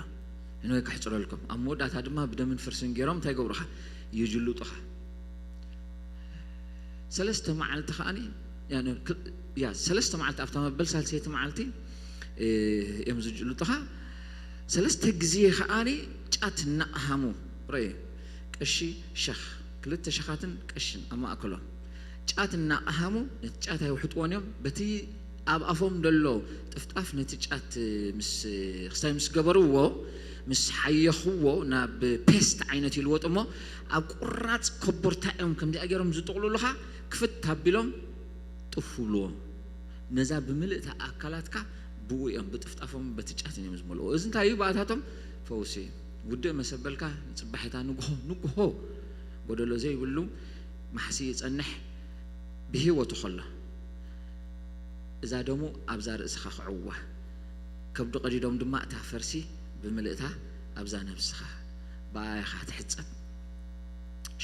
ንወይ ከሕጽረልኩም። ኣብ መወዳእታ ድማ ብደምን ፍርስን ገይሮም እንታይ ገብሩኻ? ይጅልጡኻ። ሰለስተ መዓልቲ ከዓኒ ያ፣ ያ ሰለስተ መዓልቲ ኣብታ መበል ሳልሰይቲ መዓልቲ እ፣ እዮም ዝጅልጡኻ። ሰለስተ ግዜ ከዓኒ ጫት እናቕሃሙ ርእ፣ ቀሺ ሸኽ፣ ክልተ ሸኻትን ቀሽን ኣብ ማእከሎም ጫት እናቕሃሙ ነቲ ጫት ኣይውሕጥዎን እዮም። በቲ ኣብ ኣፎም ዘሎ ጥፍጣፍ ነቲ ጫት ምስ ክስታይ ምስ ገበርዎ፣ ምስ ሓየኽዎ ናብ ፔስት ዓይነት ይልወጥ እሞ ኣብ ቁራፅ ኮቦርታ እዮም ከምዚኣ ገይሮም ዝጥቕልሉኻ ክፍት ኣቢሎም ጥፍ ብልዎ። ነዛ ብምልእታ ኣካላትካ ብኡ እዮም ብጥፍጣፎም በቲ ጫትን እዮም ዝመልእዎ። እዚ እንታይ እዩ? ብኣታቶም ፈውሲ እዩ። ውድእ መሰበልካ ንፅባሒታ ንግሆ ንግሆ ጎደሎ ዘይብሉ ማሕሲ ይፀንሕ ብህይወቱ ከሎ እዛ ደሙ ኣብዛ ርእስኻ ክዕዋ ከብዲ ቀዲዶም ድማ እታ ፈርሲ ብምልእታ ኣብዛ ነብስኻ ብኣያኻ ትሕጸብ።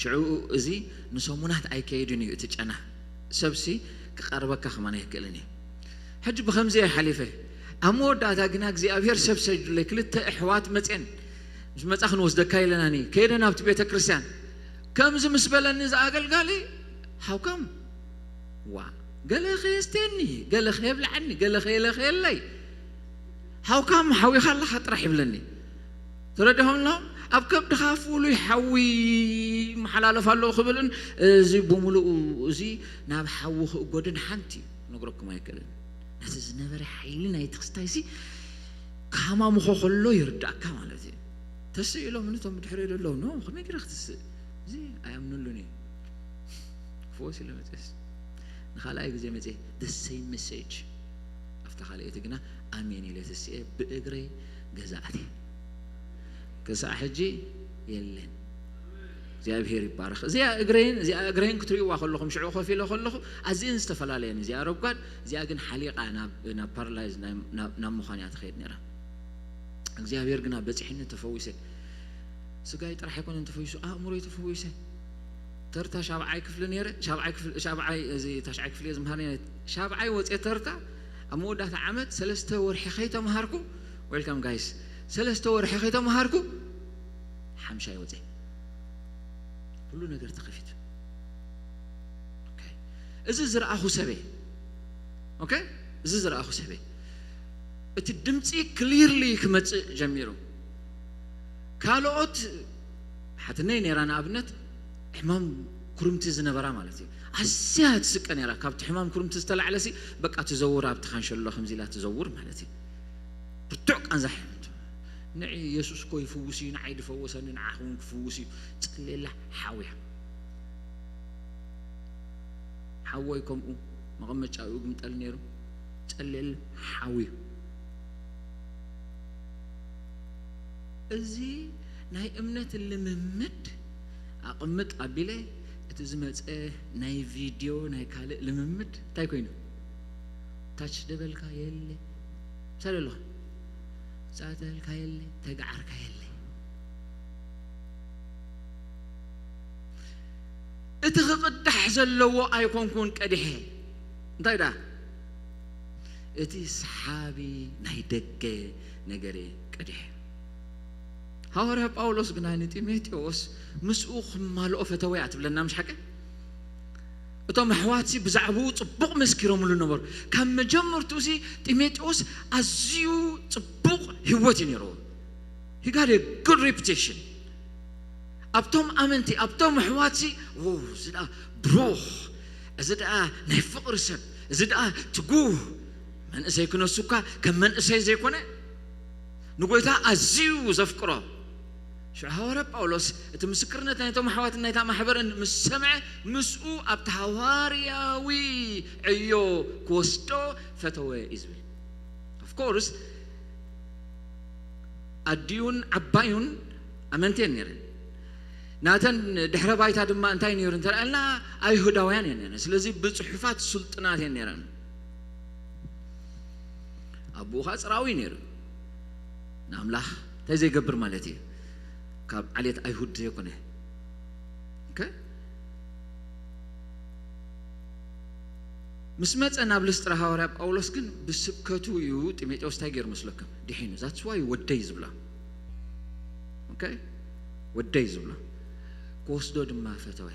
ሽዑ እዚ ንሰሙናት ኣይከይድን እዩ እቲ ጨና። ሰብሲ ክቐርበካ ከማን ኣይክእልን እዩ። ሕጂ ብኸምዚ እየ ሓሊፈ። ኣብ መወዳእታ ግና እግዚኣብሔር ሰብ ሰጅዱለይ። ክልተ ኣሕዋት መፅየን ምስ መፃ ክንወስደካ ኢለናኒ ከይደ ናብቲ ቤተ ክርስቲያን። ከምዚ ምስ በለኒ እዚ ኣገልጋሊ ሃውካም ዋ ገለ ከየስተየኒ ገለ ከየብልዓኒ ገለ ከየለኸየለይ ሃውካም ሓዊኻ ኣለኻ ጥራሕ ይብለኒ። ተረዲኹም ኣለኹም? ኣብ ከብድኻ ፍሉይ ሓዊ መሓላለፍ ኣለዎ ክብልን እዚ ብምሉኡ እዚ ናብ ሓዊ ክእጎድን ሓንቲ ክነግረኩም ኣይክእልን። ነቲ ዝነበረ ሓይሊ ናይ ትኽስታይ ሲ ካማሙኾ ከሎ ይርዳእካ ማለት እዩ። ተስእ ኢሎም ንቶም ድሕሪ ዘለዉ ኖ ከመይ ገይረ ክትስእ እዚ ኣይኣምነሉን እዩ። ክፈወስ ኢለ መፅስ ንኻልኣይ ግዜ መፅየ the same message ኣብታ ካልኣይቲ ግና ኣሜን ኢለ ተስኤ ብእግረይ ገዛ ኣትየ። ክሳዕ ሕጂ የለን። እግዚኣብሔር ይባረኽ። እዚኣ እግረይን እዚኣ እግረይን ክትርእይዋ ከለኹም ሽዑ ኮፍ ኢለ ከለኹ ኣዝየን ዝተፈላለየን። እዚኣ ረጓድ እዚኣ ግን ሓሊቓ ናብ ናብ ፓራላይዝ ናይ- ናብ ናብ ምዃን እያ ትኸይድ ነይራ። እግዚኣብሔር ግና በፂሕኒ ተፈዊሰ። ስጋይ ጥራሕ ኣይኮነን ተፈዊሱ ኣእምሮይ ተፈዊሰ። ተርታ ሻብዓይ ክፍሊ ነይረ ሻብዓይ ክፍሊ ሻብዓይ እዚ ታሽዓይ ክፍሊ እየ ዝምሃር ነይረ። ሻብዓይ ወፅየ ተርታ ኣብ መወዳእታ ዓመት ሰለስተ ወርሒ ከይተምሃርኩ ዌልካም ጋይስ ሰለስተ ወርሒ ከይተምሃርኩ ሓምሻይ ወፅየ። ኩሉ ነገር ተኸፊቱ። ኦኬ። እዚ ዝረኣኹ ሰበይ ኦኬ፣ እዚ ዝረኣኹ ሰበይ እቲ ድምፂ ክሊርሊ ክመፅእ ጀሚሩ። ካልኦት ሓትነይ ነይራ ንኣብነት ሕማም ኩርምቲ ዝነበራ ማለት እዩ። ኣዝያ ትስቀ ነይራ። ካብቲ ሕማም ኩርምቲ ዝተላዕለሲ በቃ ትዘውር፣ ኣብቲ ካንሸሎ ከምዚ ኢላ ትዘውር ማለት እዩ። ብርቱዕ ቃንዛ ሕምት። ንዒ የሱስ እኮ ይፍውስ እዩ፣ ንዓይ ድፈወሰኒ ንዓኺ እውን ክፍውስ እዩ። ጸልየላ ሓውያ። ሓወይ ከምኡ መቐመጫኡ ግምጠል ነይሩ። ጸልየል ሓውዩ። እዚ ናይ እምነት ልምምድ ኣቕምጥ ኣቢለ እቲ ዝመፀ ናይ ቪድዮ ናይ ካልእ ልምምድ እንታይ ኮይኑ? ታች ደበልካ የለ ምሳሌ ኣለኹ ፃተልካ የለ ተጋዓርካ የለ እቲ ክቕዳሕ ዘለዎ ኣይኮንኩን ቀዲሐ እንታይ ዳ እቲ ሰሓቢ ናይ ደገ ነገረ ቀዲሐ። ሃዋርያ ጳውሎስ ግና ንጢሞቴዎስ ምስኡ ክማልኦ ፈተወ እያ ትብለና ምሽ ሓቂ? እቶም ኣሕዋትሲ ብዛዕባኡ ጽቡቕ መስኪሮምሉ ነበሩ። ካብ መጀመርትኡሲ ጢሞቴዎስ ኣዝዩ ጽቡቕ ህይወት እዩ ነይርዎ። He got a good reputation። ኣብቶም ኣመንቲ ኣብቶም ኣሕዋትሲ እዚ ደኣ ብሩኽ፣ እዚ ደኣ ናይ ፍቕሪ ሰብ፣ እዚ ደኣ ትጉህ መንእሰይ ክነሱ እኳ ከም መንእሰይ ዘይኮነ ንጎይታ ኣዝዩ ዘፍቅሮ። ሽዑ ሃዋርያ ጳውሎስ እቲ ምስክርነት ናይቶም ኣሕዋትን ናይታ ማሕበርን ምስ ሰምዐ ምስኡ ኣብቲ ሃዋርያዊ ዕዮ ክወስዶ ፈተወ እዩ ዝብል። Of course ኣዲኡን ዓባዩን ኣመንቲ እየን ነይረን። ናተን ድሕረ ባይታ ድማ እንታይ ነይሩ እንተልኣልና ኣይሁዳውያን እየን ነይረን። ስለዚ ብፅሑፋት ስልጡናት እየን ነይረን። ኣቦኡ ከዓ ፅራዊ ነይሩ። ንኣምላኽ እንታይ ዘይገብር ማለት እዩ? ካብ ዓሌት ኣይሁድ ዘይኮነ። ኦኬ? ምስ መፀ ናብ ልስጥራ ሃዋርያ ጳውሎስ ግን ብስብከቱ እዩ ጢሞቴዎስ እንታይ ገይሩ መስለኩም? ድሒኑ። That's why ወደይ ዝብላ። ኦኬ? ወደይ ዝብላ። ክወስዶ ድማ ፈተወ።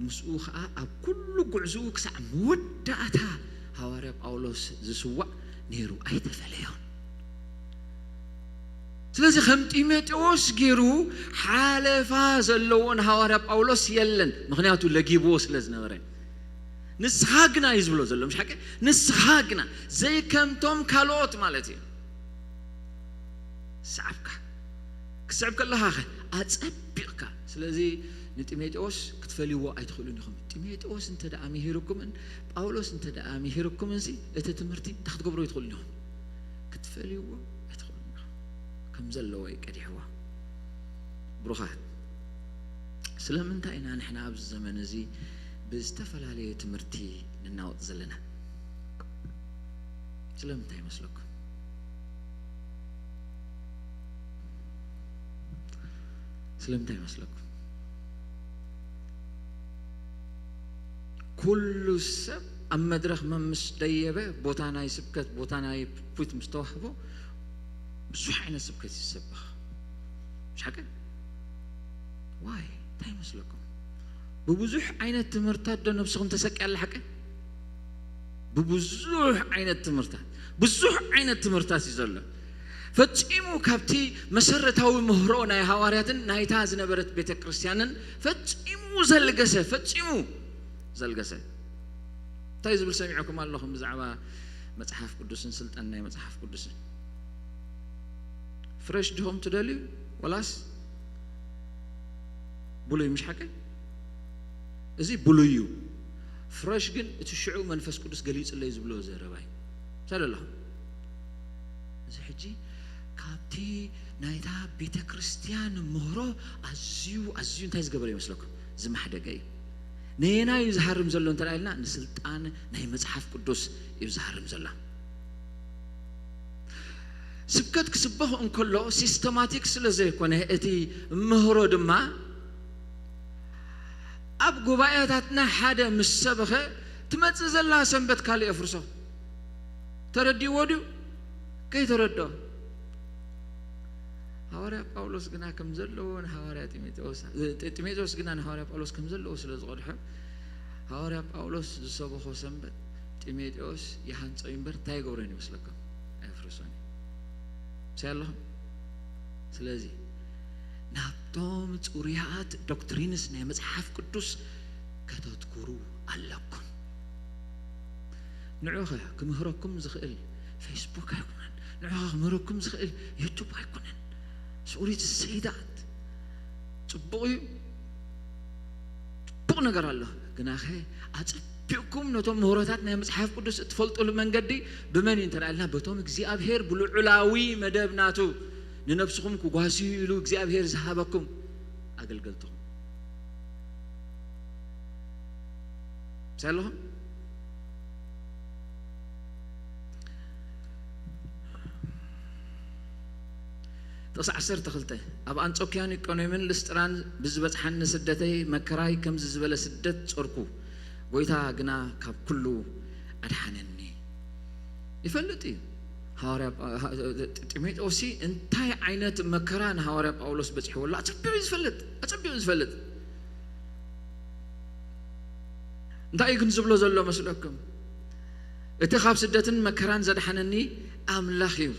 ምስኡ ከዓ ኣብ ኩሉ ጉዕዝኡ ክሳዕ መወዳእታ ሃዋርያ ጳውሎስ ዝስዋእ ነይሩ ኣይተፈለዮን። ስለዚ ከም ጢሞቴዎስ ገይሩ ሓለፋ ዘለዎ ንሃዋርያ ጳውሎስ የለን። ምክንያቱ ለጊብዎ ስለ ዝነበረ። ንስኻ ግና እዩ ዝብሎ ዘሎ ምሽ ሓቂ? ንስኻ ግና ዘይከምቶም ካልኦት ማለት እዩ። ሰዓብካ ክስዕብ ከለኻ ኣጸቢቕካ። ስለዚ ንጢሞቴዎስ ክትፈልይዎ ኣይትኽእሉን ኢኹም። ጢሞቴዎስ እንተ ደኣ ምሂርኩምን ጳውሎስ እንተ ደኣ ምሂርኩምን ሲ እቲ ትምህርቲ እንታይ ክትገብሩ ኣይትኽእሉን ኢኹም? ክትፈልይዎ ኣይትኽእሉን ኢኹም። ከም ዘለዎ እዩ ቀዲሕዎ። ብሩኻት ስለምንታይ ኢና ንሕና ኣብዚ ዘመን እዚ ብዝተፈላለየ ትምህርቲ ንናወጥ ዘለና? ስለምንታይ ይመስለኩም? ስለምንታይ ይመስለኩም? ኩሉ ሰብ ኣብ መድረኽ መምስ ደየበ ቦታ ናይ ስብከት ቦታ ናይ ፑት ምስ ተዋህቦ ብዙሕ ዓይነት ስብከት ይሰበኽ። ምሽ ሓቂ? ዋይ እንታይ ይመስለኩም? ብብዙሕ ዓይነት ትምህርታት ዶ ነብስኹም ተሰቅያ ኣላ ሓቂ? ብብዙሕ ዓይነት ትምህርታት ብዙሕ ዓይነት ትምህርታት እዩ ዘሎ። ፈጺሙ ካብቲ መሰረታዊ ምህሮ ናይ ሃዋርያትን ናይታ ዝነበረት ቤተ ክርስቲያንን ፈጺሙ ዘልገሰ ፈጺሙ ዘልገሰ እንታይ ዝብል ሰሚዕኩም ኣለኹም ብዛዕባ መጽሓፍ ቅዱስን ስልጣን ናይ መጽሓፍ ቅዱስን? ፍረሽ ድኹም ትደልዩ ወላስ ብሉይ? ምሽ ሓቂ? እዚ ብሉይ እዩ። ፍረሽ ግን እቲ ሽዑ መንፈስ ቅዱስ ገሊጹለይ ዝብሎ ዘረባ እዩ። ሰለ ኣለኹም እዚ ሕጂ ካብቲ ናይታ ቤተ ክርስቲያን ምህሮ ኣዝዩ ኣዝዩ እንታይ ዝገበረ ይመስለኩም? ዝማሕደገ እዩ። ነየናይ እዩ ዝሃርም ዘሎ እንተ ኢልና ንስልጣን ናይ መጽሓፍ ቅዱስ እዩ ዝሃርም ዘሎ። ስብከት ክስበኽ እንከሎ ሲስተማቲክ ስለ ዘይኮነ እቲ ምህሮ ድማ ኣብ ጉባኤታትና ሓደ ምስ ሰበኸ ትመጽእ ዘላ ሰንበት ካልእ የፍርሶ። ተረዲእዎ ድዩ? ከይተረድኦ ሃዋርያ ጳውሎስ ግና ከም ዘለዎ ንሃዋርያ ጢሞቴዎስ ጢ- ጢሞቴዎስ ግና ንሃዋርያ ጳውሎስ ከም ዘለዎ ስለ ዝቐድሖ ሃዋርያ ጳውሎስ ዝሰበኾ ሰንበት ጢሞቴዎስ ይሃንጾ እዩ እምበር እንታይ ይገብረን ይመስለኩም? ኣየፍርሶን እዩ። ምሳይ ኣለኹም? ስለዚ ናብቶም ጽሩያት ዶክትሪንስ ናይ መጽሓፍ ቅዱስ ከተትኩሩ ኣለኩም። ንዑኸ ክምህረኩም ዝኽእል ፌስቡክ ኣይኮነን። ንዑኸ ክምህረኩም ዝኽእል ዩቱብ ኣይኮነን። ስኡሪት ሰይዳት ጽቡቕ እዩ፣ ጽቡቕ ነገር ኣሎ። ግናኸ ኣጸቢቕኩም ነቶም ምህሮታት ናይ መጽሓፍ ቅዱስ እትፈልጡሉ መንገዲ ብመን እዩ እንተ ኢልና፣ በቶም እግዚኣብሔር ብልዑላዊ መደብ ናቱ ንነብስኹም ክጓስዩ ኢሉ እግዚኣብሔር ዝሃበኩም ኣገልገልትኹም ምስ ኣለኹም። ጥቕሲ ዓሰርተ ክልተ፣ ኣብ ኣንጾክያን ኢቆንዮምን ልስጥራን ብዝበጽሓኒ ስደተይ መከራይ ከምዚ ዝበለ ስደት ጾርኩ፣ ጎይታ ግና ካብ ኩሉ ኣድሓነኒ። ይፈልጥ እዩ። ሃዋርያ ጳ- ሃ- ጢሞቴዎስ እንታይ ዓይነት መከራ ንሃዋርያ ጳውሎስ በጺሕዎ ኣሎ ኣጸቢቑ እዩ ዝፈልጥ፣ ኣጸቢቑ እዩ ዝፈልጥ። እንታይ እዩ ግን ዝብሎ ዘሎ መስለኩም? እቲ ካብ ስደትን መከራን ዘድሓነኒ ኣምላኽ እዩ፣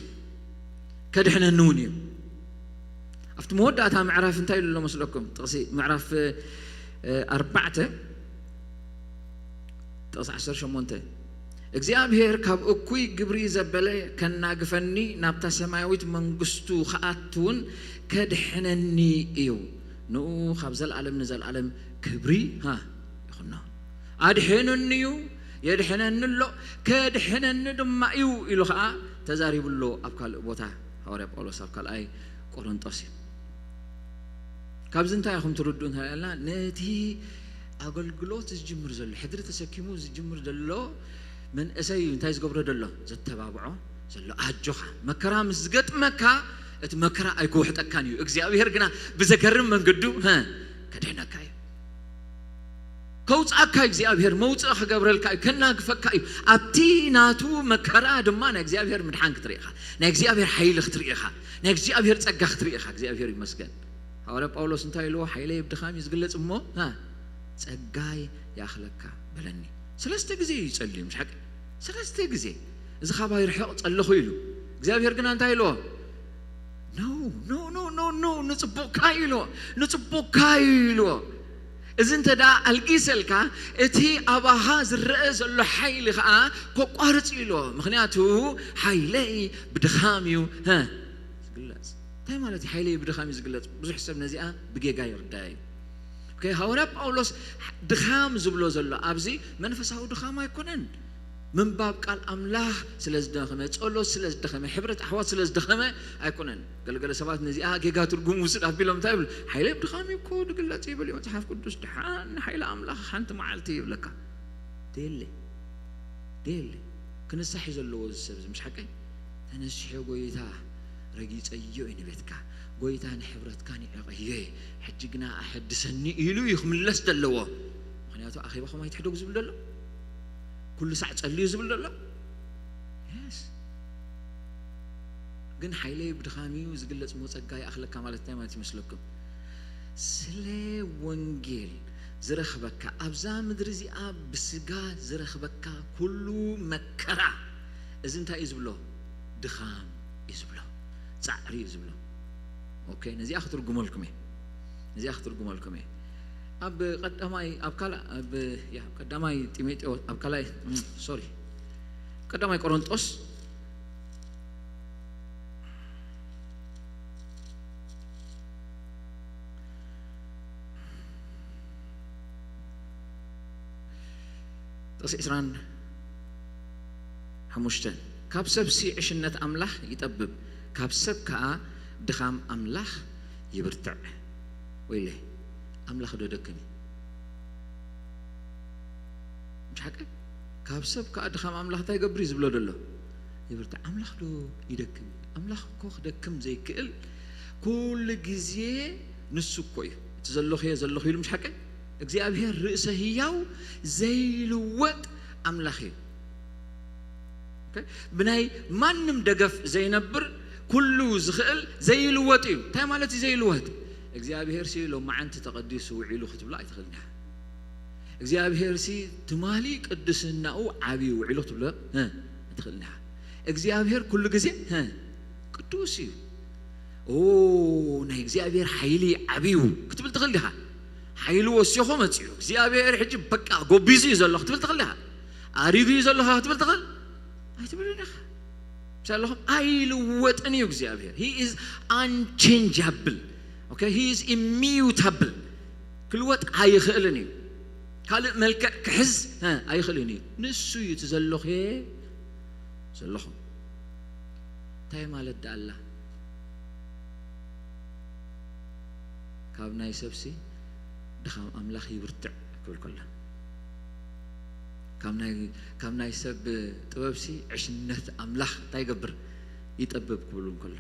ከድሕነኒ እውን እዩ። ኣብቲ መወዳእታ ምዕራፍ እንታይ ኢሉ ኣሎ መስለኩም? ጥቕሲ ምዕራፍ ኣርባዕተ ጥቕሲ ዓሰርተ ሸሞንተ፣ እግዚኣብሔር ካብ እኩይ ግብሪ ዘበለ ከናግፈኒ፣ ናብታ ሰማያዊት መንግስቱ ክኣትውን ከድሕነኒ እዩ። ንኡ ካብ ዘለኣለም ንዘለኣለም ክብሪ ይኹኖ። ኣድሕኑኒ እዩ፣ የድሕነኒ ኣሎ፣ ከድሕነኒ ድማ እዩ ኢሉ ኸዓ ተዛሪቡ ኣሎ ኣብ ካልእ ቦታ ሃዋርያ ጳውሎስ ኣብ ካልኣይ ቆሮንጦስ እዩ። ካብዚ እንታይ ኢኹም ትርድኡ እንተልና፣ ነቲ ኣገልግሎት ዝጅምር ዘሎ፣ ሕድሪ ተሰኪሙ ዝጅምር ዘሎ መንእሰይ እዩ እንታይ ዝገብሮ ዘሎ? ዘተባብዖ ዘሎ። ኣጆኻ፣ መከራ ምስ ዝገጥመካ እቲ መከራ ኣይክውሕጠካን እዩ፣ እግዚኣብሔር ግና ብዘገርም መንገዱ ከድሕነካ እዩ። ከውፅኣካ እግዚኣብሔር መውፅእ ክገብረልካ እዩ፣ ከናግፈካ እዩ። ኣብቲ ናቱ መከራ ድማ ናይ እግዚኣብሔር ምድሓን ክትርኢ ኢኻ፣ ናይ እግዚኣብሔር ሓይሊ ክትርኢ ኢኻ፣ ናይ እግዚኣብሔር ፀጋ ክትርኢ ኢኻ። እግዚኣብሔር ይመስገን። ሃዋርያ ጳውሎስ እንታይ ኢልዎ? ሓይለይ ብድኻም እዩ ዝግለጽ እሞ ጸጋይ ይኣኽለካ በለኒ። ሰለስተ ግዜ እዩ ይጸልዩ፣ ምሽ ሓቂ? ሰለስተ ግዜ። እዚ ካባይ ርሕቕ ጸለኹ ኢሉ። እግዚኣብሔር ግና እንታይ ኢልዎ? ኖ ኖ ኖ ኖ ኖ ንጽቡቕካ እዩ ኢልዎ፣ ንጽቡቕካ እዩ ኢልዎ። እዚ እንተ ደኣ ኣልጊሰልካ፣ እቲ ኣባኻ ዝረአ ዘሎ ሓይሊ ኸኣ ከቋርጽ እዩ ኢልዎ። ምኽንያቱ ሓይለይ ብድኻም እዩ ዝግለጽ። እንታይ ማለት እዩ? ሓይለይ ብድኻም እዩ ዝግለጽ። ብዙሕ ሰብ ነዚኣ ብጌጋ ይርዳእ እዩ። ሃዋርያ ጳውሎስ ድኻም ዝብሎ ዘሎ ኣብዚ መንፈሳዊ ድኻም ኣይኮነን። ምንባብ ቃል ኣምላኽ ስለ ዝደኸመ፣ ጸሎት ስለ ዝደኸመ፣ ሕብረት ኣሕዋት ስለ ዝደኸመ ኣይኮነን። ገለገለ ሰባት ነዚኣ ጌጋ ትርጉም ውስድ ኣቢሎም እንታይ ይብሉ? ሓይለይ ብድኻም እዩ እኮ ዝግለጽ ይብል እዩ መጽሓፍ ቅዱስ። ድሓን ንሓይሊ ኣምላኽ ሓንቲ መዓልቲ ይብለካ። ደየለ ደየለ ክንሳሕ እዩ ዘለዎ እዚ ሰብ እዚ፣ ምሽ ሓቀይ? ተነሲሐ ጎይታ ረጊጸዮ እዩ ንቤትካ፣ ጎይታ ንሕብረትካ ንዕቐዮ እየ፣ ሕጂ ግና ኣሐድሰኒ ኢሉ እዩ ክምለስ ዘለዎ። ምኽንያቱ ኣኼባኹም ኣይትሕደጉ ዝብል ዘሎ፣ ኩሉ ሳዕ ጸልዩ ዝብል ዘሎ። የስ ግን ሓይለይ ብድኻም እዩ ዝግለጽ እሞ ጸጋ ይኣኽለካ ማለት እንታይ ማለት ይመስለኩም? ስለ ወንጌል ዝረኽበካ ኣብዛ ምድሪ እዚኣ ብስጋ ዝረኽበካ ኩሉ መከራ እዚ እንታይ እዩ ዝብሎ? ድኻም እዩ ዝብሎ፣ ጻዕሪ እዩ ዝብሎ። ኦኬ፣ ነዚኣ ክትርጉመልኩም እየ፣ ነዚኣ ክትርጉመልኩም እየ። ኣብ ቀዳማይ ኣብ ካልእ ኣብ ያ ቀዳማይ ጢሞቴዎስ ኣብ ካልኣይ ሶሪ ቀዳማይ ቆሮንጦስ ጥቕሲ ዕስራን ሓሙሽተን፣ ካብ ሰብሲ ዕሽነት ኣምላኽ ይጠብብ፣ ካብ ሰብ ከኣ ድኻም ኣምላኽ ይብርትዕ። ወይለ ኣምላኽ ዶ ደክም እዩ? ምሽ ሓቂ? ካብ ሰብ ከኣ ድኻም ኣምላኽ እንታይ ይገብር እዩ ዝብሎ ዘሎ? ይብርትዕ። ኣምላኽ ዶ ይደክም? ኣምላኽ እኮ ክደክም ዘይክእል ኩሉ ግዜ ንሱ እኮ እዩ። እቲ ዘለኹ እየ ዘለኹ ኢሉ፣ ምሽ ሓቂ? እግዚኣብሔር ርእሰ ህያው ዘይልወጥ ኣምላኽ እዩ። ኦኬ? ብናይ ማንም ደገፍ ዘይነብር ኩሉ ዝኽእል ዘይልወጥ እዩ። እንታይ ማለት እዩ ዘይልወጥ? እግዚኣብሔር ሲ ሎማዓንቲ ተቐዲሱ ውዒሉ ክትብሎ ኣይትኽእልን ኢኻ። እግዚኣብሔር ሲ ትማሊ ቅድስናኡ ዓብዩ ውዒሉ ክትብሎ እ፣ ኣይትኽእልን ኢኻ። እግዚኣብሔር ኩሉ ግዜ እ፣ ቅዱስ እዩ። ኦ ናይ እግዚኣብሔር ሓይሊ ዓብዩ ክትብል ትኽእል ዲኻ? ኢሉ ወሲኹ መጺኡ። እግዚኣብሔር ሕጂ በቃ ጎቢዙ እዩ ዘሎ ክትብል ትኽእል ኢኻ። ኣሪጉ እዩ ዘሎ ክትብል ትኽእል ኣይትብልን ኢኻ። ምስ ኣለኹም ኣይልወጥን እዩ እግዚኣብሔር። He is unchangeable. Okay? He is immutable. ክልወጥ ኣይኽእልን እዩ። ካልእ መልክዕ ክሕዝ እ፣ ኣይኽእልን እዩ። ንሱ እዩ እቲ ዘለኹ ዘለኹም። እንታይ ማለት ደኣላ? ካብ ናይ ሰብሲ ድኻም ኣምላኽ ይብርትዕ ክብል ከሎ፣ ካብ ናይ፣ ካብ ናይ ሰብ ጥበብሲ ዕሽነት ኣምላኽ እንታይ ይገብር? ይጠብብ ክብል ከሎ፣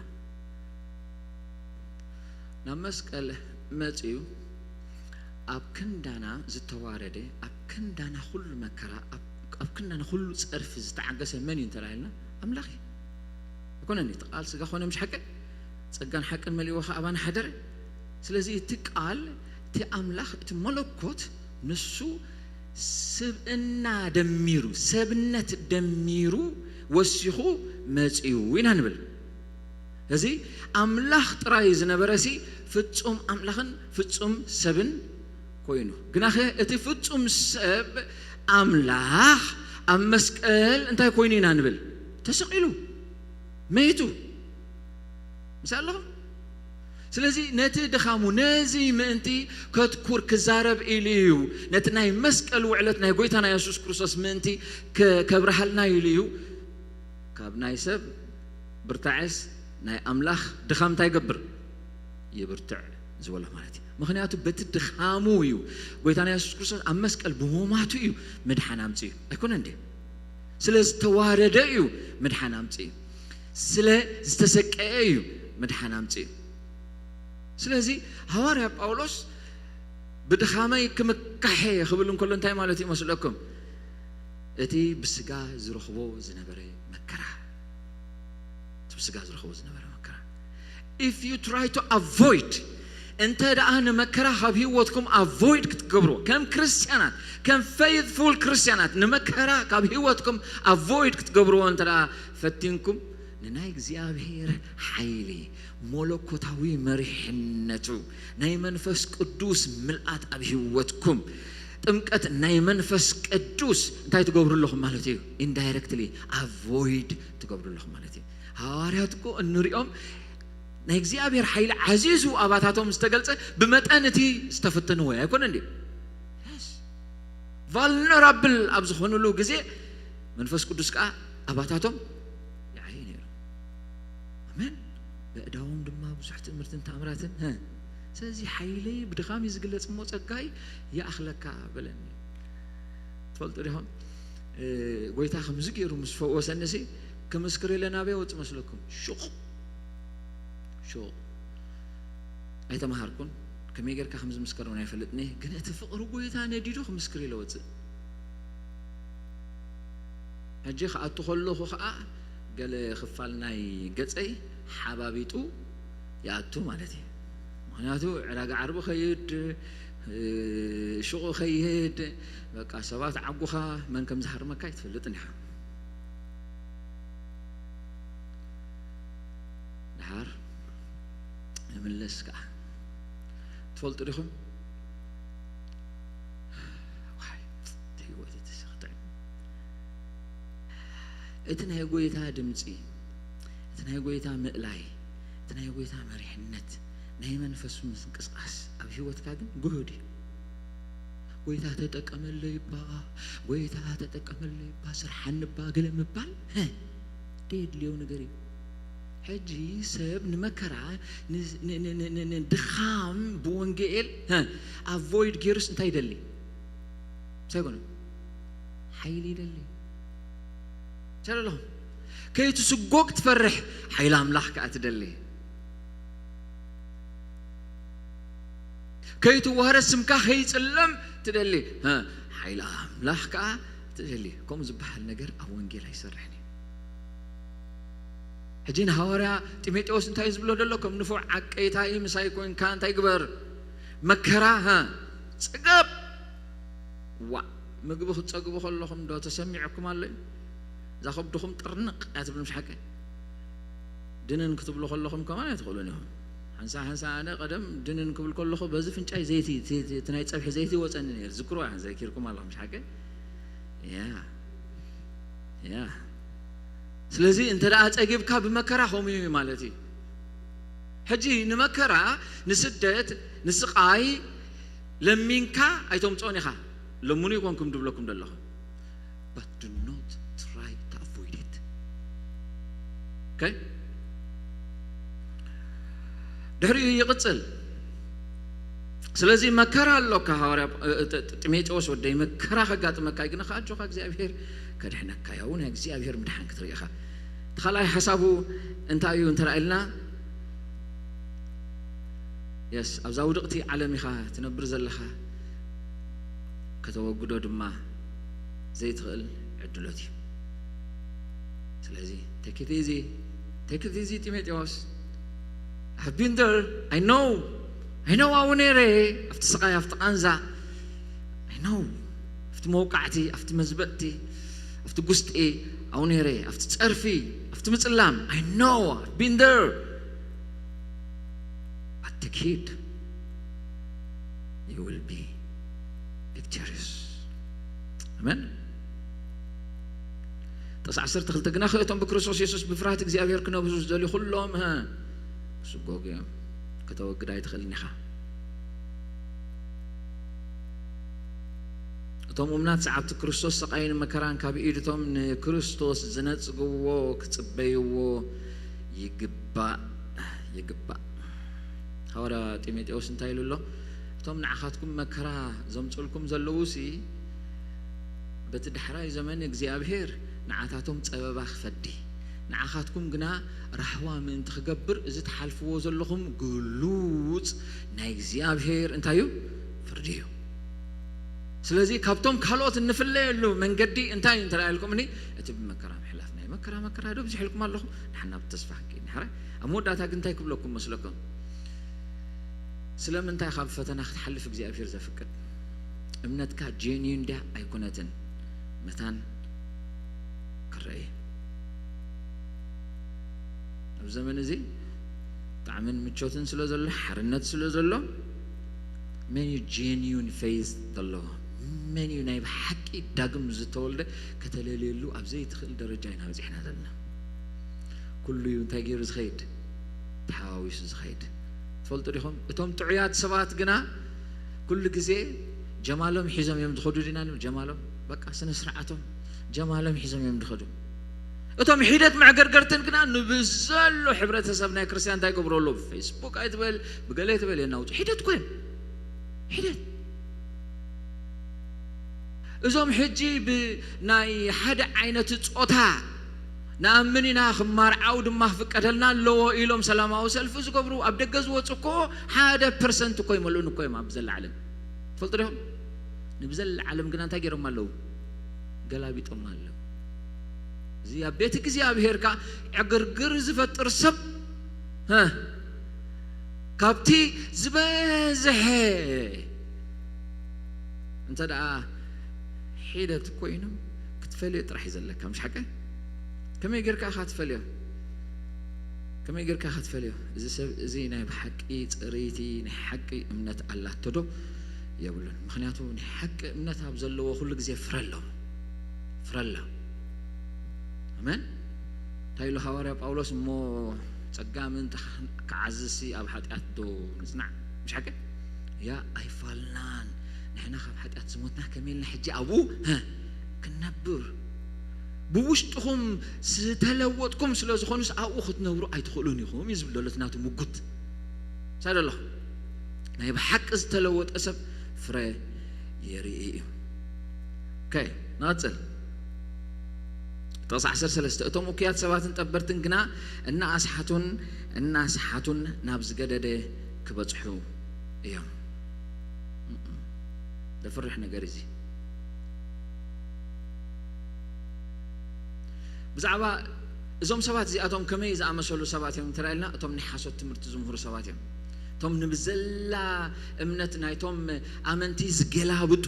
ናብ መስቀል መጺኡ ኣብ ክንዳና ዝተዋረደ፣ ኣብ ክንዳና ኩሉ መከራ፣ ኣብ፣ ኣብ ክንዳና ኩሉ ጸርፊ ዝተዓገሰ መን እዩ እንተባሂልና፣ ኣምላኽ እዩ። ኣይኮነን? እቲ ቃል ስጋ ኮነ፣ ምሽ ሓቂ? ጸጋን ሓቅን መሊእዎ ኸኣ ኣባና ሓደረ። ስለዚ እቲ ቃል፣ እቲ ኣምላኽ፣ እቲ መለኮት ንሱ ስብእና ደሚሩ፣ ሰብነት ደሚሩ ወሲኹ መጺኡ ኢና ንብል። እዚ ኣምላኽ ጥራይ ዝነበረሲ ፍጹም ኣምላኽን ፍጹም ሰብን ኮይኑ፣ ግናኸ እቲ ፍጹም ሰብ ኣምላኽ ኣብ መስቀል እንታይ ኮይኑ ኢና ንብል? ተሰቒሉ፣ መይቱ። ምስ ኣለኹም? ስለዚ ነቲ ድኻሙ፣ ነዚ ምእንቲ ከትኩር ክዛረብ ኢሉ እዩ። ነቲ ናይ መስቀል ውዕለት ናይ ጎይታና የሱስ ክርስቶስ ምእንቲ ከ-፣ ከብርሃልና ኢሉ እዩ። ካብ ናይ ሰብ ብርታዐስ ናይ ኣምላኽ ድኻም እንታይ ይገብር? ይብርትዕ ዝበሎ ማለት እዩ። ምኽንያቱ በቲ ድኻሙ እዩ። ጎይታና የሱስ ክርስቶስ ኣብ መስቀል ብሞማቱ እዩ ምድሓን ኣምጺኡ። ኣይኮነን ድዩ? ስለ ዝተዋረደ እዩ ምድሓን ኣምጺኡ። ስለ ዝተሰቀየ እዩ ምድሓን ኣምጺኡ። ስለዚ ሃዋርያ ጳውሎስ ብድኻመይ ክምካሕ እየ ክብል እንከሎ እንታይ ማለት እዩ መስለኩም? እቲ ብስጋ ዝረኽቦ ዝነበረ መከራ፣ እቲ ብስጋ ዝረኽቦ ዝነበረ መከራ። If you try to avoid፣ እንተ ደኣ ንመከራ ካብ ህይወትኩም avoid ክትገብርዎ፣ ከም ክርስትያናት፣ ከም faithful ክርስትያናት ንመከራ ካብ ህይወትኩም avoid ክትገብርዎ እንተ ደኣ ፈቲንኩም፣ ንናይ እግዚኣብሔር ሓይሊ፣ መለኮታዊ መሪሕነቱ፣ ናይ መንፈስ ቅዱስ ምልኣት ኣብ ህይወትኩም፣ ጥምቀት ናይ መንፈስ ቅዱስ እንታይ ትገብሩ ኣለኹም ማለት እዩ? Indirectly avoid ትገብሩ ኣለኹም ማለት እዩ። ሃዋርያት እኮ እንሪኦም ናይ እግዚኣብሔር ሓይሊ ዓዚዙ ኣባታቶም ዝተገልጸ ብመጠን እቲ ዝተፈተንዎ ኣይኮነን ድዩ? Yes። Vulnerable ኣብ ዝኾኑሉ ግዜ መንፈስ ቅዱስ ከኣ ኣባታቶም ይዓዩ ነይሩ። ኣሜን። በእዳዎም ድማ ብዙሕ ትእምርትን ተኣምራትን፣ እ፣ ስለዚ ሓይለይ ብድኻም እዩ ዝግለጽ እሞ ጸጋይ ይኣኽለካ በለኒ። ትፈልጡ ዲኹም? እ፣ ጎይታ ከምዚ ገይሩ ምስ ፈወሰኒ ሲ ክምስክር ኢለ ናበይ ወጽእ መስለኩም? ሹቕ። ሹቕ። ኣይተማሃርኩን። ከመይ ጌርካ ከም ዝምስከር እውን ኣይፈልጥን እየ። ግን እቲ ፍቕሪ ጎይታ ነዲዱ ክምስክር ኢለ ወጽእ። ሕጂ ክኣቱ ከለኹ ኸኣ ገለ ክፋል ናይ ገጸይ ሓባቢጡ ይኣቱ ማለት እዩ። ምኽንያቱ ዕዳጋ ዓርቢ ኸይድ፣ እ፣ ሹቕ ኸይድ፣ በቃ ሰባት ዓጉኻ መን ከም ዝሃርመካ ኣይትፈልጥን ኢኻ። ድሓር ንምለስ ከኣ ትፈልጡ ዲኹም? ዋይ፣ እቲ ህይወት እቲ ስኽጥዕም። እቲ ናይ ጎይታ ድምፂ፣ እቲ ናይ ጎይታ ምእላይ፣ እቲ ናይ ጎይታ መሪሕነት፣ ናይ መንፈሱ ምንቅስቃስ ኣብ ህይወትካ ግን ግሁድ እዩ። ጎይታ ተጠቀመለይ እባ፣ ጎይታ ተጠቀመለይ እባ፣ ስርሓኒ እባ፣ ገለ ምባል፣ ሀ፣ ደየድልዮ ነገር እዩ። ሕጂ ሰብ ንመከራ፣ ን-፣ ን-፣ ን-፣ ን-፣ ን-፣ ንድኻም ብወንጌል፣ ሀ፣ avoid ገይሩስ እንታይ ይደሊ? እንታይ ይኮነ? ሓይሊ ይደሊ። ሰለለኹም። ከይትስጎግ ትፈርሕ፣ ሓይሊ ኣምላኽ ከኣ ትደሊ። ከይትዋረድ ስምካ ከይጽለም ትደሊ፣ ሀ፣ ሓይሊ ኣምላኽ ከኣ ትደሊ። ከምኡ ዝበሃል ነገር ኣብ ወንጌል ኣይሰርሕን እዩ። ሕጂ ንሃዋርያ ጢሞቴዎስ እንታይ እዩ ዝብሎ ዘሎ? ከም ንፉዕ ዓቀይታይ ምሳይ ኮንካ እንታይ ግበር? መከራ፣ ሀ፣ ጽገብ። ዋእ፣ ምግቢ ክትጸግቡ ከለኹም ዶ ተሰሚዑኩም ኣሎ እዩ? እዛ ከብድኹም ጥርንቕ እያ ትብል፣ ምሽ ሓቂ? ድንን ክትብሉ ከለኹም ከማን ኣይትኽእሉን ኢኹም። ሓንሳ ሓንሳ ኣነ ቀደም ድንን ክብል ከለኹ በዚ ፍንጫይ ዘይቲ እቲ ናይ ፀብሒ ዘይቲ ይወፀኒ ነይሩ። ዝክሮ ዘኪርኩም ኣለኹም ሓቂ? ያ ያ ስለዚ እንተ ደኣ ጸጊብካ ብመከራ ከምኡ እዩ ማለት እዩ። ሕጂ ንመከራ፣ ንስደት፣ ንስቓይ ለሚንካ ኣይተምጽኦን ኢኻ። ለምኑ ይኮንኩም ድብለኩም ዘለኹ። But do not try to avoid it. Okay? ድሕሪኡ ይቕጽል። ስለዚ መከራ ኣሎካ፣ ሃዋርያ ጢሞቴዎስ ወደይ፣ መከራ ከጋጥመካ እዩ፣ ግን ኣጆኻ እግዚኣብሔር ከድሕነካ እዩ። ኣብኡ ናይ እግዚኣብሔር ምድሓን ክትርኢ ኢኻ። እቲ ካልኣይ ሓሳቡ እንታይ እዩ እንተ ኢልና፣ የስ ኣብዛ ውድቕቲ ዓለም ኢኻ ትነብር ዘለኻ፣ ከተወግዶ ድማ ዘይትኽእል ዕድሎት እዩ። ስለዚ take it easy, take it easy ጢሞቴዎስ። I've been there. I know. I know ኣብኡ ነይረ፣ ኣብቲ ስቓይ፣ ኣብቲ ቃንዛ። I know. ኣብቲ መውቃዕቲ፣ ኣብቲ መዝበጥቲ፣ ኣብቲ ጉስጢ ኣብኡ ነይረ፣ ኣብቲ ጸርፊ፣ ኣብቲ ምጽላም። I know. I've been there. But take heed. You will be victorious. ኣሜን። ጥቕሲ ዓሰርተ ክልተ ግና እቶም ብክርስቶስ የሱስ ብፍርሃት እግዚኣብሔር ክነብዙ ዝደልዩ ኩሎም፣ ሀ፣ ክስጎጉ እዮም። ከተወግድ ኣይትኽእልን ኢኻ። እቶም እሙናት ሰዓብቲ ክርስቶስ ስቓይን መከራን ካብ ኢድ እቶም ንክርስቶስ ዝነጽግዎ ክጽበይዎ ይግባእ፣ ይግባእ። ሃዋርያ ጢሞቴዎስ እንታይ ኢሉ ኣሎ? እቶም ንዓኻትኩም መከራ ዘምጽኡልኩም ዘለዉሲ፣ በቲ ዳሕራይ ዘመን እግዚኣብሔር ንዓታቶም ጸበባ ክፈዲ፣ ንዓኻትኩም ግና ራህዋ ምእንቲ ክገብር፣ እዚ ትሓልፍዎ ዘለኹም ግሉጽ ናይ እግዚኣብሔር እንታይ እዩ? ፍርዲ እዩ። ስለዚ ካብቶም ካልኦት እንፍለየሉ መንገዲ እንታይ እዩ እንተ ኢልኩምኒ፣ እቲ ብመከራ ምሕላፍ። ናይ መከራ መከራ ዶ ብዝሕ ኢልኩም ኣለኹም? ንሓና ብተስፋ ክንከይድ ንሕራይ። ኣብ መወዳእታ ግን እንታይ ክብለኩም መስለኩም? ስለምንታይ ካብ ፈተና ክትሓልፍ እግዚኣብሔር ዘፍቅድ? እምነትካ ጀንዩን ድያ ኣይኮነትን? መታን ክረአ እዩ። ኣብ ዘመን እዚ ጣዕምን ምቾትን ስለ ዘሎ፣ ሓርነት ስለ ዘሎ፣ መን እዩ ጀንዩን ፌዝ ዘለዎ? መን እዩ ናይ ብሓቂ ዳግም ዝተወልደ? ከተለልየሉ ኣብ ዘይትኽእል ደረጃ ኢና በጺሕና ዘለና። ኩሉ እዩ እንታይ ገይሩ ዝኸይድ? ተሓዋዊሱ ዝኸይድ። ትፈልጡ ዲኹም? እቶም ጥዑያት ሰባት ግና ኩሉ ግዜ ጀማሎም ሒዞም እዮም ዝኸዱ ዲና ንብል? ጀማሎም፣ በቃ፣ ስነ ስርዓቶም፣ ጀማሎም ሒዞም እዮም ዝኸዱ። እቶም ሒደት መዕገርገርትን ግና ንብዘሎ ሕብረተሰብ ናይ ክርስትያን እንታይ ይገብሩ ኣለዉ? ብፌስቡክ ኣይትበል፣ ብገለ ኣይትበል የናውጹ። ሒደት እኮ እዮም። ሒደት። እዞም ሕጂ ብናይ ሓደ ዓይነት ጾታ ንኣምን ኢና፣ ክማርዓው ድማ ክፍቀደልና ኣለዎ ኢሎም ሰላማዊ ሰልፊ ዝገብሩ፣ ኣብ ደገ ዝወጹ እኮ ሓደ ፐርሰንት እኮ ይመልኡን እኮ እዮም ኣብ ዘላ ዓለም። ትፈልጡ ዲኹም? ንብዘላ ዓለም ግና እንታይ ገይሮም ኣለዉ? ገላቢጦም ኣለዉ። እዚ ኣብ ቤት እግዚኣብሔር ከኣ ዕግርግር ዝፈጥር ሰብ፣ ሀ፣ ካብቲ ዝበዝሐ እንተ ደኣ ሒደት ኮይኖም ክትፈልዮ ጥራሕ እዩ ዘለካ፣ ምሽ ሓቀ? ከመይ ጌርካ ኢኻ ትፈልዮ? ከመይ ጌርካ ኢኻ ትፈልዮ? እዚ ሰብ እዚ ናይ ብሓቂ ጽርይቲ ናይ ሓቂ እምነት ኣላቶ ዶ የብሉን? ምኽንያቱ ናይ ሓቂ እምነት ኣብ ዘለዎ ኩሉ ግዜ ፍረ ኣሎ። ፍረ ኣሎ። ኣሜን። እንታይ ኢሉ ሃዋርያ ጳውሎስ? እሞ ጸጋ ምእንቲ ክዓዝዝሲ ኣብ ሓጢኣት ዶ ንጽናዕ? ምሽ ሓቂ? ያ ኣይፋልናን። ንሕና ካብ ሓጢኣት ዝሞትና ከመይ ኢልና ሕጂ ኣብኡ፣ ሀ፣ ክንነብር? ብውሽጥኹም ዝተለወጥኩም ስለ ዝኾኑስ ኣብኡ ክትነብሩ ኣይትኽእሉን ኢኹም እዩ ዝብል ዘሎ እቲ ናቱ ምጉት። ሳይ ዘለኹ ናይ ብሓቂ ዝተለወጠ ሰብ ፍረ የርኢ እዩ። ኦኬ፣ ንቐጽል። ጥቕሲ ዓሰርተ ሰለስተ፣ እቶም እኩያት ሰባትን ጠበርትን ግና እናኣስሓቱን እናኣስሓቱን ናብ ዝገደደ ክበጽሑ እዮም። እም፣ ዘፍርሕ ነገር እዚ። ብዛዕባ እዞም ሰባት እዚኣቶም ከመይ ዝኣመሰሉ ሰባት እዮም እንተ ኢልና፣ እቶም ናይ ሓሶት ትምህርቲ ዝምህሩ ሰባት እዮም። እቶም ንብዘላ እምነት ናይቶም ኣመንቲ ዝገላብጡ፣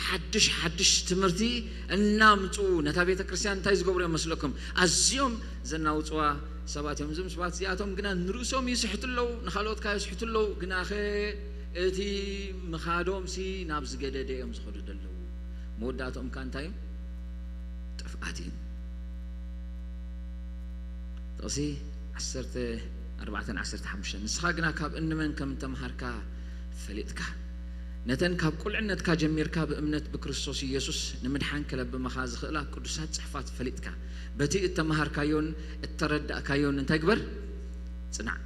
ሓድሽ ሓድሽ ትምህርቲ እናምጹ ነታ ቤተ ክርስቲያን እንታይ ዝገብሩ እዮም መስለኩም? ኣዝዮም ዘናውጽዋ ሰባት እዮም። እዞም ሰባት እዚኣቶም ግና ንርእሶም ይስሕቱ ኣለዉ፣ ንኻልኦት ከኣ የስሕቱ ኣለዉ። ግናኸ እቲ ምኻዶምሲ ናብ ዝገደደ እዮም ዝኸዱ ዘለዉ። መወዳእትኦም ከኣ እንታይ እዩ? ጥፍኣት እዩ። ጥቕሲ ዓሰርተ ኣርባዕተን ዓሰርተ ሓሙሽተን፣ ንስኻ ግና ካብ እንመን ከም እተምሃርካ ፈሊጥካ፣ ነተን ካብ ቁልዕነትካ ጀሚርካ ብእምነት ብክርስቶስ ኢየሱስ ንምድሓን ከለብመኻ ዝኽእላ ቅዱሳት ጽሑፋት ፈሊጥካ፣ በቲ እተመሃርካዮን እተረዳእካዮን እንታይ ግበር? ጽናዕ።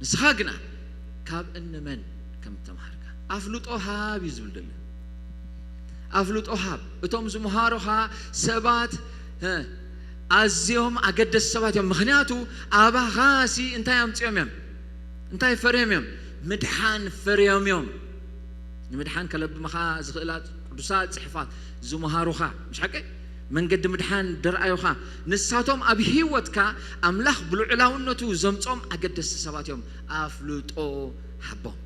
ንስኻ ግና ካብ እንመን ከም እተምሃርካ ኣፍልጦ ሃብ እዩ ዝብል ዘሎ። ኣፍልጦ ሃብ። እቶም ዝምሃሩኻ ሰባት፣ እ፣ ኣዝዮም ኣገደስቲ ሰባት እዮም። ምኽንያቱ ኣባኻሲ እንታይ ኣምጺኦም እዮም? እንታይ ፈርዮም እዮም? ምድሓን ፈርዮም እዮም። ንምድሓን ከለብመኻ ዝኽእላ ቅዱሳት ጽሑፋት ዝመሃሩኻ፣ ምሽ ሓቀይ? መንገዲ ምድሓን ደርኣዩኻ። ንሳቶም ኣብ ህይወትካ ኣምላኽ ብልዑላውነቱ ዘምጾም ኣገደስቲ ሰባት እዮም። ኣፍልጦ ሃቦም።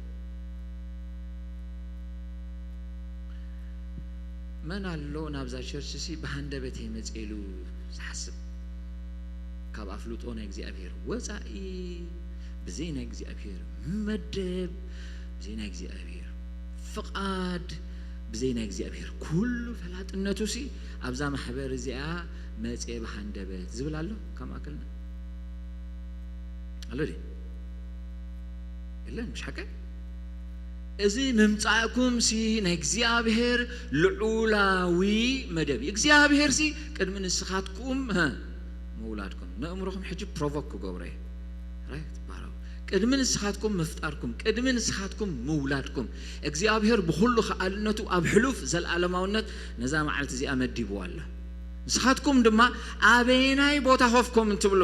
መን ኣሎ ናብዛ ቸርች ሲ ብሃንደበተይ መጽእ ኢሉ ዝሓስብ? ካብ ኣፍልጦ ናይ እግዚኣብሔር ወጻኢ፣ ብዘይ ናይ እግዚኣብሔር መደብ፣ ብዘይ ናይ እግዚኣብሔር ፍቓድ፣ ብዘይ ናይ እግዚኣብሔር ኩሉ ፈላጥነቱ ሲ ኣብዛ ማሕበር እዚኣ መጽእ ብሃንደበት ዝብል ኣሎ ካብ ማእከልና? ኣሎ ድዩ? የለን፣ ምሽ ሓቀይ? እዚ ምምጻእኩም ሲ ናይ እግዚኣብሔር ልዑላዊ መደብ እዩ። እግዚኣብሔር ሲ ቅድሚ ንስኻትኩም፣ ሀ፣ ምውላድኩም፣ ነእምሮኹም ሕጂ ፕሮቮክ ክገብሮ እየ። ራይት፣ ባራው። ቅድሚ ንስኻትኩም ምፍጣርኩም፣ ቅድሚ ንስኻትኩም ምውላድኩም፣ እግዚኣብሔር ብኹሉ ከኣልነቱ ኣብ ሕሉፍ ዘለኣለማውነት ነዛ መዓልቲ እዚኣ መዲብዋ ኣሎ። ንስኻትኩም ድማ ኣበየናይ ቦታ ኮፍ ከም እንትብሉ፣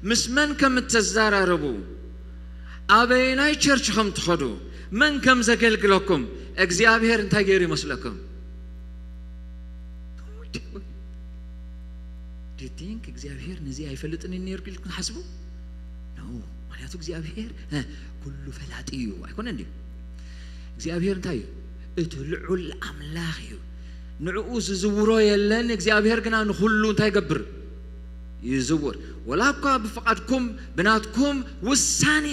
ምስ መን ከም እተዘራረቡ፣ ኣበየናይ ቸርች ከም ትኸዱ፣ መን ከም ዘገልግለኩም እግዚኣብሔር እንታይ ገይሩ ይመስለኩም? Do you think እግዚኣብሔር ነዚ ኣይፈልጥን እዩ ነይሩ ኢልኩም ትሓስቡ? No። ምክንያቱ እግዚኣብሔር፣ እ፣ ኩሉ ፈላጢ እዩ። ኣይኮነን ድዩ? እግዚኣብሔር እንታይ እዩ? እቲ ልዑል ኣምላኽ እዩ። ንዕኡ ዝዝውሮ የለን። እግዚኣብሔር ግና ንኹሉ እንታይ ይገብር? ይዝውር። ወላ እኳ ብፍቓድኩም፣ ብናትኩም ውሳኔ፣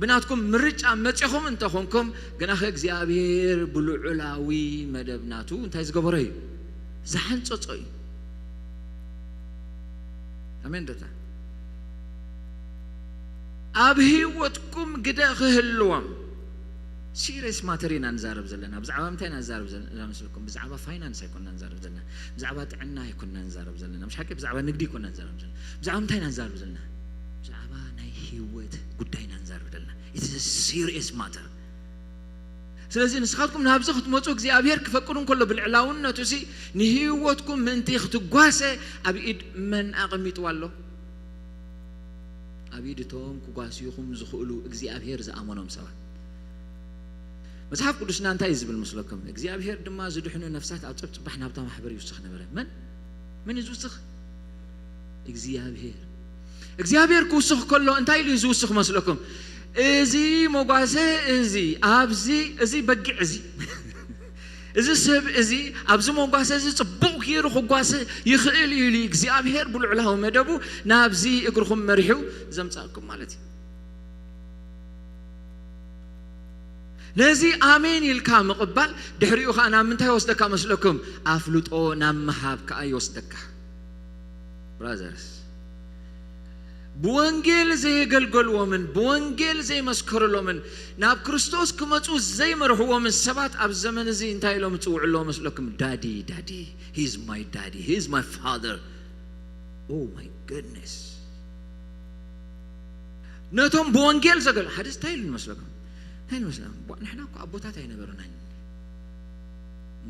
ብናትኩም ምርጫ መጺኹም እንተኾንኩም፣ ግናኸ እግዚኣብሔር ብልዑላዊ መደብ ናቱ እንታይ ዝገበሮ እዩ? ዝሓንጸጾ እዩ። ኣሜን ዶ? ኣብ ህይወትኩም ግደ ክህልዎም። ሲሪየስ ማተር ኢና ንዛረብ ዘለና። ብዛዕባ ምንታይ ኢና ንዛረብ ዘለና መስለኩም? ብዛዕባ ፋይናንስ ኣይኮንና ንዛረብ ዘለና። ብዛዕባ ጥዕና ኣይኮንና ንዛረብ ዘለና። ምሽ ሓቂ? ብዛዕባ ንግዲ ኣይኮንና ንዛረብ ዘለና። ብዛዕባ ምንታይ ኢና ንዛረብ ዘለና? ብዛዕባ ናይ ህይወት ጉዳይ ኢና ንዛረብ ዘለና። It's a serious matter። ስለዚ ንስኻትኩም ናብዚ ክትመጹ እግዚኣብሔር ክፈቅድ እንከሎ ብልዕላውነቱ ሲ ንህይወትኩም ምእንቲ ክትጓሰ ኣብ ኢድ መን ኣቐሚጥዋ ኣሎ? ኣብ ኢድ እቶም ክጓስዩኹም ዝኽእሉ እግዚኣብሔር ዝኣመኖም ሰባት። መጽሓፍ ቅዱስና እንታይ እዩ ዝብል መስለኩም? እግዚኣብሔር ድማ ዝድሕኑ ነፍሳት ኣብ ጸብጽባሕ ናብታ ማሕበር ይውስኽ ነበረ። መን? መን እዩ ዝውስኽ? እግዚኣብሔር። እግዚኣብሔር ክውስኽ ከሎ እንታይ ኢሉ እዩ ዝውስኽ መስለኩም? እዚ መጓሰ እዚ፣ ኣብዚ፣ እዚ በጊዕ እዚ፣ እዚ ሰብ እዚ ኣብዚ መጓሰ እዚ ጽቡቕ ገይሩ ክጓሰ ይኽእል እዩ ኢሉ እግዚኣብሔር ብልዑላዊ መደቡ ናብዚ እግርኹም መሪሑ ዘምጻእኩም ማለት እዩ። ነዚ ኣሜን ኢልካ ምቕባል ድሕሪኡ ኸዓ ናብ ምንታይ ይወስደካ መስለኩም? ኣፍልጦ ናብ ምሃብ ከኣ ይወስደካ። ብራዘርስ፣ ብወንጌል ዘየገልገልዎምን ብወንጌል ዘይመስከርሎምን ናብ ክርስቶስ ክመጹ ዘይመርሕዎምን ሰባት ኣብ ዘመን እዚ እንታይ ኢሎም ይጽውዑ ኣለዉ መስለኩም? ዳዲ፣ ዳዲ፣ he is my daddy, he is my father. Oh my goodness። ነቶም ብወንጌል ዘገል-፣ ሓደ እንታይ ኢሉ ንመስለኩም? እንታይ ንመስለኩም? ቧ-፣ ንሕና እኮ ኣቦታት ኣይነበሩናን።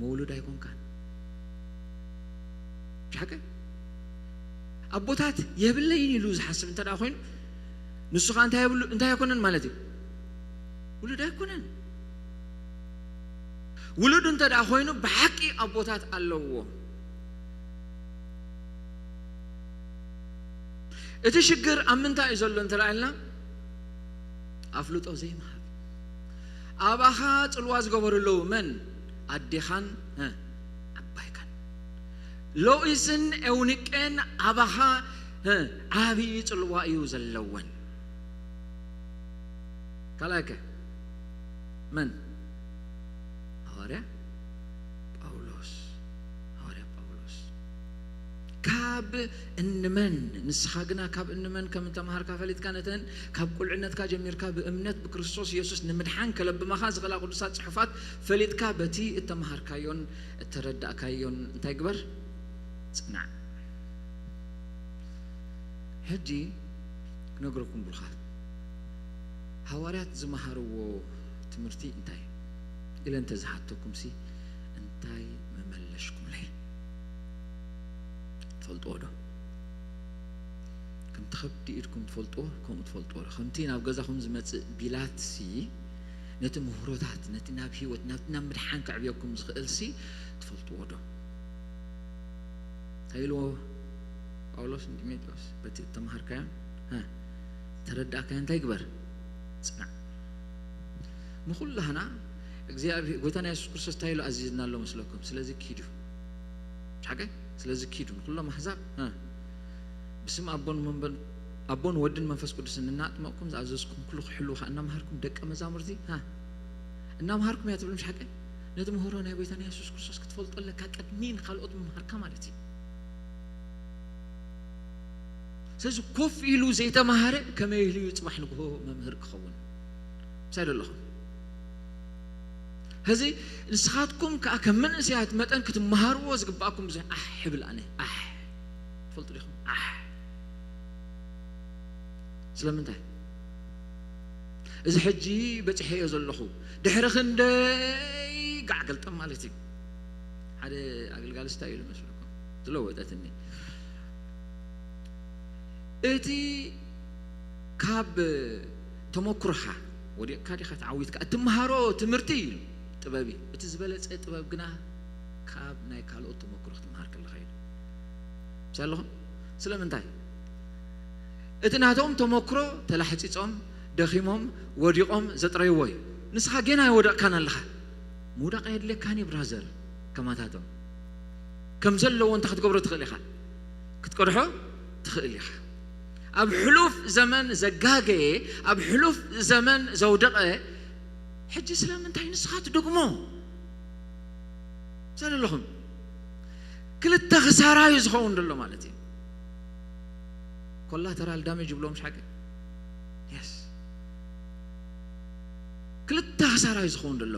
መውሉድ ኣይኮንካን። ብሓቂ ኣቦታት የብለይን ኢሉ ዝሓስብ እንተ ደኣ ኮይኑ፣ ንሱ ኸኣ እንታይ የብሉ-፣ እንታይ ኣይኮነን ማለት እዩ? ውሉድ ኣይኮነን። ውሉድ እንተ ደኣ ኮይኑ፣ ብሓቂ ኣቦታት ኣለውዎ። እቲ ሽግር ኣብ ምንታይ እዩ ዘሎ እንተ ደኣ ኢልና፣ ኣፍልጦ ዘይምሃብ። ኣባኻ ጽልዋ ዝገበሩ ኣለዉ። መን? ኣዴኻን፣ እ፣ ዓባይካን። ሎኢስን ኤውኒቄን ኣባኻ እ፣ ዓብዪ ጽልዋ እዩ ዘለወን። ካልኣይከ መን? ሃዋርያ ጳውሎስ። ሃዋርያ ጳውሎስ ካብ እንመን፣ ንስኻ ግና ካብ እንመን ከም እተምሃርካ ፈሊጥካ፣ ነተን ካብ ቁልዕነትካ ጀሚርካ ብእምነት ብክርስቶስ የሱስ ንምድሓን ከለብማኻ ዝኽእላ ቅዱሳት ጽሑፋት ፈሊጥካ፣ በቲ እተምሃርካዮን እተረዳእካዮን እንታይ ግበር? ጽናዕ። ሕጂ ክነግረኩም ብሩኻት፣ ሃዋርያት ዝመሃርዎ ትምህርቲ እንታይ ኢለ እንተዝሓተኩምሲ እንታይ ምመለሽኩምለይ? ትፈልጥዎ ዶ? ከምቲ ከብዲ ኢድኩም ትፈልጥዎ፣ ከምኡ ትፈልጥዎ ዶ? ከምቲ ናብ ገዛኹም ዝመጽእ ቢላትሲ ነቲ ምህሮታት፣ ነቲ ናብ ህይወት፣ ናብቲ ናብ ምድሓን ከዕብየኩም ዝኽእልሲ ትፈልጥዎ ዶ? እንታይ ኢልዎ ጳውሎስ ንጢሞቴዎስ? በቲ እተምሃርካዮን፣ እ፣ ተረዳእካዮን እንታይ ግበር? ጽናዕ። ንኹላህና እግዚኣብሔር፣ ጎይታና የሱስ ክርስቶስ እንታይ ኢሉ ኣዚዝና ኣሎ መስለኩም? ስለዚ ኪዱ። ሓቀ? ስለዚ ኪዱ ንኹሎም ኣሕዛብ፣ እ፣ ብስም ኣቦን መንበን-፣ ኣቦን ወድን መንፈስ ቅዱስን እናጥመቕኩም ዝኣዘዝኩም ኩሉ ክሕልዉ ከኣ እናምሃርኩም ደቀ መዛሙርቲ፣ እ፣ እናምሃርኩም እያ ትብል፣ ምሽ ሓቀ? ነቲ ምህሮ ናይ ጎይታና የሱስ ክርስቶስ ክትፈልጦ ኣለካ፣ ቅድሚ ንኻልኦት ምምሃርካ ማለት እዩ። ስለዚ ኮፍ ኢሉ ዘይተማሃረ ከመይ ኢሉ እዩ ጽባሕ ንግሆ መምህር ክኸውን? ምሳይ ዶ ኣለኹም? ሕዚ ንስኻትኩም ከኣ ከም መንእሰያት መጠን ክትመሃርዎ ዝግባኣኩም ብዙሕ ኣሕ ይብል። ኣነ ኣሕ፣ ትፈልጡ ዲኹም? ኣሕ። ስለምንታይ? እዚ ሕጂ በጺሐዮ ዘለኹ፣ ድሕሪ ክንደይ ጋዕ ገልጠም ማለት እዩ። ሓደ ኣገልጋሊ ስታይ ኢሉ መስለኩም ዝለወጠትኒ፣ እቲ ካብ ተመኩሮኻ ወዲቕካ ዲኻ ተዓዊትካ እትመሃሮ ትምህርቲ እዩ ጥበብ እዩ። እቲ ዝበለጸ ጥበብ ግና ካብ ናይ ካልኦት ተመኩሮ ክትመሃር ከለኻ እዩ። ምስ ኣለኹም? ስለምንታይ? እቲ ናቶም ተመኩሮ ተላሕጺጾም፣ ደኺሞም፣ ወዲቖም ዘጥረይዎ እዩ። ንስኻ ጌና ኣይወደቕካን ኣለኻ። ምውዳቕ ኣየድልየካን እዩ ብራዘር። ከማታቶም ከም ዘለዎ እንታይ ክትገብሮ ትኽእል ኢኻ? ክትቀድሖ ትኽእል ኢኻ። ኣብ ሕሉፍ ዘመን ዘጋገየ፣ ኣብ ሕሉፍ ዘመን ዘውደቐ፣ ሕጂ ስለምንታይ ንስኻ ትደግሞ? ዘለኹም ክልተ ክሳራ እዩ ዝኸውን ዘሎ ማለት እዩ። ኮላተራል ዳሜጅ ይብሎም ሓቂ። የስ፣ ክልተ ክሳራ እዩ ዝኸውን ዘሎ።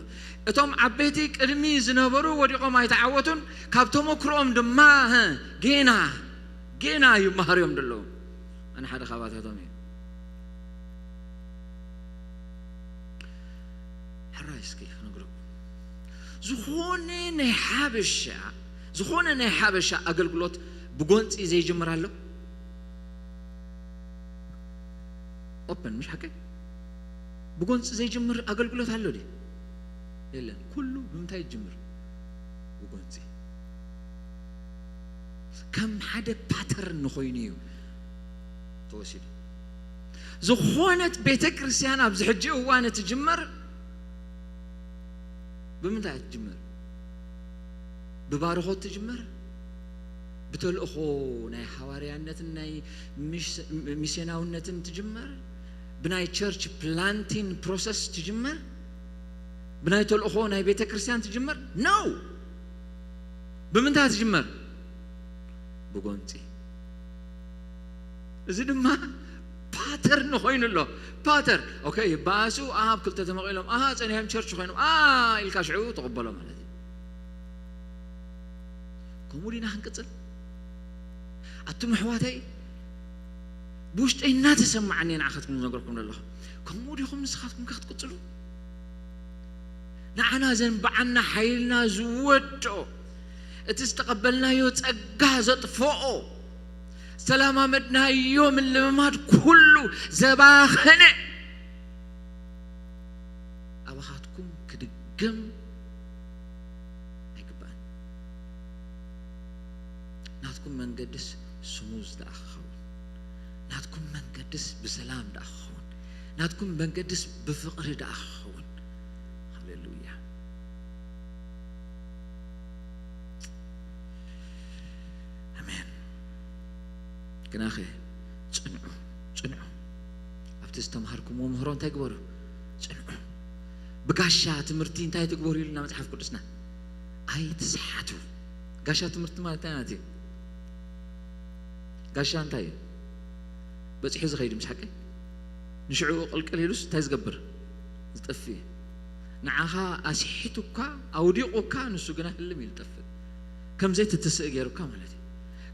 እቶም ዓበይቲ ቅድሚ ዝነበሩ ወዲቖም ኣይተዓወቱን፣ ካብ ተመክሮኦም ድማ፣ ህ፣ ጌና ጌና ይመሃሩ እዮም ዘለዉ። ኣነ ሓደ ካባታቶም እዩ። ሕራይ እስኪ ክነግረኩም፣ ዝኾነ ናይ ሓበሻ፣ ዝኾነ ናይ ሓበሻ ኣገልግሎት ብጎንፂ ዘይጅምር ኣሎ? ኦፐን፣ ምሽ ሓቀይ? ብጎንፂ ዘይጅምር ኣገልግሎት ኣሎ ድዩ? የለን። ኩሉ ብምንታይ ይጅምር? ብጎንፂ። ከም ሓደ ፓተርን ኮይኑ እዩ ተወሲዱ። ዝኾነት ቤተ ክርስቲያን ኣብዚ ሕጂ እዋን እትጅመር ብምንታይ እያ ትጅመር? ብባርኾት ትጅመር? ብተልእኾ ናይ ሃዋርያነትን ናይ ሚስ-፣ ሚስዮናውነትን ትጅመር? ብናይ ቸርች ፕላንቲን ፕሮሰስ ትጅመር? ብናይ ተልእኾ ናይ ቤተ ክርስቲያን ትጅመር? ነው። ብምንታይ ትጅመር? ብጎንፂ። እዚ ድማ ፓተርን ኮይኑ ኣሎ። ፓተር፣ ኦኬ፣ ይባኣሱ፣ ኣብ ክልተ ተመቒሎም፣ ኣሃ፣ ጸኒሖም ቸርች ኮይኖም፣ ኣ፣ ኢልካ ሽዑ ተቐበሎ ማለት እዩ። ከምኡ ዲና ክንቅጽል? ኣቱም ኣሕዋተይ፣ ብውሽጠይ እናተሰማዓኒ ንዓኻትኩም ዝነገርኩም ዘለኹ። ከምኡ ዲኹም ንስኻትኩም ከ ክትቅጽሉ? ንዓና ዘንብዓና ሓይልና ዝወድኦ፣ እቲ ዝተቐበልናዮ ጸጋ ዘጥፍኦ፣ ዝተለማመድናዮ ምልምማድ ኩሉ ዘባኸነ ኣባኻትኩም ክድገም ኣይግባእን። ናትኩም መንገድስ ስሙዝ ደኣ ክኸውን፣ ናትኩም መንገድስ ብሰላም ደኣ ክኸውን፣ ናትኩም መንገድስ ብፍቕሪ ደኣ ክኸውን። ሃሌሉያ፣ ኣሜን። ኦኬ፣ ግናኸ ጽንዑ፣ ጽንዑ። ኣብቲ ዝተምሃርኩምዎ ምህሮ እንታይ ግበሩ? ጽንዑ። ብጋሻ ትምህርቲ እንታይ ትግበሩ ኢሉና መጽሓፍ ቅዱስና? ኣይትስሓቱ። ጋሻ ትምህርቲ ማለት እንታይ ማለት እዩ? ጋሻ እንታይ እዩ? በጺሑ ዝኸይድ ምስ ሓቂ ንሽዑ ቅልቅል ኢሉስ እንታይ ዝገብር? ዝጠፍእ እዩ። ንዓኻ ኣስሒቱ እኳ ኣውዲቑ እኳ ንሱ ግና ህልም ኢሉ ጠፍእ። ከም ዘይትትስእ ገይሩካ ማለት እዩ።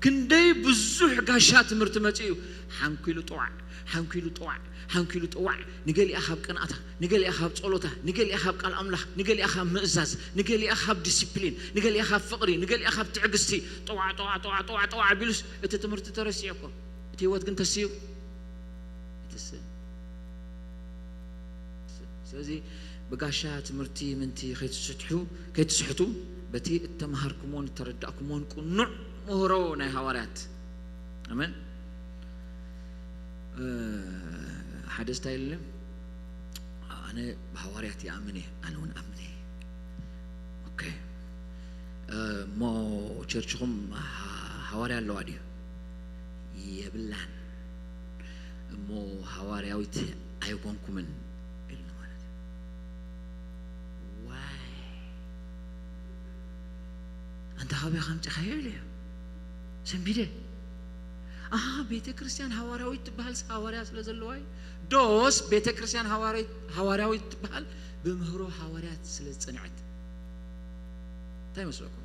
ክንደይ ብዙሕ ጋሻ ትምህርቲ መጺኡ ሓንኪሉ ጥዋዕ፣ ሓንኪሉ ጥዋዕ፣ ሓንኪሉ ጥዋዕ። ንገሊኣ ካብ ቅንኣታ፣ ንገሊኣ ካብ ጸሎታ፣ ንገሊኣ ካብ ቃል ኣምላኽ፣ ንገሊኣ ካብ ምእዛዝ፣ ንገሊኣ ካብ ዲሲፕሊን፣ ንገሊኣ ካብ ፍቕሪ፣ ንገሊኣ ካብ ትዕግስቲ። ጥዋዕ ጥዋዕ ጥዋዕ ጥዋዕ ጥዋዕ ኣቢሉስ እቲ ትምህርቲ ተረሲዑ እኮ፣ እቲ ህይወት ግን ተስዩ ይትስእ። ስለዚ ብጋሻ ትምህርቲ ምንቲ ከይትስሕቱ፣ ከይትስሕቱ፣ በቲ እተምሃርኩሞን እተረዳእኩሞን ቅኑዕ ምህሮ ናይ ሃዋርያት። ኣሜን። ሓደ ስታይል ኣነ ብሃዋርያት ይኣምን እየ። ኣነ እውን ኣምን እየ። ኦኬ። እሞ ቸርችኹም ሃዋርያ ኣለዋ ድዩ? የብላን። እሞ ሃዋርያዊት ኣይኮንኩምን ኢሉኒ ማለት እዩ። ዋይ፣ ኣንታ ካበይ ከምፅኻዮ ኢለ ሰንቢደ። ኣሃ፣ ቤተ ክርስቲያን ሃዋርያዊት ትበሃል ሃዋርያ ስለ ዘለዋ እዩ። ዶስ ቤተ ክርስቲያን ሃዋርያዊት ትበሃል ብምህሮ ሃዋርያት ስለ ዝፀንዐት? እንታይ ይመስለኩም?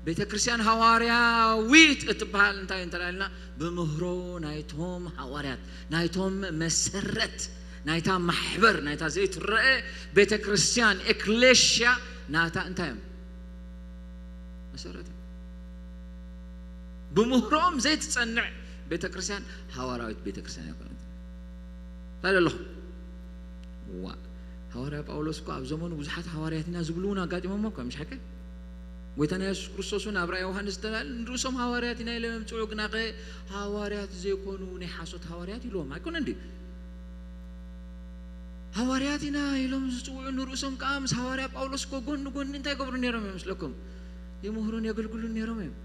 ቤተ ክርስቲያን ሃዋርያዊት እትበሃል እንታይ እንተላልና ብምህሮ ናይቶም ሃዋርያት፣ ናይቶም መሰረት ናይታ ማሕበር፣ ናይታ ዘይትረአ ቤተ ክርስቲያን፣ ኤክሌሽያ፣ ናታ እንታይ እዮም? መሰረት። ብምህሮኦም ዘይትጸንዕ ቤተ ክርስቲያን ሃዋርያዊት ቤተ ክርስቲያን ኣይኮነት። እንታይ ኣለኹም? ዋ፣ ሃዋርያ ጳውሎስ እኮ ኣብ ዘመኑ ብዙሓት ሃዋርያት ኢና ዝብሉ እውን ኣጋጢሞሞ እኮ፣ ምሽ ሓቂ? ጎይታና የሱስ ክርስቶስ እውን ኣብ ራእይ ዮሃንስ ዝተላል ንርእሶም ሃዋርያት ኢና ኢሎም የምጽዑ፣ ግናኸ ሃዋርያት ዘይኮኑ ናይ ሓሶት ሃዋርያት ኢልዎም ኣይኮነን ድዩ? ሃዋርያት ኢና ኢሎም ዝጽውዑ ንርእሶም ከኣ ምስ ሃዋርያ ጳውሎስ እኮ ጎን ንጎኒ እንታይ ይገብሩ ነይሮም እዮም መስለኩም? ይምህሩን የገልግሉን ነይሮም እዮም።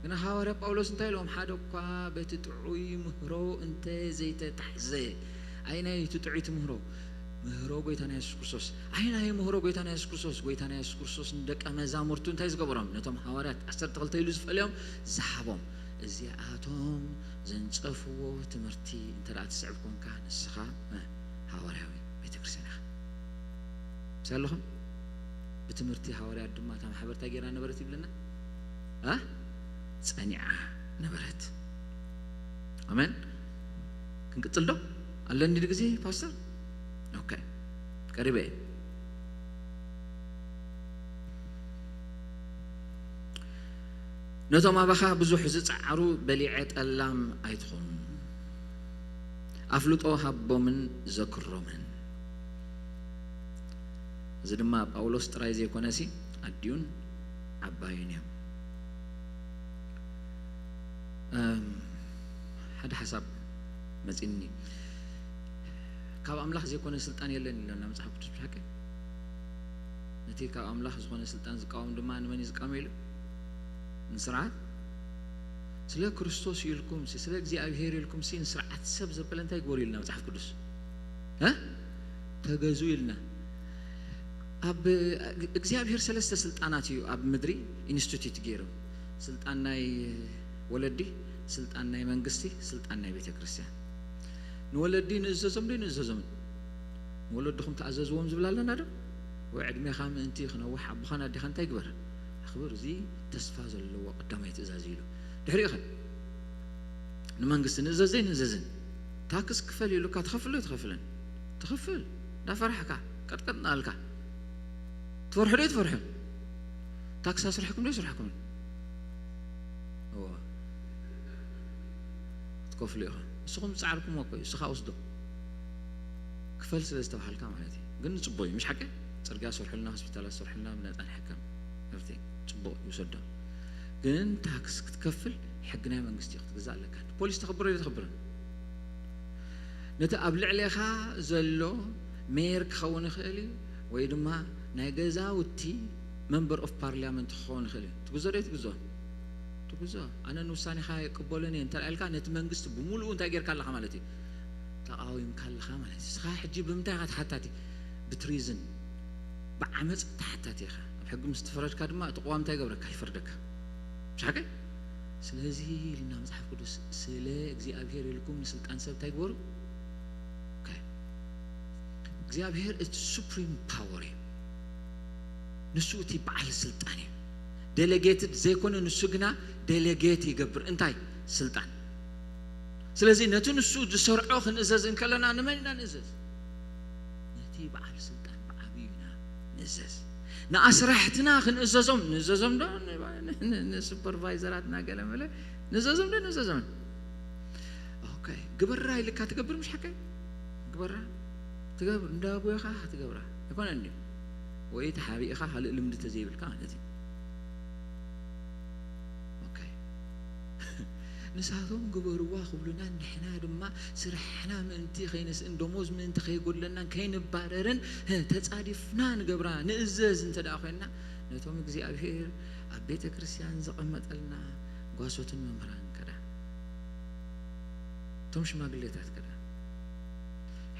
ግና ሃዋርያ ጳውሎስ እንታይ ኢሎም? ሓደ እኳ በቲ ጥዑይ ምህሮ እንተ ዘይተታሕዘ። ኣይናይ እቲ ጥዑይ ትምህሮ? ምህሮ ጎይታና የሱስ ክርስቶስ። ኣይናይ ምህሮ ጎይታና የሱስ ክርስቶስ? ጎይታና የሱስ ክርስቶስ ንደቀ መዛሙርቱ እንታይ ዝገበሮም? ነቶም ሃዋርያት ዓሰርተ ክልተ ኢሉ ዝፈልዮም ዝሃቦም። እዚኣቶም ዘንጸፍዎ ትምህርቲ እንተ ደኣ ትስዕብ ኮንካ ንስኻ ሃዋርያዊ ቤተ ክርስቲያን ኢኻ። ምስ ኣለኹም ብትምህርቲ ሃዋርያት ድማ እታ ማሕበር እንታይ ገይራ ነበረት ይብለና? እ? ጸኒዓ ነበረት። ኣሜን። ክንቅጽል ዶ ኣለኒ ግዜ ፓስተር? ኦኬ፣ ቀሪበ እየ። ነቶም ኣባኻ ብዙሕ ዝጸዓሩ በሊዐ ጠላም ኣይትኹን። ኣፍልጦ ሃቦምን ዘክሮምን። እዚ ድማ ጳውሎስ ጥራይ ዘይኮነሲ ኣዲኡን ዓባዩን እዮም። እም፣ ሓደ ሓሳብ መፂኒ። ካብ ኣምላኽ ዘይኮነ ስልጣን የለን ኢለና መፅሓፍ ቅዱስ ብሓቂ። ነቲ ካብ ኣምላኽ ዝኾነ ስልጣን ዝቃወም ድማ ንመን እዩ ዝቃወም ኢሉ? ንስርዓት። ስለ ክርስቶስ ኢልኩም ሲ፣ ስለ እግዚኣብሔር ኢልኩም ሲ ንስርዓት ሰብ ዘበለ እንታይ ግበሩ ኢልና መፅሓፍ ቅዱስ? እ? ተገዙ ኢልና። ኣብ እግዚኣብሔር ሰለስተ ስልጣናት እዩ ኣብ ምድሪ ኢንስቲትዩት ገይሩ። ስልጣን ናይ ወለዲ፣ ስልጣን ናይ መንግስቲ፣ ስልጣን ናይ ቤተ ክርስቲያን። ንወለዲ ንእዘዞም ዶ ንእዘዞምን? ንወለድኹም ተኣዘዝዎም ዝብል ኣለና ዶ? ወይ ዕድሜኻ ምእንቲ ክነውሕ ኣቦኻን ኣዴኻን እንታይ ግበር? ኣኽብር። እዚ ተስፋ ዘለዎ ቀዳማይ ትእዛዝ እዩ ኢሉ። ድሕሪኡ ኸ? ንመንግስቲ ንእዘዝ ዘይንእዘዝን? ታክስ ክፈል ኢሉካ ትኸፍል ዶ ኣይትኸፍልን? ትኸፍል። እንዳፈራሕካ፣ ቀጥቀጥ እናበልካ። ትፈርሑ ዶ ኣይትፈርሑን? ታክስ ኣስርሕኩም ዶ ኣይስርሕኩምን? እወ። ክትከፍሉ ኢኹም። ንስኹም ዝጸዓርኩምዎ እኮ እዩ፣ ንስኻ ወስዶ። ክፈል ስለ ዝተባሃልካ ማለት እዩ። ግን ንጽቦ እዩ፣ ምሽ ሓቂ? ጽርግያ ስርሑልና፣ ሆስፒታላት ስርሑልና፣ ብነጻ ንሕከም። መብቲ፣ ጽቡቕ ይውሰዶ። ግን ታክስ ክትከፍል ሕጊ ናይ መንግስቲ ክትግዛእ ኣለካ። ፖሊስ ተኽብሮ ዶ ተኽብርን? ነቲ ኣብ ልዕሌኻ ዘሎ ሜየር ክኸውን ይኽእል እዩ፣ ወይ ድማ ናይ ገዛውቲ መንበር ኦፍ ፓርላመንት ክኸውን ይኽእል እዩ። ትግዞ ዶ ኣይትግዞ? ቱ ብዙ ኣነ ንውሳኔኻ ኣይቅበሎን እየ እንተ ኢልካ ነቲ መንግስቲ ብምሉኡ እንታይ ጌርካ ኣለኻ ማለት እዩ? ተቃዊምካ ኣለኻ ማለት እዩ። ንስኻ ሕጂ ብምንታይ ኢኻ ተሓታቲ? ብትሪዝን ብዓመፅ ተሓታቲ ኢኻ። ኣብ ሕጊ ምስ ተፈረድካ ድማ እቲ ቅዋም እንታይ ይገብረካ? ይፈርደካ። ምሽ ሓቀይ? ስለዚ ኢልና መፅሓፍ ቅዱስ ስለ እግዚኣብሔር ኢልኩም ንስልጣን ሰብ እንታይ ግበሩ? እግዚኣብሔር እቲ ሱፕሪም ፓወር እዩ። ንሱ እቲ በዓል ስልጣን እዩ። ዴሌጌትድ ዘይኮነ ንሱ ግና ዴሌጌት ይገብር። እንታይ? ስልጣን። ስለዚ ነቲ ንሱ ዝሰርዖ ክንእዘዝ እንከለና ንመን ኢና ንእዘዝ? ነቲ በዓል ስልጣን ብዓብዩ ኢና ንእዘዝ። ንኣስራሕትና ክንእዘዞም ንእዘዞም ዶ ንሱፐርቫይዘራትና ገለ መለ ንእዘዞም ዶ ንእዘዞም? ኦኬ፣ ግበራ ኢልካ ትገብር ምሽ ሓቀይ? ግበራ ትገብር እንዳ ኣቦኻ ክትገብራ ኣይኮነን ድዩ? ወይ ተሓቢእኻ ካልእ ልምዲ ተዘይብልካ ማለት እዩ። ኦኬ። ንሳቶም ግበርዋ ክብሉና ንሕና ድማ ስራሕና ምእንቲ ከይንስእን ደሞዝ ምእንቲ ከይጎድለናን ከይንባረርን ተፃዲፍና ንገብራ ንእዘዝ እንተ ደኣ ኮይንና ነቶም እግዚኣብሔር ኣብ ቤተ ክርስቲያን ዘቐመጠልና ጓሶትን መምህራን ከዳ እቶም ሽማግሌታት ከዳ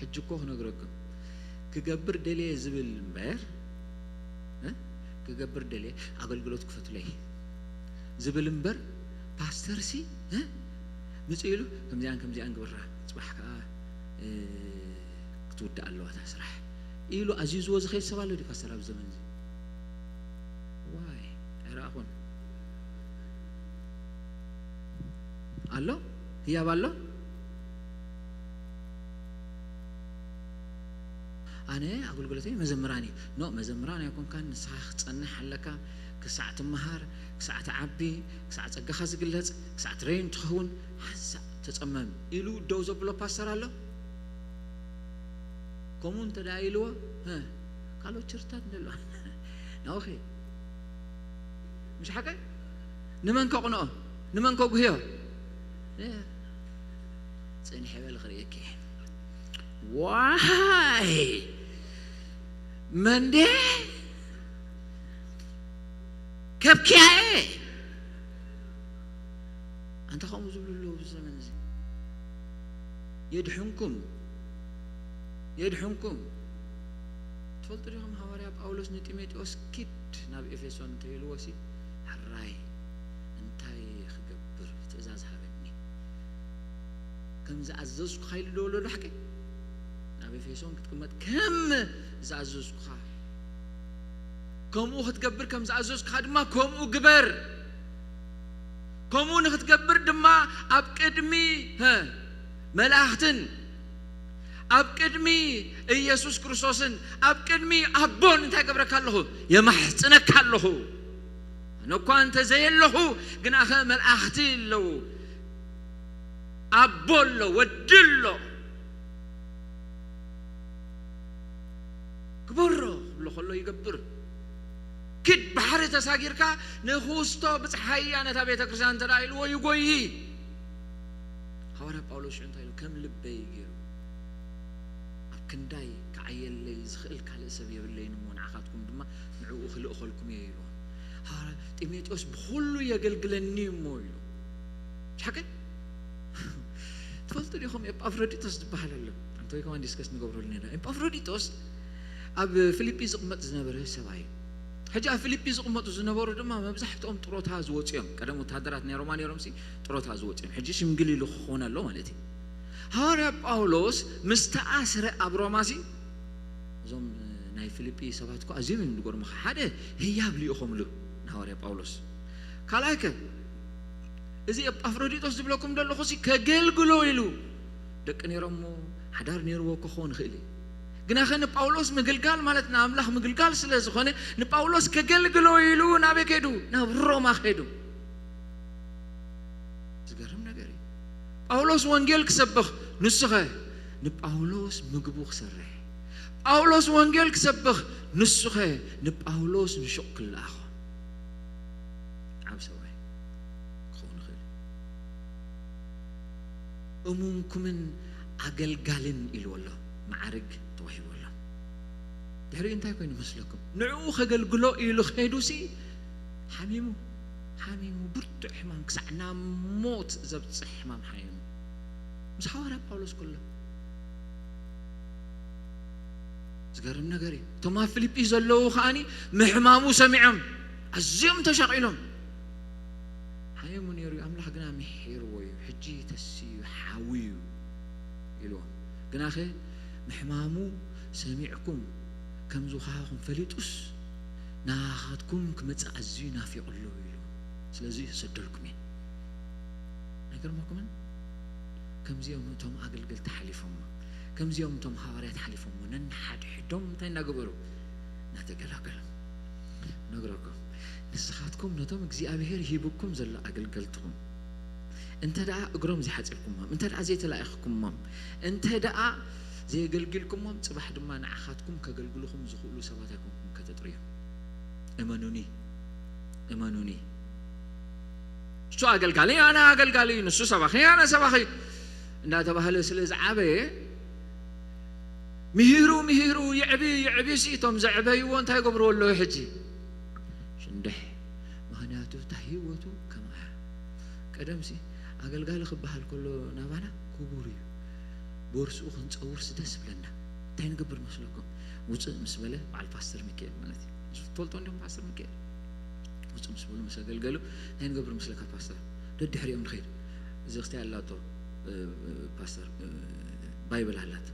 ሕጂ እኮ ክነግረኩም ክገብር ደልየ ዝብል እምበር እ? ክገብር ደልየ ኣገልግሎት ክፈትለይ ዝብል እምበር ፓስተር ሲ እ? ምጽእ ኢሉ ከምዚኣን ከምዚኣን ግብራ ጽባሕ ከዓ እ፣ ክትውዳእ ኣለዋ እታ ስራሕ ኢሉ ኣዚዝዎ ዝኸይድ ሰብ ኣሎ ድዩ ፓስተር ኣብ ዘመን እዚ ዋይ ኣይረኣኹን ኣሎ ህያብ ኣሎ ኣነ ኣገልግሎተይ መዘምራን እዩ ኖ መዘምራን ኣይኮንካን ንስኻ ክትፀንሕ ኣለካ ክሳዕ ትመሃር ክሳዕ ትዓቢ ክሳዕ ፀጋኻ ዝግለፅ ክሳዕ ትረይን ትኸውን ሓንሳእ ተፀመም ኢሉ ደው ዘብሎ ፓስተር ኣሎ ከምኡ እንተ ደኣ ኢልዎ ካልኦት ቸርታት እንደሎ ናውኺ ምሽ ሓቀ ንመን ከቕንኦ ንመን ከጉህዮ ጽንሕ በል ክርእየኪ ዋይ መንዴ ከብኪያኤ ኣንታ ከምኡ ዝብሉ ኣለዉ ኣብዚ ዘመን እዚ የድሕንኩም የድሕንኩም ትፈልጡ ዲኹም ሃዋርያ ጳውሎስ ንጢሞቴዎስ ኪድ ናብ ኤፌሶን እንተኢልዎ ሲ ሕራይ እንታይ ክገብር ትእዛዝ ሃበኒ ከም ዝኣዘዝኩኻ ኢሉ ዶ ኣሎ ዶ ሓቂ ናብ ኤፌሶን ክትቅመጥ ከም ዝኣዘዝኩኻ ከምኡ ክትገብር ከም ዝኣዘዝኩኻ ድማ ከምኡ ግበር ከምኡ ንክትገብር ድማ ኣብ ቅድሚ መላእኽትን ኣብ ቅድሚ ኢየሱስ ክርስቶስን ኣብ ቅድሚ ኣቦን እንታይ ገብረካ ኣለኹ የማሕፅነካ ኣለኹ ኣነ እኳ እንተ ዘየለኹ ግናኸ መልኣኽቲ ኣለዉ ኣቦ ኣሎ ወዲ ኣሎ ግበሮ ክብሎ ከሎ ይገብር ክድ ባሕሪ ተሳጊርካ ንክውስቶ ብፅሓያ ነታ ቤተ ክርስቲያን እንተ ኢልዎ ይጎይ ሃዋርያ ጳውሎስ ሽዑ እንታይ ኢሉ ከም ልበይ ገይሩ ኣብ ክንዳይ ክዓየለይ ዝኽእል ካልእ ሰብ የብለይን እሞ ንዓኻትኩም ድማ ንዕኡ ክልእኸልኩም እየ ኢልዎም ሃዋርያ ጢሞቴዎስ ብኩሉ የገልግለኒ እሞ ኢሉ ሓቂ ትፈልጡ ዲኹም ኤጳፍሮዲጦስ ዝበሃል ኣሎ እንተወይ ከማን ዲስከስ ንገብረሉ ነና ኤጳፍሮዲጦስ ኣብ ፊልጲ ዝቕመጥ ዝነበረ ሰብኣይ ሕጂ ኣብ ፊልጲ ዝቕመጡ ዝነበሩ ድማ መብዛሕትኦም ጥሮታ ዝወፁ እዮም ቀደም ወታደራት ናይ ሮማ ነሮም ሲ ጥሮታ ዝወፁ እዮም ሕጂ ሽምግል ኢሉ ክኾን ኣሎ ማለት እዩ ሃዋርያ ጳውሎስ ምስ ተኣስረ ኣብ ሮማ ሲ እዞም ናይ ፊልጲ ሰባት እኮ ኣዝዮም እዮም ዝገርሙኻ ሓደ ህያብ ልኢኾምሉ ንሃዋርያ ጳውሎስ ካልኣይ ከ እዚ ኤጳፍሮዲጦስ ዝብለኩም ዘለኹ ሲ ከገልግሎ ኢሉ ደቂ ነይሮሞ ሓዳር ነይርዎ ክኸውን ይኽእል እዩ ግናኸ ንጳውሎስ ምግልጋል ማለት ንኣምላኽ ምግልጋል ስለ ዝኾነ ንጳውሎስ ከገልግሎ ኢሉ ናበይ ከይዱ ናብ ሮማ ከይዱ ዝገርም ነገር እዩ ጳውሎስ ወንጌል ክሰብኽ ንሱኸ ንጳውሎስ ምግቡ ክሰርሕ ጳውሎስ ወንጌል ክሰብኽ ንሱኸ ንጳውሎስ ንሹቕ ክለኣኾ ዓብ ሰብኣይ ክኸውን ይኽእል እሙንኩምን ኣገልጋልን ኢልዎ ኣሎ መዓርግ ተዋሂቡ ኣሎ ድሕሪኡ እንታይ ኮይኑ መስለኩም ንዕኡ ከገልግሎ ኢሉ ከይዱሲ ሓሚሙ ሓሚሙ፣ ብርቱዕ ሕማም፣ ክሳዕ ናብ ሞት ዘብጽሕ ሕማም ሓሚሙ፣ ምስ ሃዋርያ ጳውሎስ ከሎ። ዝገርም ነገር እዩ። እቶም ኣብ ፊልጲ ዘለዉ ከኣኒ ምሕማሙ ሰሚዖም፣ ኣዝዮም ተሻቒሎም። ሓሚሙ ነይሩ እዩ፣ ኣምላኽ ግና ምሒርዎ እዩ፣ ሕጂ ተስዩ ሓውዩ ኢልዎም። ግናኸ ምሕማሙ ሰሚዕኩም፣ ከም ዝኸሃኹም ፈሊጡስ፣ ንኣኻትኩም ክመጽእ ኣዝዩ ናፊቑ ኣሎ ኢሉ። ስለዚ ይሰደልኩም እየ። ኣይገርመኩምን? ከምዚኦም እቶም ኣገልገልቲ ሓሊፎሞ፣ ከምዚኦም እቶም ሃዋርያት ሓሊፎሞ፣ ነንሓድሕዶም እንታይ እናገበሩ? እናተገላገሉ። ነግረኩም፣ ንስኻትኩም ነቶም እግዚኣብሔር ሂብኩም ዘሎ ኣገልገልትኹም፣ እንተ ደኣ እግሮም ዘይሓጺርኩሞም፣ እንተ ደኣ ዘይተላኢኽኩሞም፣ እንተ ደኣ ዘየገልጊልኩሞም፣ ጽባሕ ድማ ንዓኻትኩም ከገልግሉኹም ዝኽእሉ ሰባት ኣይኮንኩም ከተጥርዮም። እመኑኒ፣ እመኑኒ። እሱ ኣገልጋሊ፣ ኣነ ኣገልጋሊ፣ ንሱ ሰባኺ፣ ኣነ ሰባኺ እንዳተባህለ ስለ ዝዓበየ፣ ምሂሩ፣ ምሂሩ፣ ይዕቢ፣ ይዕቢ፣ ሲ እቶም ዘዕበይዎ እንታይ ይገብርዎ ኣለዉ ሕጂ? ሽንድሕ። ምኽንያቱ እታ ህይወቱ ከምኣ እያ። ቀደምሲ ኣገልጋሊ ክበሃል ከሎ ናባና ክቡር እዩ። ቦርስኡ ክንጸውርስ ደስ ብለና። እንታይ ንገብር መስለኩም? ውፅእ ምስ በለ፣ በዓል ፓስተር ሚካኤል ማለት እዩ። ንሱ ትፈልጦ እንዲኹም ፓስተር ሚካኤል? ውፅእ ምስ በሉ፣ ምስ ኣገልገሉ፣ እንታይ ንገብር መስለካ ፓስተር? ደድሕሪኦም ንኸይድ። እዚ ክስታይ ኣላቶ፣ እ፣ እ፣ ፓስተር፣ እ፣ ባይብል ኣላት።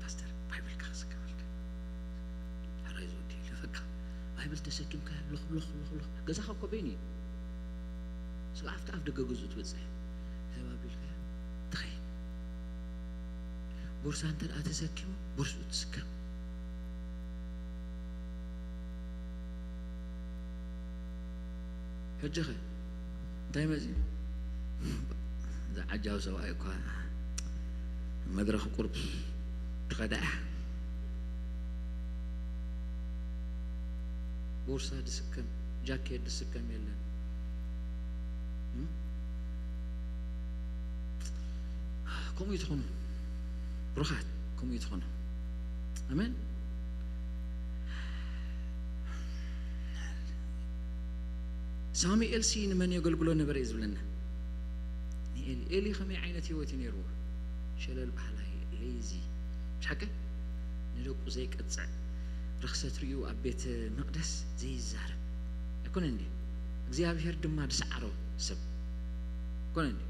ፓስተር፣ ባይብልካ ክስከመልካ። ሕራይ ዝወዲ ይለፈካ። ባይብል ተሰኪምካ፣ ሎኽ፣ ሎኽ፣ ሎኽ፣ ሎኽ። ገዛኻ እኮ በይኑ እዩ። ስጋዕ ኣብቲ ኣፍ ደገ ገዝኡ ትበጽሕ። ሰብ ኣቢልካ ትኸይድ። ቦርሳ እንተ ደኣ ተሰኪሙ፣ ቦርስኡ ትስከም። ሕጂ ኸ እንታይ መጺኡ? እዚ ዓጃው ሰብኣይ እኳ መድረኽ ቁርብ ትኸዳ እያ። ቦርሳ ድስከም፣ ጃኬት ድስከም የለን። እም? ከምኡ እዩ ትኾኑ። ብሩኻት፣ ከምኡ እዩ ትኾኑ። ኣሜን። ሳሙኤል ሲ ንመን የገልግሎ ነበረ እዩ ዝብለና? ንኤሊ። ኤሊ ከመይ ዓይነት ህይወት እዩ ነይርዎ? ሸለል ባህላይ፣ ሌዚ። ምሽ ሓቂ? ንደቁ ዘይቀጽዕ፣ ርኽሰት ርእዩ ኣብ ቤተ መቕደስ ዘይዛረብ። ኣይኮነን እንዴ? እግዚኣብሔር ድማ ዝሰዓሮ ሰብ። ኣይኮነን እንዴ?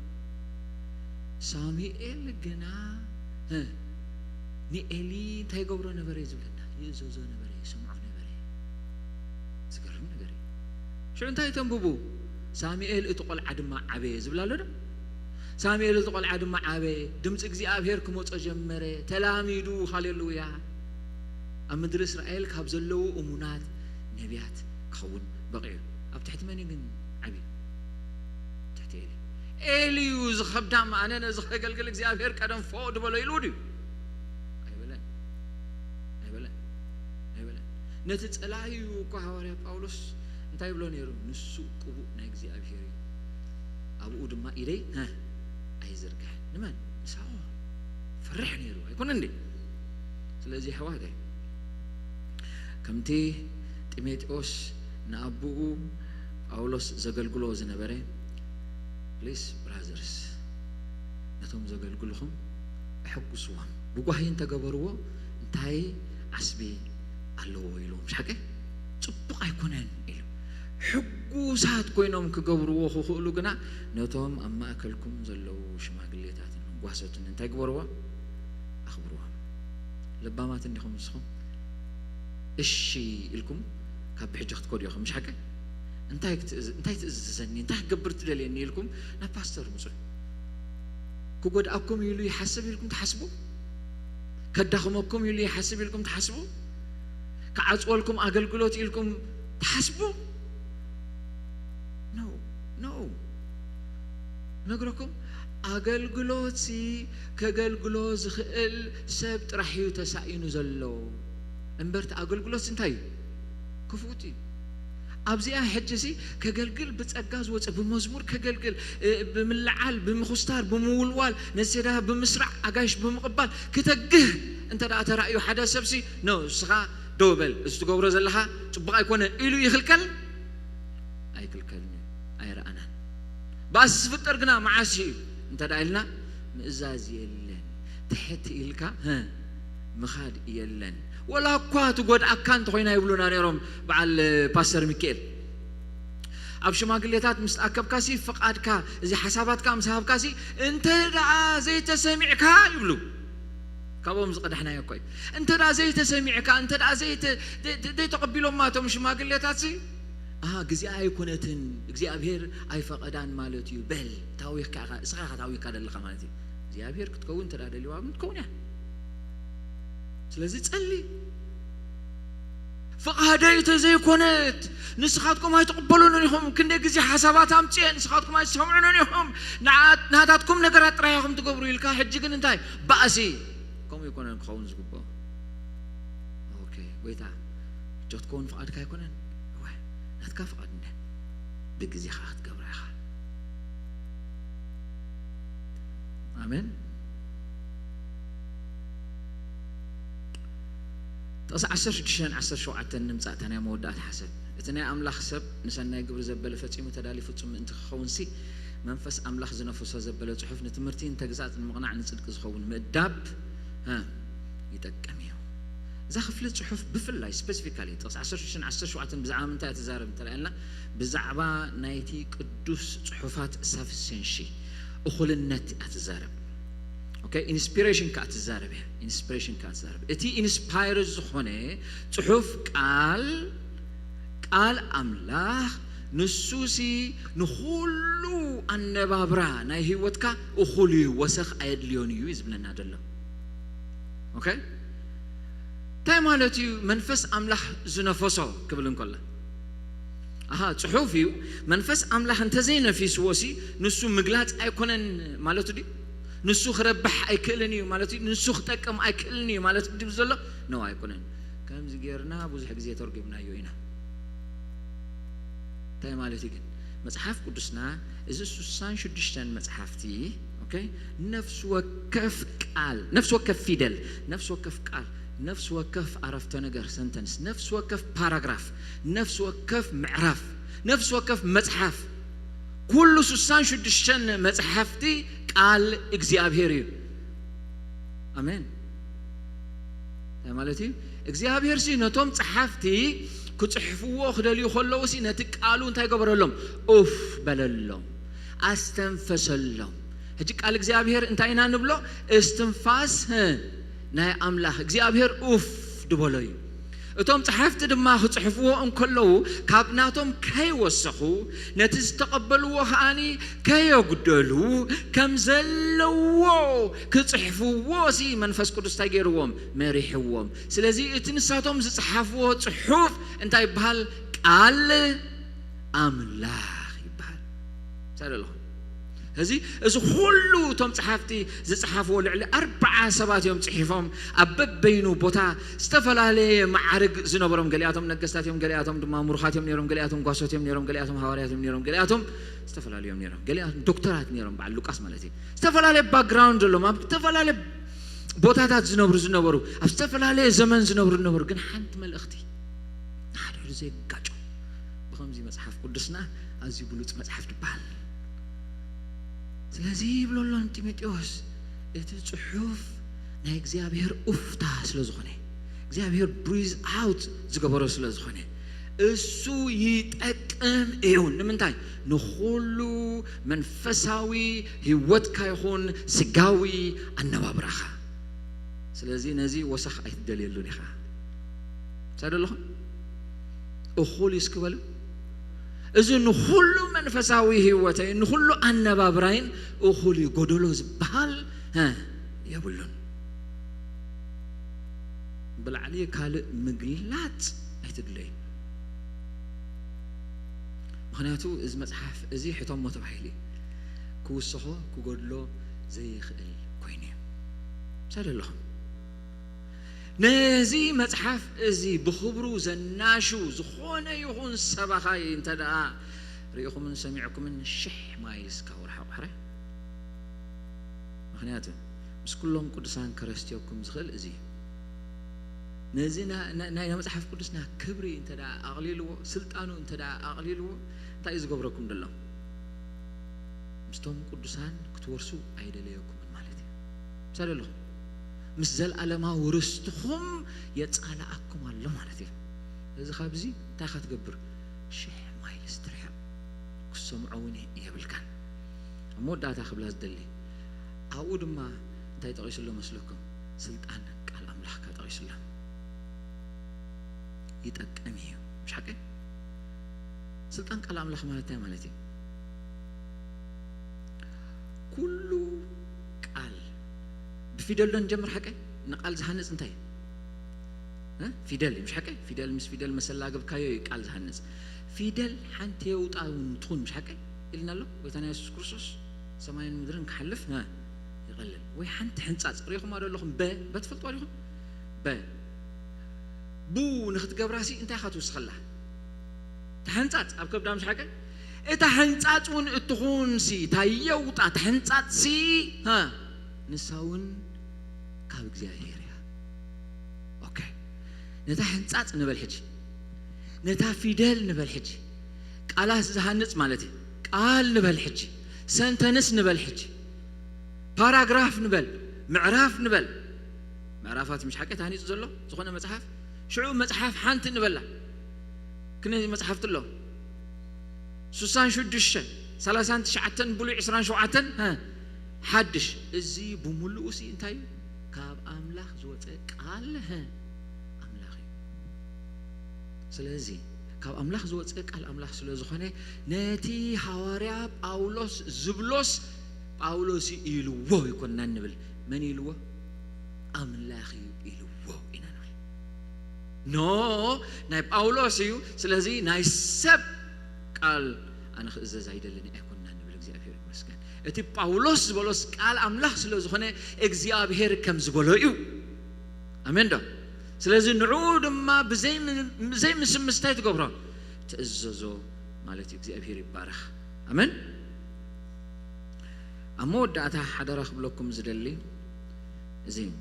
ሳሙኤል ግና፣ እ፣ ንኤሊ እንታይ ይገብሮ ነበረ እዩ ዝብለና? ይእዘዞ ነበረ፣ ይሰምዖ ነበረ። ዝገርም ነገር እዩ። ሽዑ እንታይ ተንብቡ? ሳሙኤል እቲ ቆልዓ ድማ ዓበየ ዝብል ኣሎ ዶ? ሳሙኤል እቲ ቆልዓ ድማ ዓበየ፣ ድምፂ እግዚኣብሔር ክመጾ ጀመረ፣ ተላሚዱ፣ ሃሌሉያ። ኣብ ምድሪ እስራኤል ካብ ዘለዉ እሙናት ነቢያት ክኸውን በቒዑ። ኣብ ትሕቲ መን እዩ ግን ዓብዩ? ትሕቲ ኤሊ። ኤሊ እዩ እዚ ከብዳም፣ ኣነ ነዚ ከገልግል እግዚኣብሔር ቀደም ፎ ድበሎ ኢሉ ድዩ? ኣይበለን። ኣይበለን። ኣይበለን። ነቲ ጸላኢኡ እኮ ሃዋርያ ጳውሎስ እንታይ ይብሎ ነይሩ? ንሱ ቅቡእ ናይ እግዚኣብሔር እዩ፣ ኣብኡ ድማ ኢደይ፣ ሀ፣ ኣይዝርግሕን። ንመን? ንሳኦል። ፈርሕ ነይሩ ኣይኮነ እንዴ? ስለዚ ኣሕዋተይ፣ ከምቲ ጢሞቴዎስ ንኣቦኡ ጳውሎስ ዘገልግሎ ዝነበረ፣ ፕሊስ ብራዘርስ፣ ነቶም ዘገልግልኹም ኣሐጉስዎም። ብጓሂ እንተገበርዎ እንታይ ዓስቢ ኣለዎ ኢልዎም። ምሽ ሓቂ? ጽቡቕ ኣይኮነን ኢሉ። ሕጉሳት ኮይኖም ክገብርዎ ክኽእሉ ግና ነቶም ኣብ ማእከልኩም ዘለዉ ሽማግሌታትን ጓሶትን እንታይ ግበርዎም? ኣኽብርዎም። ለባማት እንዲኹም ንስኹም? እሺ ኢልኩም ካብ ብሕጂ ክትከዱ ኢኹም። ምሽ ሓቂ? እንታይ ክትእዝ-፣ እንታይ ትእዝዘኒ? እንታይ ክገብር ትደልየኒ? ኢልኩም ናብ ፓስተር ምጹ። ክጎድኣኩም ኢሉ ይሓስብ ኢልኩም ትሓስቡ? ከዳኽመኩም ኢሉ ይሓስብ ኢልኩም ትሓስቡ? ክዓጽወልኩም ኣገልግሎት ኢልኩም ትሓስቡ? ኖ፣ ኖ። ነግረኩም፣ ኣገልግሎት ከገልግሎ ዝኽእል ሰብ ጥራሕ እዩ ተሳኢኑ ዘሎ። እምበር እቲ ኣገልግሎት እንታይ እዩ? ክፉት እዩ። ኣብዚኣ ሕጂ ሲ ከገልግል ብጸጋ ዝወጸ፣ ብመዝሙር ከገልግል፣ እ፣ ብምልዓል፣ ብምኹስታር፣ ብምውልዋል፣ ነቲ ሴዳ ብምስራዕ፣ ኣጋይሽ ብምቕባል ክተግህ እንተ ደኣ ተራእዩ ሓደ ሰብ ሲ፣ ኖ፣ ንስኻ ደው በል፣ እዚ ትገብሮ ዘለኻ ጽቡቕ ኣይኮነን ኢሉ ይኽልከል? ኣይክልከልን እዩ። ኣይረኣናን። ባእሲ ዝፍጠር ግና መዓስ እዩ እንተ ደኣ ኢልና፣ ምእዛዝ የለን። ትሕት ኢልካ፣ ህ፣ ምኻድ የለን። ወላ እኳ ትጎድኣካ እንተኾይና ይብሉና ነይሮም በዓል ፓስተር ሚካኤል። ኣብ ሽማግሌታት ምስ ተኣከብካሲ፣ ፍቓድካ፣ እዚ ሓሳባትካ ምስ ሃብካሲ፣ እንተ ደኣ ዘይተሰሚዕካ ይብሉ። ካብኦም ዝቐዳሕናዮ እኮ እዩ። እንተ ደኣ ዘይተሰሚዕካ፣ እንተ ደኣ ዘይተ-፣ ዘይ-፣ ዘይተቐቢሎማ እቶም ሽማግሌታትሲ፣ ኣሃ፣ ግዚኣ ኣይኮነትን፣ እግዚኣብሔር ኣይፈቐዳን ማለት እዩ። በል፣ ታዊኽካ ኢኻ፣ እስኻ ኢኻ ታዊኽካ ዘለኻ ማለት እዩ። እግዚኣብሔር ክትከውን እንተ ደኣ ደልዋ ግን ትከውን እያ። ስለዚ ጸሊ። ፍቓደይ እንተ ዘይኮነት፣ ንስኻትኩም ኣይትቕበሉንን ኢኹም። ክንደይ ግዜ ሓሳባት ኣምጽኤ፣ ንስኻትኩም ኣይትሰምዑንን ኢኹም። ንዓ-፣ ናታትኩም ነገራት ጥራይ ኢኹም ትገብሩ ኢልካ፣ ሕጂ ግን እንታይ? ባእሲ። ከምኡ ኣይኮነን ክኸውን ዝግብኦ። ኦኬ፣ ጎይታ፣ ሕጂ ክትከውን ፍቓድካ ኣይኮነን? እወ፣ ናትካ ፍቓድ እንደ ብግዜኻ ክትገብራ ኢኻ። ኣሜን። ጥቕሲ ዓሰርተ ሽዱሽተን ዓሰርተ ሸውዓተን ንምጻእ፣ እታ ናይ መወዳእታ ሓሳብ። እቲ ናይ ኣምላኽ ሰብ ንሰናይ ግብሪ ዘበለ ፈጺሙ ተዳልዩ ፍጹም ምእንቲ ክኸውንሲ፣ መንፈስ ኣምላኽ ዝነፈሶ ዘበለ ጽሑፍ ንትምህርቲ፣ ንተግሳጽ፣ ንምቕናዕ፣ ንጽድቂ ዝኸውን ምእዳብ፣ እ፣ ይጠቅም እዩ። እዛ ክፍሊ ጽሑፍ ብፍላይ ስፔሲፊካሊ ጥቕሲ ዓሰርተ ሽዱሽተን ዓሰርተ ሸውዓተን ብዛዕባ ምንታይ እያ ትዛረብ እንተ ኢልና፣ ብዛዕባ ናይቲ ቅዱስ ጽሑፋት ሳፊሴንሺ፣ እኹልነት እያ ትዛረብ። ኦኬ፣ ኢንስፒሬሽን ከኣ ትዛረብ እያ። ኢንስፒሬሽን ከኣ ትዛረብ። እቲ ኢንስፓየር ዝኾነ ጽሑፍ ቃል፣ ቃል ኣምላኽ ንሱሲ ንኹሉ ኣነባብራ ናይ ህይወትካ እኹል እዩ፣ ወሰኽ ኣየድልዮን እዩ እዩ ዝብለና ዘሎ። ኦኬ? እንታይ ማለት እዩ መንፈስ ኣምላኽ ዝነፈሶ ክብል እንከሎ? ኣሃ፣ ጽሑፍ እዩ። መንፈስ ኣምላኽ እንተዘይነፊስዎሲ ንሱ ምግላጽ ኣይኮነን ማለቱ ድዩ? ንሱ ክረብሕ ኣይክእልን እዩ ማለት እዩ? ንሱ ክጠቅም ኣይክእልን እዩ ማለት ድዩ ዘሎ? ነው፣ ኣይኮነን። ከምዚ ጌርና ብዙሕ ግዜ ተርጒምናዮ ኢና። እንታይ ማለት እዩ ግን? መጽሓፍ ቅዱስና እዚ ስሳን ሽዱሽተን መጽሓፍቲ፣ ኦኬ፣ ነፍሲ ወከፍ ቃል፣ ነፍሲ ወከፍ ፊደል፣ ነፍሲ ወከፍ ቃል፣ ነፍሲ ወከፍ ኣረፍተ ነገር፣ ሰንተንስ፣ ነፍሲ ወከፍ ፓራግራፍ፣ ነፍሲ ወከፍ ምዕራፍ፣ ነፍሲ ወከፍ መጽሓፍ፣ ኩሉ ስሳን ሽዱሽተን መጽሓፍቲ ቃል እግዚኣብሔር እዩ። ኣሜን። እንታይ ማለት እዩ? እግዚኣብሔርሲ ነቶም ጸሓፍቲ ክጽሕፍዎ ክደልዩ ከለዉሲ ነቲ ቃሉ እንታይ ገበረሎም? ኡፍ በለሎም፣ ኣስተንፈሰሎም። ሕጂ ቃል እግዚኣብሔር እንታይ ኢና ንብሎ? እስትንፋስ፣ ህ፣ ናይ ኣምላኽ እግዚኣብሔር ኡፍ ድበሎ እዩ። እቶም ጸሓፍቲ ድማ ክጽሕፍዎ እንከለዉ ካብ ናቶም ከይወሰኹ ነቲ ዝተቐበልዎ ከኣኒ ከየጉደሉ ከም ዘለዎ ክጽሕፍዎ ሲ መንፈስ ቅዱስ እንታይ ገይርዎም? መሪሕዎም። ስለዚ እቲ ንሳቶም ዝጸሓፍዎ ጽሑፍ እንታይ ይበሃል? ቃል ኣምላኽ ይበሃል። ሳለ ኣለኹም። እዚ፣ እዚ ኩሉ እቶም ጸሓፍቲ ዝጸሓፍዎ ልዕሊ ኣርብዓ ሰባት እዮም ጽሒፎም። ኣብ በበይኑ ቦታ ዝተፈላለየ መዓርግ ዝነበሮም፣ ገሊኣቶም ነገስታት እዮም፣ ገሊኣቶም ድማ ምሩኻት እዮም ነይሮም፣ ገሊኣቶም ጓሶት እዮም ነይሮም፣ ገሊኣቶም ሃዋርያት እዮም ነይሮም፣ ገሊኣቶም ዝተፈላለዩ እዮም ነይሮም፣ ገሊኣቶም ዶክተራት ነይሮም፣ በዓል ሉቃስ ማለት እዩ። ዝተፈላለየ ባክግራውንድ ዘለዎም፣ ኣብ ዝተፈላለየ ቦታታት ዝነብሩ ዝነበሩ፣ ኣብ ዝተፈላለየ ዘመን ዝነብሩ ዝነበሩ፣ ግን ሓንቲ መልእኽቲ ንሓደ ዘይጋጮ። ብኸምዚ መጽሓፍ ቅዱስና ኣዝዩ ብሉጽ መጽሓፍ ትበሃል። ስለዚ ይብሎ ኣሎ ንጢሞቴዎስ፣ እቲ ጽሑፍ ናይ እግዚኣብሔር ኡፍታ ስለ ዝኾነ፣ እግዚኣብሔር ብሪዝ ኣውት ዝገበሮ ስለ ዝኾነ፣ እሱ ይጠቅም እዩ። ንምንታይ? ንኹሉ መንፈሳዊ ህይወትካ ይኹን ስጋዊ ኣነባብራኻ። ስለዚ ነዚ ወሰኽ ኣይትደልየሉን ኢኻ። እንታይ ደለኹም? እኹል እዩ እስኪ በሉ። እዚ ንኹሉ መንፈሳዊ ህይወተይ፣ ንኹሉ ኣነባብራይን እኹል እዩ፣ ጎደሎ ዝበሃል፣ ሀ፣ የብሉን። ብላዕሊ ካልእ ምግላጽ ኣይትድለዩ። ምኽንያቱ እዚ መጽሓፍ እዚ ሕተሞ ተባሂሉ እዩ። ክውስኾ፣ ክጎድሎ ዘይኽእል ኮይኑ እዩ። ምሳሌ ኣለኹም። ነዚ መጽሓፍ እዚ ብኽብሩ ዘናሹ ዝኾነ ይኹን ሰባኻይ እንተ ደኣ ርኢኹምን ሰሚዕኩምን ሽሕ ማይልስ ካብ ርሓቑ ሕራይ። ምኽንያቱ ምስ ኩሎም ቅዱሳን ከረስትየኩም ዝኽእል እዚ እዩ። ነዚ ና-፣ ና-፣ ናይ መጽሓፍ ቅዱስና ክብሪ እንተ ደኣ ኣቕሊልዎ፣ ስልጣኑ እንተ ደኣ ኣቕሊልዎ፣ እንታይ እዩ ዝገብረኩም ዘሎ? ምስቶም ቅዱሳን ክትወርሱ ኣይደለየኩምን ማለት እዩ። ምሳሌ ኣለኹም፣ ምስ ዘለኣለማዊ ርስትኹም የጻልኣኩም ኣሎ ማለት እዩ። እዚ ካብዚ እንታይ ኢኻ ትገብር? ሽሕ ማይልስ ትርሕቕ፣ ክሰምዖ እውን የብልካን። ኣብ መወዳእታ ክብላ ዝደሊ፣ ኣብኡ ድማ እንታይ ጠቒሱ ኣሎ መስለኩም? ስልጣን ቃል ኣምላኽካ ጠቒሱ ኣሎ። ይጠቅም እዩ፣ ምሽ ሓቀ? ስልጣን ቃል ኣምላኽ ማለት እንታይ ማለት እዩ? ኩሉ ቃል ብፊደል ዶ ንጀምር ሓቀ? ንቃል ዝሃንጽ እንታይ እዩ? እ? ፊደል እዩ፣ ምሽ ሓቀ? ፊደል ምስ ፊደል መሰላገብካዮ እዩ ቃል ዝሃንጽ። ፊደል ሓንቲ የውጣ እውን ትኹን፣ ምሽ ሓቀ? ኢልና ኣሎ ጎይታና የሱስ ክርስቶስ። ሰማይን ምድርን ክሓልፍ፣ እ፣ ይቐልል። ወይ ሓንቲ ሕንጻጽ ርኢኹማ ዶ ኣለኹም? በ፣ በ ትፈልጥዋ ዲኹም? በ። ቡ ንኽትገብራሲ እንታይ ኢኻ ትውስኸላ? እታ ሕንጻጽ ኣብ ከብዳ፣ ምሽ ሓቀ? እታ ሕንጻጽ እውን እትኹንሲ፣ እታ የውጣ፣ እታ ሕንጻጽሲ፣ ሃ፣ ንሳ እውን ካብ እግዚኣብሔር እያ። ኦኬ። ነታ ሕንጻጽ ንበል ሕጂ። ነታ ፊደል ንበል ሕጂ። ቃላት ዝሃንጽ ማለት እዩ። ቃል ንበል ሕጂ። ሰንተንስ ንበል ሕጂ። ፓራግራፍ ንበል። ምዕራፍ ንበል። ምዕራፋት ምሽ ሓቀ ተሃኒጹ ዘሎ ዝኾነ መጽሓፍ። ሽዑ መጽሓፍ ሓንቲ ንበላ። ክንደይ መጽሓፍቲ ኣሎ? ስሳን ሽዱሽተ፣ ሰላሳን ትሽዓተን ብሉይ ዕስራን ሸውዓተን፣ ሀ፣ ሓድሽ። እዚ ብምሉኡ ሲ እንታይ እዩ? ካብ ኣምላኽ ዝወጸ ቃል፣ ሀ፣ ኣምላኽ እዩ። ስለዚ ካብ ኣምላኽ ዝወጸ ቃል ኣምላኽ ስለ ዝኾነ፣ ነቲ ሃዋርያ ጳውሎስ ዝብሎስ ጳውሎስ እዩ ኢልዎ ኣይኮንናን ንብል። መን እዩ ኢልዎ? ኣምላኽ እዩ ኢልዎ ኢና ንብል። ኖ፣ ናይ ጳውሎስ እዩ። ስለዚ ናይ ሰብ ቃል ኣነ ክእዘዝ ኣይደልን ኣይኮንናን ንብል። እግዚኣብሔር ይመስገን። እቲ ጳውሎስ ዝበሎስ ቃል ኣምላኽ ስለ ዝኾነ እግዚኣብሔር ከም ዝበሎ እዩ። ኣሜን ዶ? ስለዚ ንዕኡ ድማ ብዘይ ም-፣ ብዘይ ምስምስ እንታይ ትገብሮ? ትእዘዞ ማለት እዩ። እግዚኣብሔር ይባረኽ። ኣሜን። ኣብ መወዳእታ ሓደራ ክብለኩም ዝደሊ እዚ እዩ።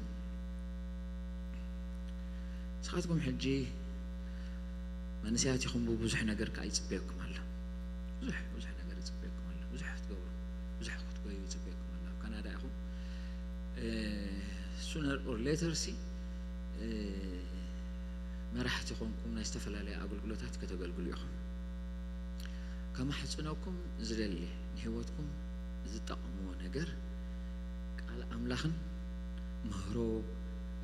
ንስኻትኩም ሕጂ መንእሰያት ኢኹም፣ ብብዙሕ ነገር ከኣ ይጽበየኩም ኣሎ። ብዙሕ፣ ብዙሕ ነገር ይጽበየኩም ኣሎ። ብዙሕ ክትገብሩ፣ ብዙሕ ክትጎዩ ይጽበየኩም ኣሎ። ኣብ ካናዳ ኢኹም፣ እ፣ sooner or later ሲ፣ እ፣ መራሕቲ ኮንኩም ናይ ዝተፈላለየ ኣገልግሎታት ከተገልግሉ ኢኹም። ከማሕጽነኩም ዝደሊ፣ ንህይወትኩም ዝጠቕምዎ ነገር ቃል ኣምላኽን ምህሮ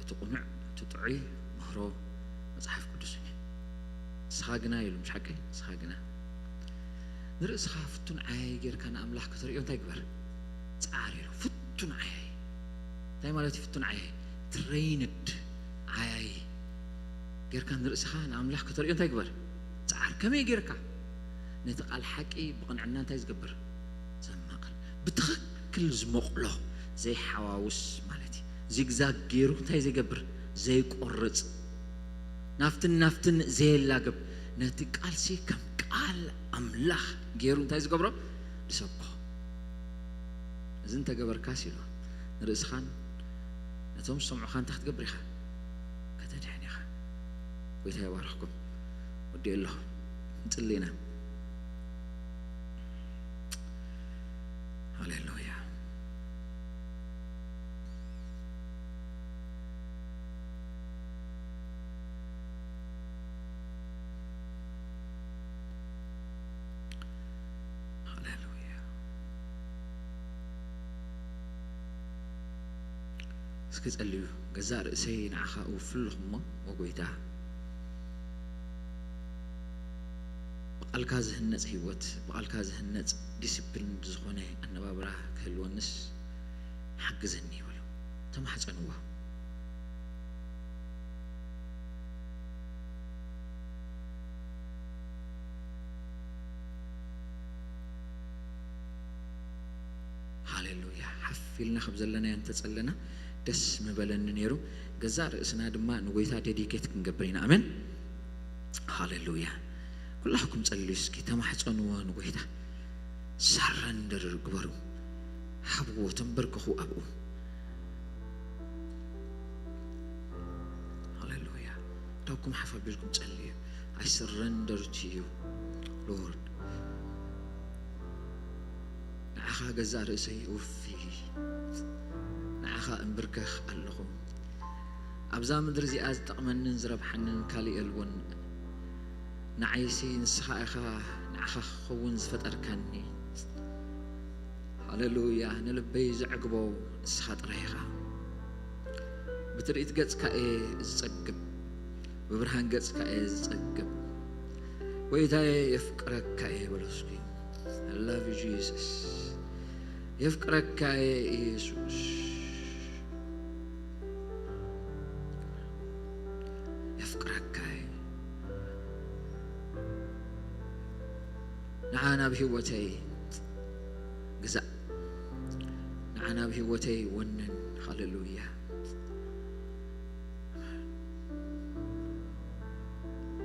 እቲ ቁኑዕ፣ እቲ ጥዑይ ምህሮ መጽሓፍ ቅዱስን እዩ። ንስኻ ግና ኢሉ፣ ምሽ ሓቀይ? ንስኻ ግና ንርእስኻ ፍቱን ዓያይ ጌርካ ንኣምላኽ ከተርእዮ እንታይ ግበር? ጻዕር ኢሉ። ፍቱን ዓያይ እንታይ ማለት እዩ? ፍቱን ዓያይ፣ ትሬይንድ ዓያይ ጌርካ ንርእስኻ ንኣምላኽ ከተርእዮ እንታይ ግበር? ጻዕር። ከመይ ጌርካ? ነቲ ቃል ሓቂ ብቕንዕና እንታይ ዝገብር? ዘማቕር። ብትኽክል ዝመቕሎ፣ ዘይሓዋውስ ማለት እዩ። ዚግዛግ ገይሩ እንታይ ዘይገብር? ዘይቆርጽ። ናፍትን ናፍትን ዘየላግብ። ነቲ ቃልሲ ከም ቃል ኣምላኽ ገይሩ እንታይ ዝገብሮ? ዝሰብኮ። እዚ እንተገበርካስ ኢሉ ንርእስኻን ነቶም ዝሰምዑኻ እንታይ ክትገብር ኢኻ? ከተድሕን ኢኻ። ጎይታ ይባርኽኩም። ወዲኤ ኣለኹ። ንጽሊ ኢና። ሃሌሉያ። ሃሌሉያ። እስኪ ጸልዩ። ገዛእ ርእሰይ ንዓኻ እውፍል ኣለኹ እሞ፣ ኦ ጎይታ፣ ብቓልካ ዝህነጽ ህይወት፣ ብቓልካ ዝህነጽ ዲስፕሊን ዝኾነ ኣነባብራ ክህልወንስ ሓግዘኒ በሉ። ተማሕጸንዎ። ሃሌሉያ። ሓፍ ኢልና ካብ ዘለናዮ እንተጸለና ደስ ምበለኒ ነይሩ። ገዛእ ርእስና ድማ ንጎይታ ዴዲኬት ክንገብር ኢና። ኣሜን። ሃሌሉያ። ኩላኹም ጸልዩ እስኪ፣ ተማሕጸንዎ ንጎይታ። ሰረንደር ግበሩ። ሃብዎ፣ ተንበርከኹ ኣብኡ። ሃሌሉያ። እዳውኩም ሓፍ ኣቢልኩም ጸልዩ። I surrender to you, Lord. ንዓኻ ንዓኻ ገዛእ ርእሰይ እውፊ፣ ንዓኻ እምብርከኽ ኣለኹ። ኣብዛ ምድሪ እዚኣ ዝጠቕመንን ዝረብሓንን ካልእ የልቦን። ንዓይሲ ንስኻ ኢኻ፣ ንዓኻ ክኸውን ዝፈጠርካኒ። ሃሌሉያ። ንልበይ ዘዕግቦ ንስኻ ጥራይ ኢኻ። ብትርኢት ገጽካ እየ ዝጸግብ፣ ብብርሃን ገጽካ እየ ዝጸግብ። ጎይታየ የፍቅረካ እየ በሎ እስኪ። I love you Jesus። የፍቅረካ እየ ኢየሱስ። የፍቅረካ እየ። ንዓ ናብ ህይወተይ ግዛእ። ንዓ ናብ ህይወተይ ወንን። ሃሌሉያ።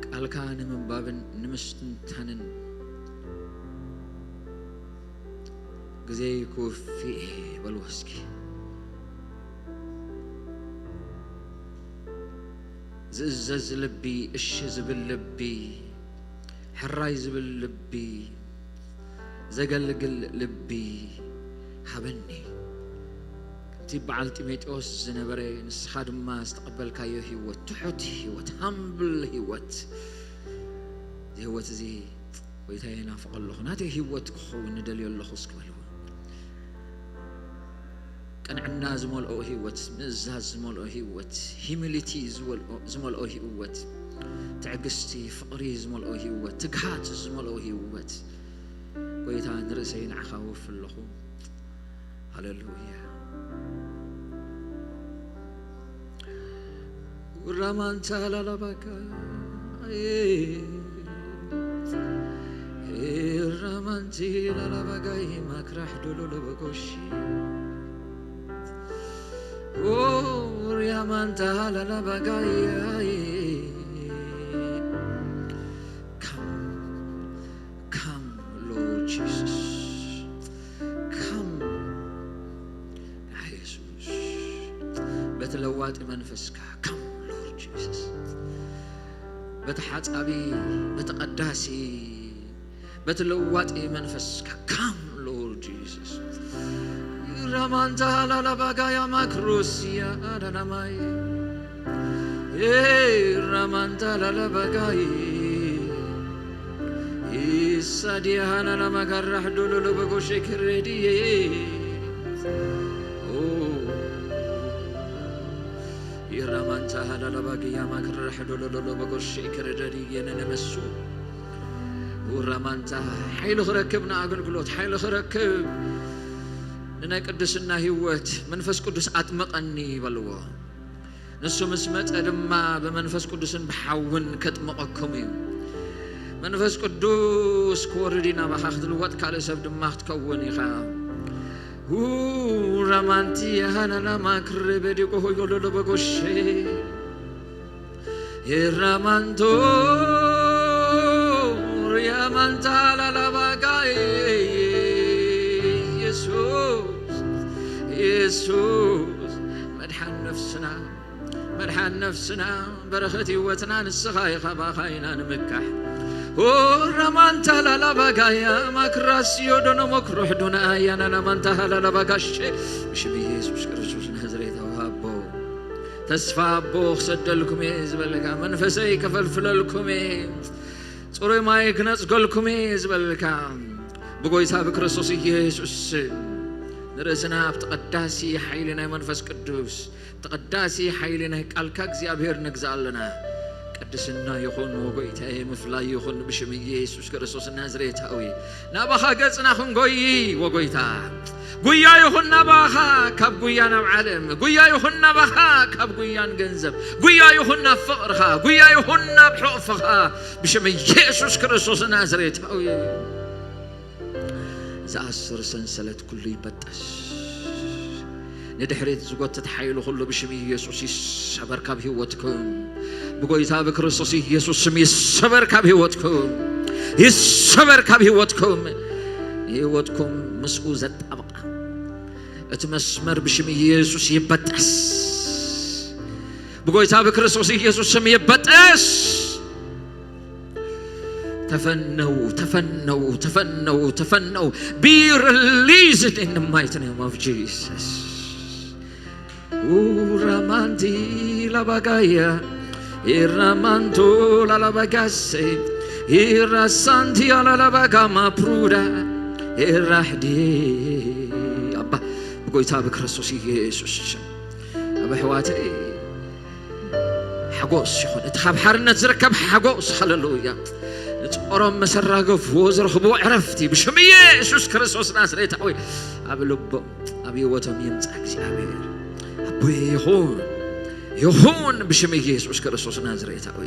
ቃልካ ንምንባብን ንምስትንታንን ግዜይ ክውፊ እየ በልዎ እስኪ። ዝእዘዝ ልቢ፣ እሺ ዝብል ልቢ፣ ሕራይ ዝብል ልቢ፣ ዘገልግል ልቢ ሃበኒ። ከምቲ በዓል ጢሞቴዎስ ዝነበረ፣ ንስኻ ድማ ዝተቐበልካዮ ህይወት፣ ትሑት ህይወት፣ ሃምብል ህይወት፣ እዚ ህይወት እዚ ጎይታየ ናፍቆ ኣለኹ፣ ናተይ ህይወት ክኸውን ንደልዮ ኣለኹ እስኪ በልዎ። ቅንዕና ዝመልኦ ህይወት፣ ምእዛዝ ዝመልኦ ህይወት፣ ሂሚሊቲ ዝወልኦ-፣ ዝመልኦ ህይወት፣ ትዕግስቲ፣ ፍቕሪ ዝመልኦ ህይወት፣ ትግሃት ዝመልኦ ህይወት። ጎይታ ንርእሰይ ንዓኻ ወፍ ኣለኹ። ሃሌሉያ። ራማንታ ላላባጋ ራማንቲ ላላባጋይ ማክራሕ ዶሎሎ በጎሺ ሪያማንታ ላላባጋይ ካም ካም ሎርድ ጂሰስ ካም ኢየሱስ በቲ ለዋጢ መንፈስካ ካም ሎርድ ጂሰስ በቲ ሓጻቢ በቲ ቀዳሲ በቲ ለዋጢ መንፈስካ ካም ሎርድ ጂሰስ ራማንታ ላላባጋያ ማክሮስያ ዳናማይ ራማንታ ላላባጋይ ኢሳዲያ ሃናና ማጋራሕ ዶሎሎ በጎሼ ክሬዲዬ ኢራማንታ ሃላላባግያ ማክረሕ ዶሎሎሎ በጎሼ ክሬዲዬ ነነመሱ ራማንታ ሓይሊ ክረክብ ንኣገልግሎት ሓይሊ ክረክብ ንናይ ቅድስና ህይወት መንፈስ ቅዱስ ኣጥምቐኒ በልዎ። ንሱ ምስ መጸ ድማ ብመንፈስ ቅዱስን ብሓውን ከጥምቐኩም እዩ። መንፈስ ቅዱስ ክወርድ እዩ ናባኻ፣ ክትልወጥ ካልእ ሰብ ድማ ክትከውን ኢኻ። ራማንቲ ሃናና ማክሬ በዲቆ ሆዮሎሎ በጎሼ ራማንቶ ሪያማንታ ላላባጋይ ኢየሱስ ኢየሱስ መድሓን ነፍስና መድሓን ነፍስና በረኸት ህይወትና ንስኻ ኢኻ ባኻ ኢና ንምካሕ ራማንታ ላላባጋያ ማክራስዮ ዶኖ መክሮሕ ዱና ኣያናና ማንታ ሃላላባጋሸ ብሽም ኢየሱስ ክርስቶስ ናዝሬታዊ ኣቦ ተስፋ ኣቦ ክሰደልኩም እየ ዝበልካ መንፈሰይ ከፈልፍለልኩም እየ ጽሩይ ማይ ክነጽገልኩም እየ ዝበልካ ብጎይታ ብክርስቶስ ኢየሱስ ንርእስና ኣብቲ ቀዳሲ ሓይሊ ናይ መንፈስ ቅዱስ ተቐዳሲ ሓይሊ ናይ ቃልካ እግዚኣብሔር ንግዛእ ኣለና። ቅድስና ይኹን ወጎይታየ ምፍላይ ይኹን ብሽም ኢየሱስ ክርስቶስ ናዝሬታዊ ናባኻ ገጽና ክንጎይ ወጎይታ ጉያ ይኹን ናባኻ ካብ ጉያ ናብ ዓለም ጉያ ይኹን ናባኻ ካብ ጉያን ገንዘብ ጉያ ይኹን ናብ ፍቕርኻ ጉያ ይኹን ናብ ሕቕፍኻ ብሽም ኢየሱስ ክርስቶስ ናዝሬታዊ ዝኣስር ሰንሰለት ኩሉ ይበጠስ። ንድሕሪት ዝጎትት ሓይሊ ኩሉ ብሽም ኢየሱስ ይሰበር ካብ ህይወትኩም። ብጎይታ ብክርስቶስ ኢየሱስ ስም ይሰበር ካብ ህይወትኩም። ይሰበር ካብ ህይወትኩም። ንህይወትኩም ምስኡ ዘጣብቃ እቲ መስመር ብሽም ኢየሱስ ይበጠስ። ብጎይታ ብክርስቶስ ኢየሱስ ስም ይበጠስ። ተፈነው፣ ተፈነው፣ ተፈነው፣ ተፈነው። Be released in the mighty name of Jesus. ኡራማንቲ ላባጋያ ኢራማንቶ ላላባጋሴ ኢራሳንቲ ላላባጋማ ፕሩዳ ኢራሕዲ ኣባ ብጎይታ ብክርስቶስ ኢየሱስ ሽም ኣብ ኣሕዋተይ ሓጎስ ይኹን። እቲ ካብ ሓርነት ዝርከብ ሓጎስ፣ ሃሌሉያ። ንጾሮም መሰራገፍዎ ዝረኽብዎ ዕረፍቲ ብሽም ኢየሱስ ክርስቶስ ናዝሬታዊ ኣብ ልቦም ኣብ ህይወቶም ይምጻእ። እግዚኣብሔር ኣቦይ ይኹን፣ ይኹን ብሽም ኢየሱስ ክርስቶስ ናዝሬታዊ።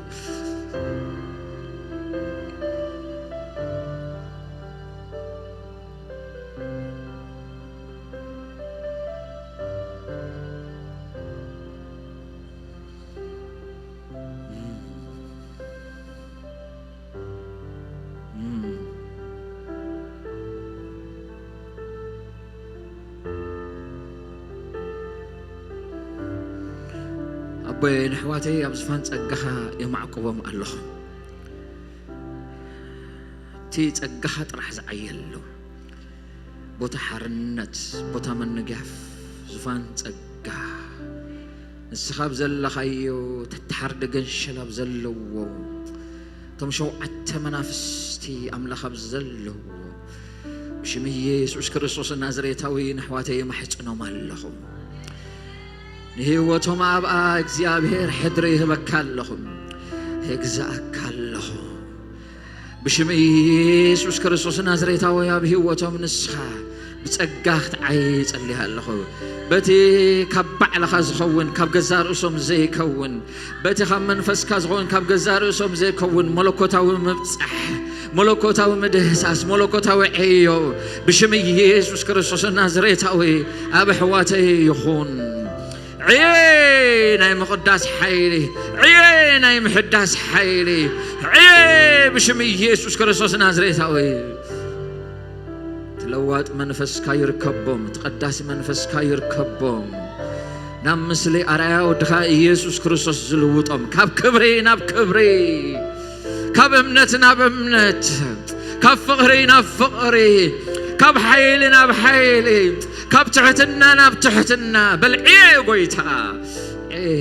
ኣቦይ ንሕዋተይ ኣብ ዝፋን ጸጋኻ የማዕቁቦም ኣለኹ። እቲ ጸጋኻ ጥራሕ ዝዓየሉ ቦታ ሓርነት፣ ቦታ ምንጋፍ፣ ዝፋን ጸጋ፣ ንስኻ ኣብ ዘለኻዮ ተተሓርደ ገንሸል ኣብ ዘለዎ፣ እቶም ሸውዓተ መናፍስቲ ኣምላኽ ኣብ ዘለዎ፣ ብሽም ኢየሱስ ክርስቶስ ናዝሬታዊ ንሕዋተይ የማሕጽኖም ኣለኹ። ንህይወቶም ኣብኣ እግዚኣብሔር ሕድሪ ይህበካ ኣለኹ፣ የግዛኣካ ኣለኹ። ብሽም ኢየሱስ ክርስቶስ ናዝሬታዊ ኣብ ህይወቶም ንስኻ ብጸጋ ክትዓይ ይጸልይ ኣለኹ። በቲ ካብ ባዕልኻ ዝኸውን፣ ካብ ገዛ ርእሶም ዘይከውን፣ በቲ ካብ መንፈስካ ዝኸውን፣ ካብ ገዛ ርእሶም ዘይከውን መለኮታዊ ምብጻሕ፣ መለኮታዊ ምድህሳስ፣ መለኮታዊ ዕዮ ብሽም ኢየሱስ ክርስቶስ ናዝሬታዊ ኣብ ኣሕዋተይ ይኹን። ዕየ ናይ ምቕዳስ ሓይሊ፣ ዕየ ናይ ምሕዳስ ሓይሊ፣ ዕየ ብሽም ኢየሱስ ክርስቶስ ናዝሬታዊ። እቲ ለዋጥ መንፈስካ ይርከቦም፣ እቲ ቀዳሲ መንፈስካ ይርከቦም። ናብ ምስሊ ኣርኣያ ወድኻ ኢየሱስ ክርስቶስ ዝልውጦም፣ ካብ ክብሪ ናብ ክብሪ፣ ካብ እምነት ናብ እምነት፣ ካብ ፍቕሪ ናብ ፍቕሪ፣ ካብ ሓይሊ ናብ ሓይሊ፣ ካብ ትሕትና ናብ ትሕትና። በል ዕየ ጎይታ፣ ዕየ።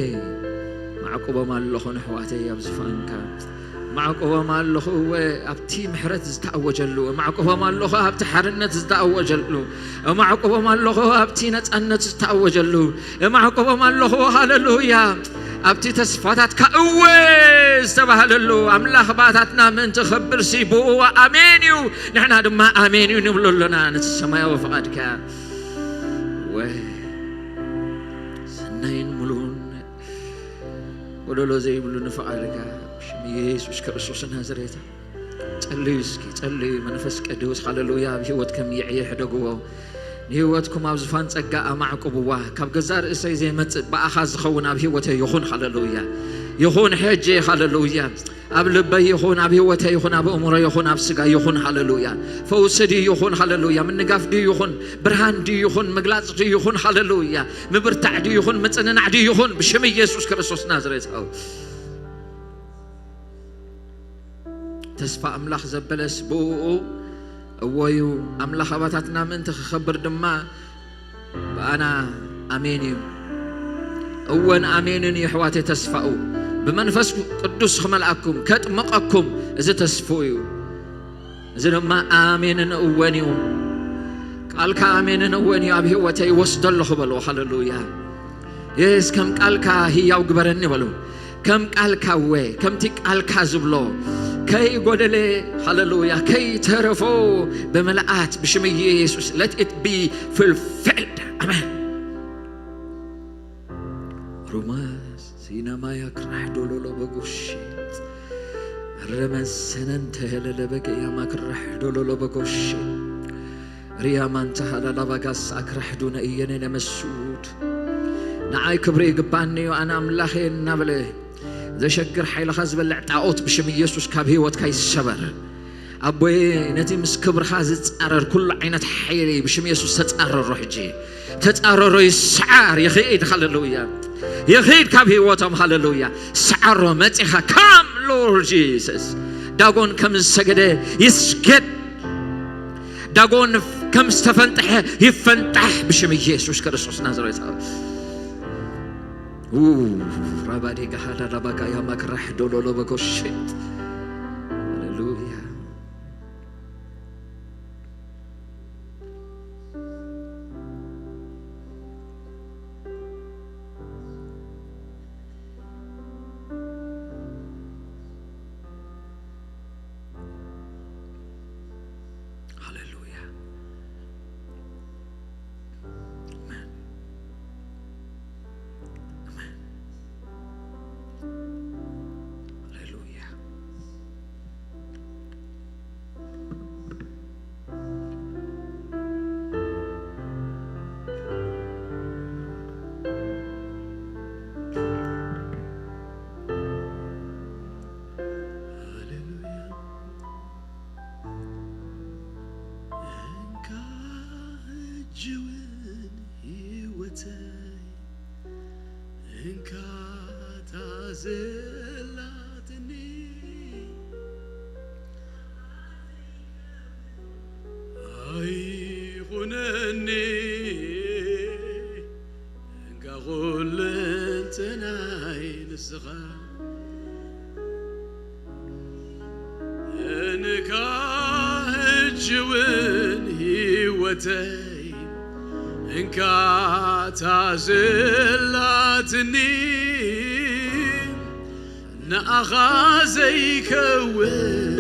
ማዕቁቦም ኣለኹ ንሕዋተይ ኣብ ዝፋንካ። ማዕቁቦም ኣለኹ እወ ኣብቲ ምሕረት ዝተኣወጀሉ፣ ማዕቁቦም ኣለኹ ኣብቲ ሓርነት ዝተኣወጀሉ፣ ማዕቁቦም ኣለኹ ኣብቲ ነጻነት ዝተኣወጀሉ፣ ማዕቁቦም ኣለኹ፣ ሃሌሉያ፣ ኣብቲ ተስፋታትካ እወ ዝተባህለሉ። ኣምላኽ ባታትና ምእንቲ ክኸብር ሲ ብእዋ ኣሜን እዩ፣ ንሕና ድማ ኣሜን እዩ ንብሎ ኣሎና። ነቲ ሰማያዊ ፍቓድካ እወ ሰናይን ምሉእን ጎደሎ ዘይብሉ ንፍቓድካ ብሽም ኢየሱስ ክርስቶስ ናዝሬታ። ጸልዩ እስኪ፣ ጸልዩ። መንፈስ ቅዱስ፣ ሃሌሉያ፣ ኣብ ህይወት ከም ይዕየ ሕደግዎ። ንህይወትኩም ኣብ ዝፋን ጸጋ ኣማዕቁብዋ። ካብ ገዛ ርእሰይ ዘይመጽእ ብኣኻ ዝኸውን ኣብ ህይወተይ ይኹን፣ ሃሌሉያ። ይኹን ሕጂ፣ ሃሌሉያ። ኣብ ልበይ ይኹን፣ ኣብ ህይወተይ ይኹን፣ ኣብ ኣእምሮ ይኹን፣ ኣብ ስጋ ይኹን፣ ሃሌሉያ። ፈውሲ ድዩ ይኹን፣ ሃሌሉያ። ምንጋፍ ድዩ ይኹን፣ ብርሃን ድዩ ይኹን፣ ምግላጽ ድዩ ይኹን፣ ሃሌሉያ። ምብርታዕ ድዩ ይኹን፣ ምጽንናዕ ድዩ ይኹን፣ ብሽም ኢየሱስ ክርስቶስ ናዝሬታዊ። ተስፋ ኣምላኽ ዘበለስ ብእኡ እዎ እዩ። ኣምላኽ ኣባታትና ምእንቲ ክኸብር ድማ ብኣና ኣሜን እዩ። እወን ኣሜንን እዩ፣ ኣሕዋተይ፣ ተስፋኡ። ብመንፈስ ቅዱስ ክመልኣኩም፣ ከጥምቐኩም፣ እዚ ተስፍኡ እዩ። እዚ ድማ ኣሜንን እወን እዩ። ቃልካ ኣሜንን እወን እዩ፣ ኣብ ህይወተይ ይወስዶ ኣለኹ በልዎ። ሃሌሉያ። የስ፣ ከም ቃልካ ህያው ግበረኒ በሉ። ከም ቃልካ እወ፣ ከምቲ ቃልካ ዝብሎ ከይጎደለ፣ ሃሌሉያ፣ ከይተረፎ ብምልኣት ብሽም ኢየሱስ let it be fulfilled። ኣሜን። ሩማስ ሲናማያ ክራሕ ዶሎሎ በጎሼ ረመን ሰነን ተሄለለ በገያማ ክራሕ ዶሎሎ በጎሼ ሪያማን ተሃላላ ባጋስ ኣክራሕ ዱነ እየነ ነመሱድ። ንዓይ ክብሪ ይግባኒ እዩ፣ ኣነ ኣምላኸ እናበለ ዘሸግር ሓይልኻ ዝበልዕ ጣኦት ብሽም ኢየሱስ ካብ ህይወትካ ይሰበር። ኣቦዬ፣ ነቲ ምስ ክብርኻ ዝጻረር ኩሉ ዓይነት ሓይሊ ብሽም የሱስ ተጻረሮ ሕጂ። ተጻረሮ፣ ይስዓር፣ ይኽኢድ። ሃሌሉያ። ይኽኢድ ካብ ህይወቶም። ሃሌሉያ። ስዓሮ መጺኻ። Come, Lord Jesus. ዳጎን ከም ዝሰገደ ይስገድ። ዳጎን ከም ዝተፈንጠሐ ይፈንጣሕ ብሽም ኢየሱስ ክርስቶስ ናዝሬት። ኡ፣ ራባዴ ጋሃዳ ራባካ ያማክራህ ዶሎሎ በኮሼት። ሃሌሉያ። ሃሌሉያ። ኣሜን። ኣሜን። ሃሌሉያ። ሃሌሉያ። እንካ ሕጂ እውን ህይወተይ እንካ ታዘላትኒ ኣይኹነኒ እንካ ኩለንተናይ ንስኻ እንካ ሕጂ እውን ህይወተይ እንካ ታዘላትኒ ንኣኻ ዘይከውን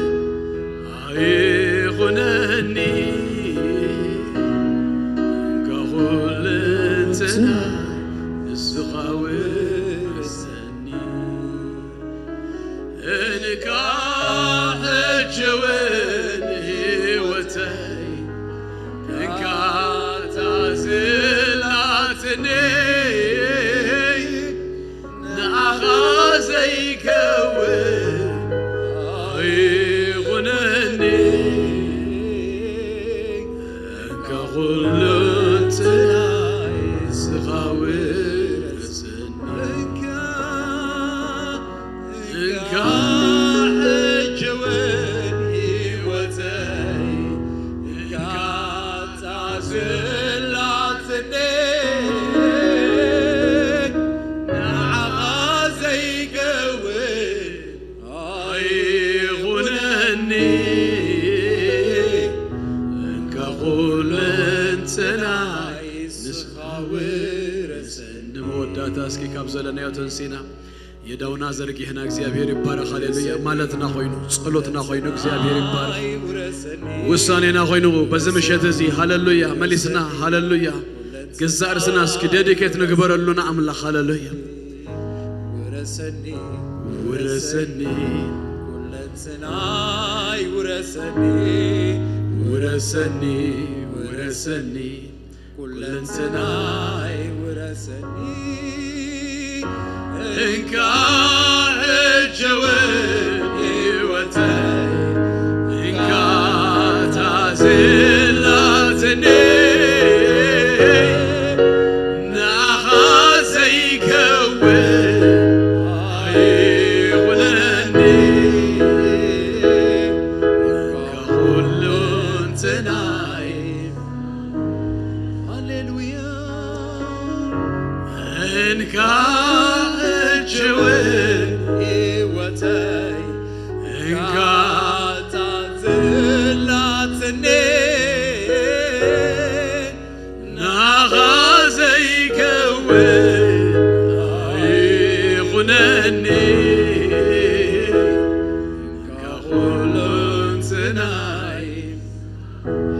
ኣይኹነኒ እንካ ኩለንተና ንስኻ ውረሰኒ። እንካ ሕጂ እውን ህይወተይ እንካ ታዘላትኒ ንኣኻ ዘይከውን ኣይኹነኒ እንካ ኩለንተናይ ንስኻ ውረሰኒ። እንካ ሕጂ እውን ህይወተይ እንካ ታዘላትኒ ንዓኻ ዘይከውን ኣይኹነኒ እንካ ኩለንተናይ ንስኻ ውረሰኒ። ንመወዳእታ እስኪ ካብ ዘለናዮ ተንሲና የዳውና ዘርጊሕና እግዚኣብሔር ይባረኽ። ሃሌሉያ። ማለትና ኮይኑ፣ ጸሎትና ኮይኑ እግዚኣብሔር ይባረኽ። ውሳኔና ኮይኑ በዚ ምሸት እዚ ሃሌሉያ መሊስና ሃሌሉያ ገዛእ ርስና እስኪ ዴዲኬት ንግበረሉ ንኣምላኽ። ሃሌሉያ። ውረሰኒ ውረሰኒ ኩለንትናይ ውረሰኒ ውረሰኒ ውረሰኒ ኩለንትናይ ውረሰኒ እንካ ሕጂ እውን ህይወተይ እንካ ታዘላትኒ ንኣኻ ዘይከውን ኣይኹነኒ እንካ ኩለንትናይ ሃሌሉያ። እንካ ሕጂ እውን ህይወተይ እንካ ታዘላትኒ ናኻ ዘይከውን ኣይኹነኒ እንካ ኩለንትናይ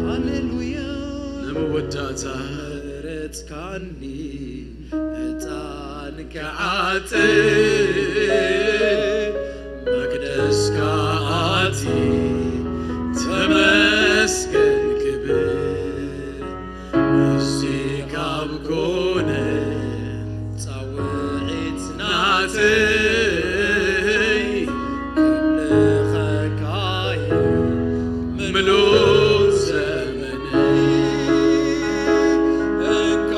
ሃሌሉያ። ንምውዳእታ ምሕረትካኒ ዕጣን ክዓጥን መቅደስካ ኣቲ ተመስገን ክብል እዚ ካብ ኮነ ጻውዒት ናተይ ክምልኸካይ ምሉእ ዘመነይ እንካ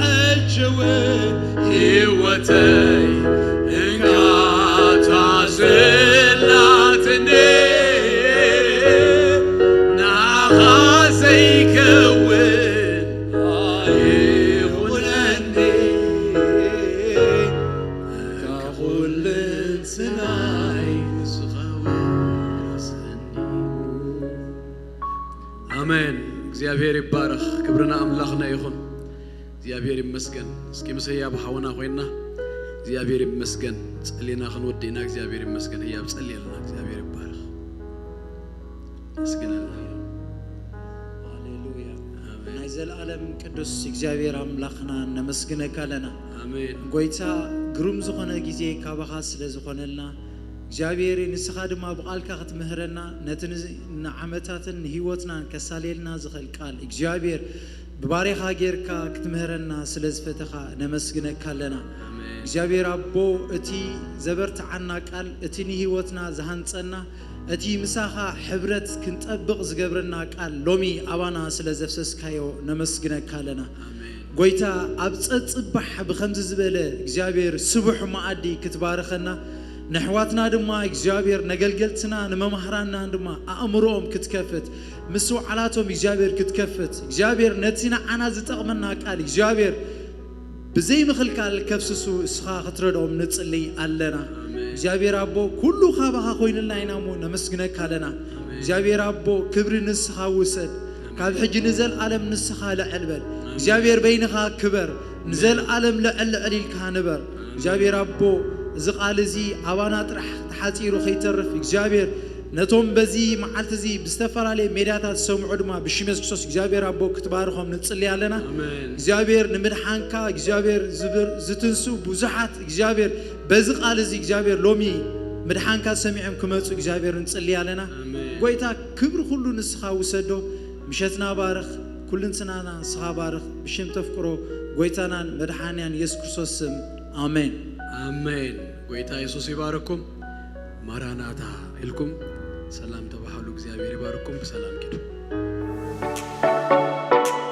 ሕጂ እውን ህይወተይ ኣይ ንስኻ ውረሰኒ። ኣሜን። እግዚኣብሔር ይባረኽ። ክብርና ኣምላኽና ይኹን። እግዚኣብሔር ይመስገን። እስኪ ምስ ህያብ ሓውና ኮይንና እግዚኣብሔር ይመስገን ጸሊና ክንወድእ ኢና። እግዚኣብሔር ይመስገን። ህያብ ጸልየልና። እግዚኣብሔር ይባረኽ። ኣመስግነልና። ሃሌሉያ። ኣሜን። ናይ ዘለኣለም ቅዱስ እግዚኣብሔር ኣምላኽና ነመስግነካ ኣለና። ኣሜን። ጎይታ፣ ግሩም ዝኾነ ግዜ ካባኻ ስለ ዝኾነልና፣ እግዚኣብሔር ንስኻ ድማ ብቓልካ ክትምህረና፣ ነቲ ን- ንዓመታትን ንህይወትናን ከሳልየልና ዝኽእል ቃል እግዚኣብሔር ብባሬኻ ጌርካ ክትምህረና ስለ ዝፈተኻ ነመስግነካ ኣለና። ኣሜን። እግዚኣብሔር ኣቦ፣ እቲ ዘበርትዓና ቃል፣ እቲ ንህይወትና ዝሃንጸና፣ እቲ ምሳኻ ሕብረት ክንጠብቕ ዝገብረና ቃል ሎሚ ኣባና ስለ ዘፍሰስካዮ ነመስግነካ ኣለና። ኣሜን። ጎይታ፣ ኣብ ጸጽባሕ ብኸምዚ ዝበለ እግዚኣብሔር ስቡሕ መኣዲ ክትባርኸና፣ ንኣሕዋትና ድማ እግዚኣብሔር፣ ነገልገልትና ንመማህራንናን ድማ ኣእምሮኦም ክትከፍት፣ ምስ ውዓላቶም እግዚኣብሔር ክትከፍት፣ እግዚኣብሔር ነቲ ንዓና ዝጠቕመና ቃል እግዚኣብሔር ብዘይ ምኽልካል ከፍስሱ እስኻ ክትረድኦም ንጽሊ ኣለና። ኣሜን። እግዚኣብሔር ኣቦ፣ ኩሉ ካባኻ ኮይንልና ኢና እሞ ነመስግነካ ኣለና። እግዚኣብሔር ኣቦ፣ ክብሪ ንስኻ ውሰድ። ካብ ሕጂ ንዘልኣለም ንስኻ ልዕል በል። እግዚኣብሔር በይንኻ ክበር፣ ንዘልኣለም ልዕል ልዕል ኢልካ ንበር። እግዚኣብሔር ኣቦ፣ እዚ ቃል እዚ ኣባና ጥራሕ ተሓጺሩ ከይተርፍ እግዚኣብሔር ነቶም በዚ መዓልቲ እዚ ብዝተፈላለየ ሜድያታት ዝሰምዑ ድማ ብሽም የሱስ ክርስቶስ እግዚኣብሔር ኣቦ ክትባርኾም ንጽሊ ኣለና። ኣሜን። እግዚኣብሔር ንምድሓንካ እግዚኣብሔር ዝብር- ዝትንሱ ብዙሓት እግዚኣብሔር በዚ ቃል እዚ እግዚኣብሔር ሎሚ ምድሓንካ ሰሚዖም ክመጹ እግዚኣብሔር ንጽሊ ኣለና። ኣሜን። ጎይታ ክብሪ ኩሉ ንስኻ ውሰዶ። ምሸትና ባርኽ፣ ኩልንትናና ንስኻ ባርኽ። ብሽም ተፍቅሮ ጎይታናን መድሓንያን የሱስ ክርስቶስ ስም ኣሜን። ኣሜን። ጎይታ የሱስ ይባርኩም። ማራናታ ኢልኩም ሰላም ተባሃሉ። እግዚኣብሔር ይባርኩም። ብሰላም ኪዱ።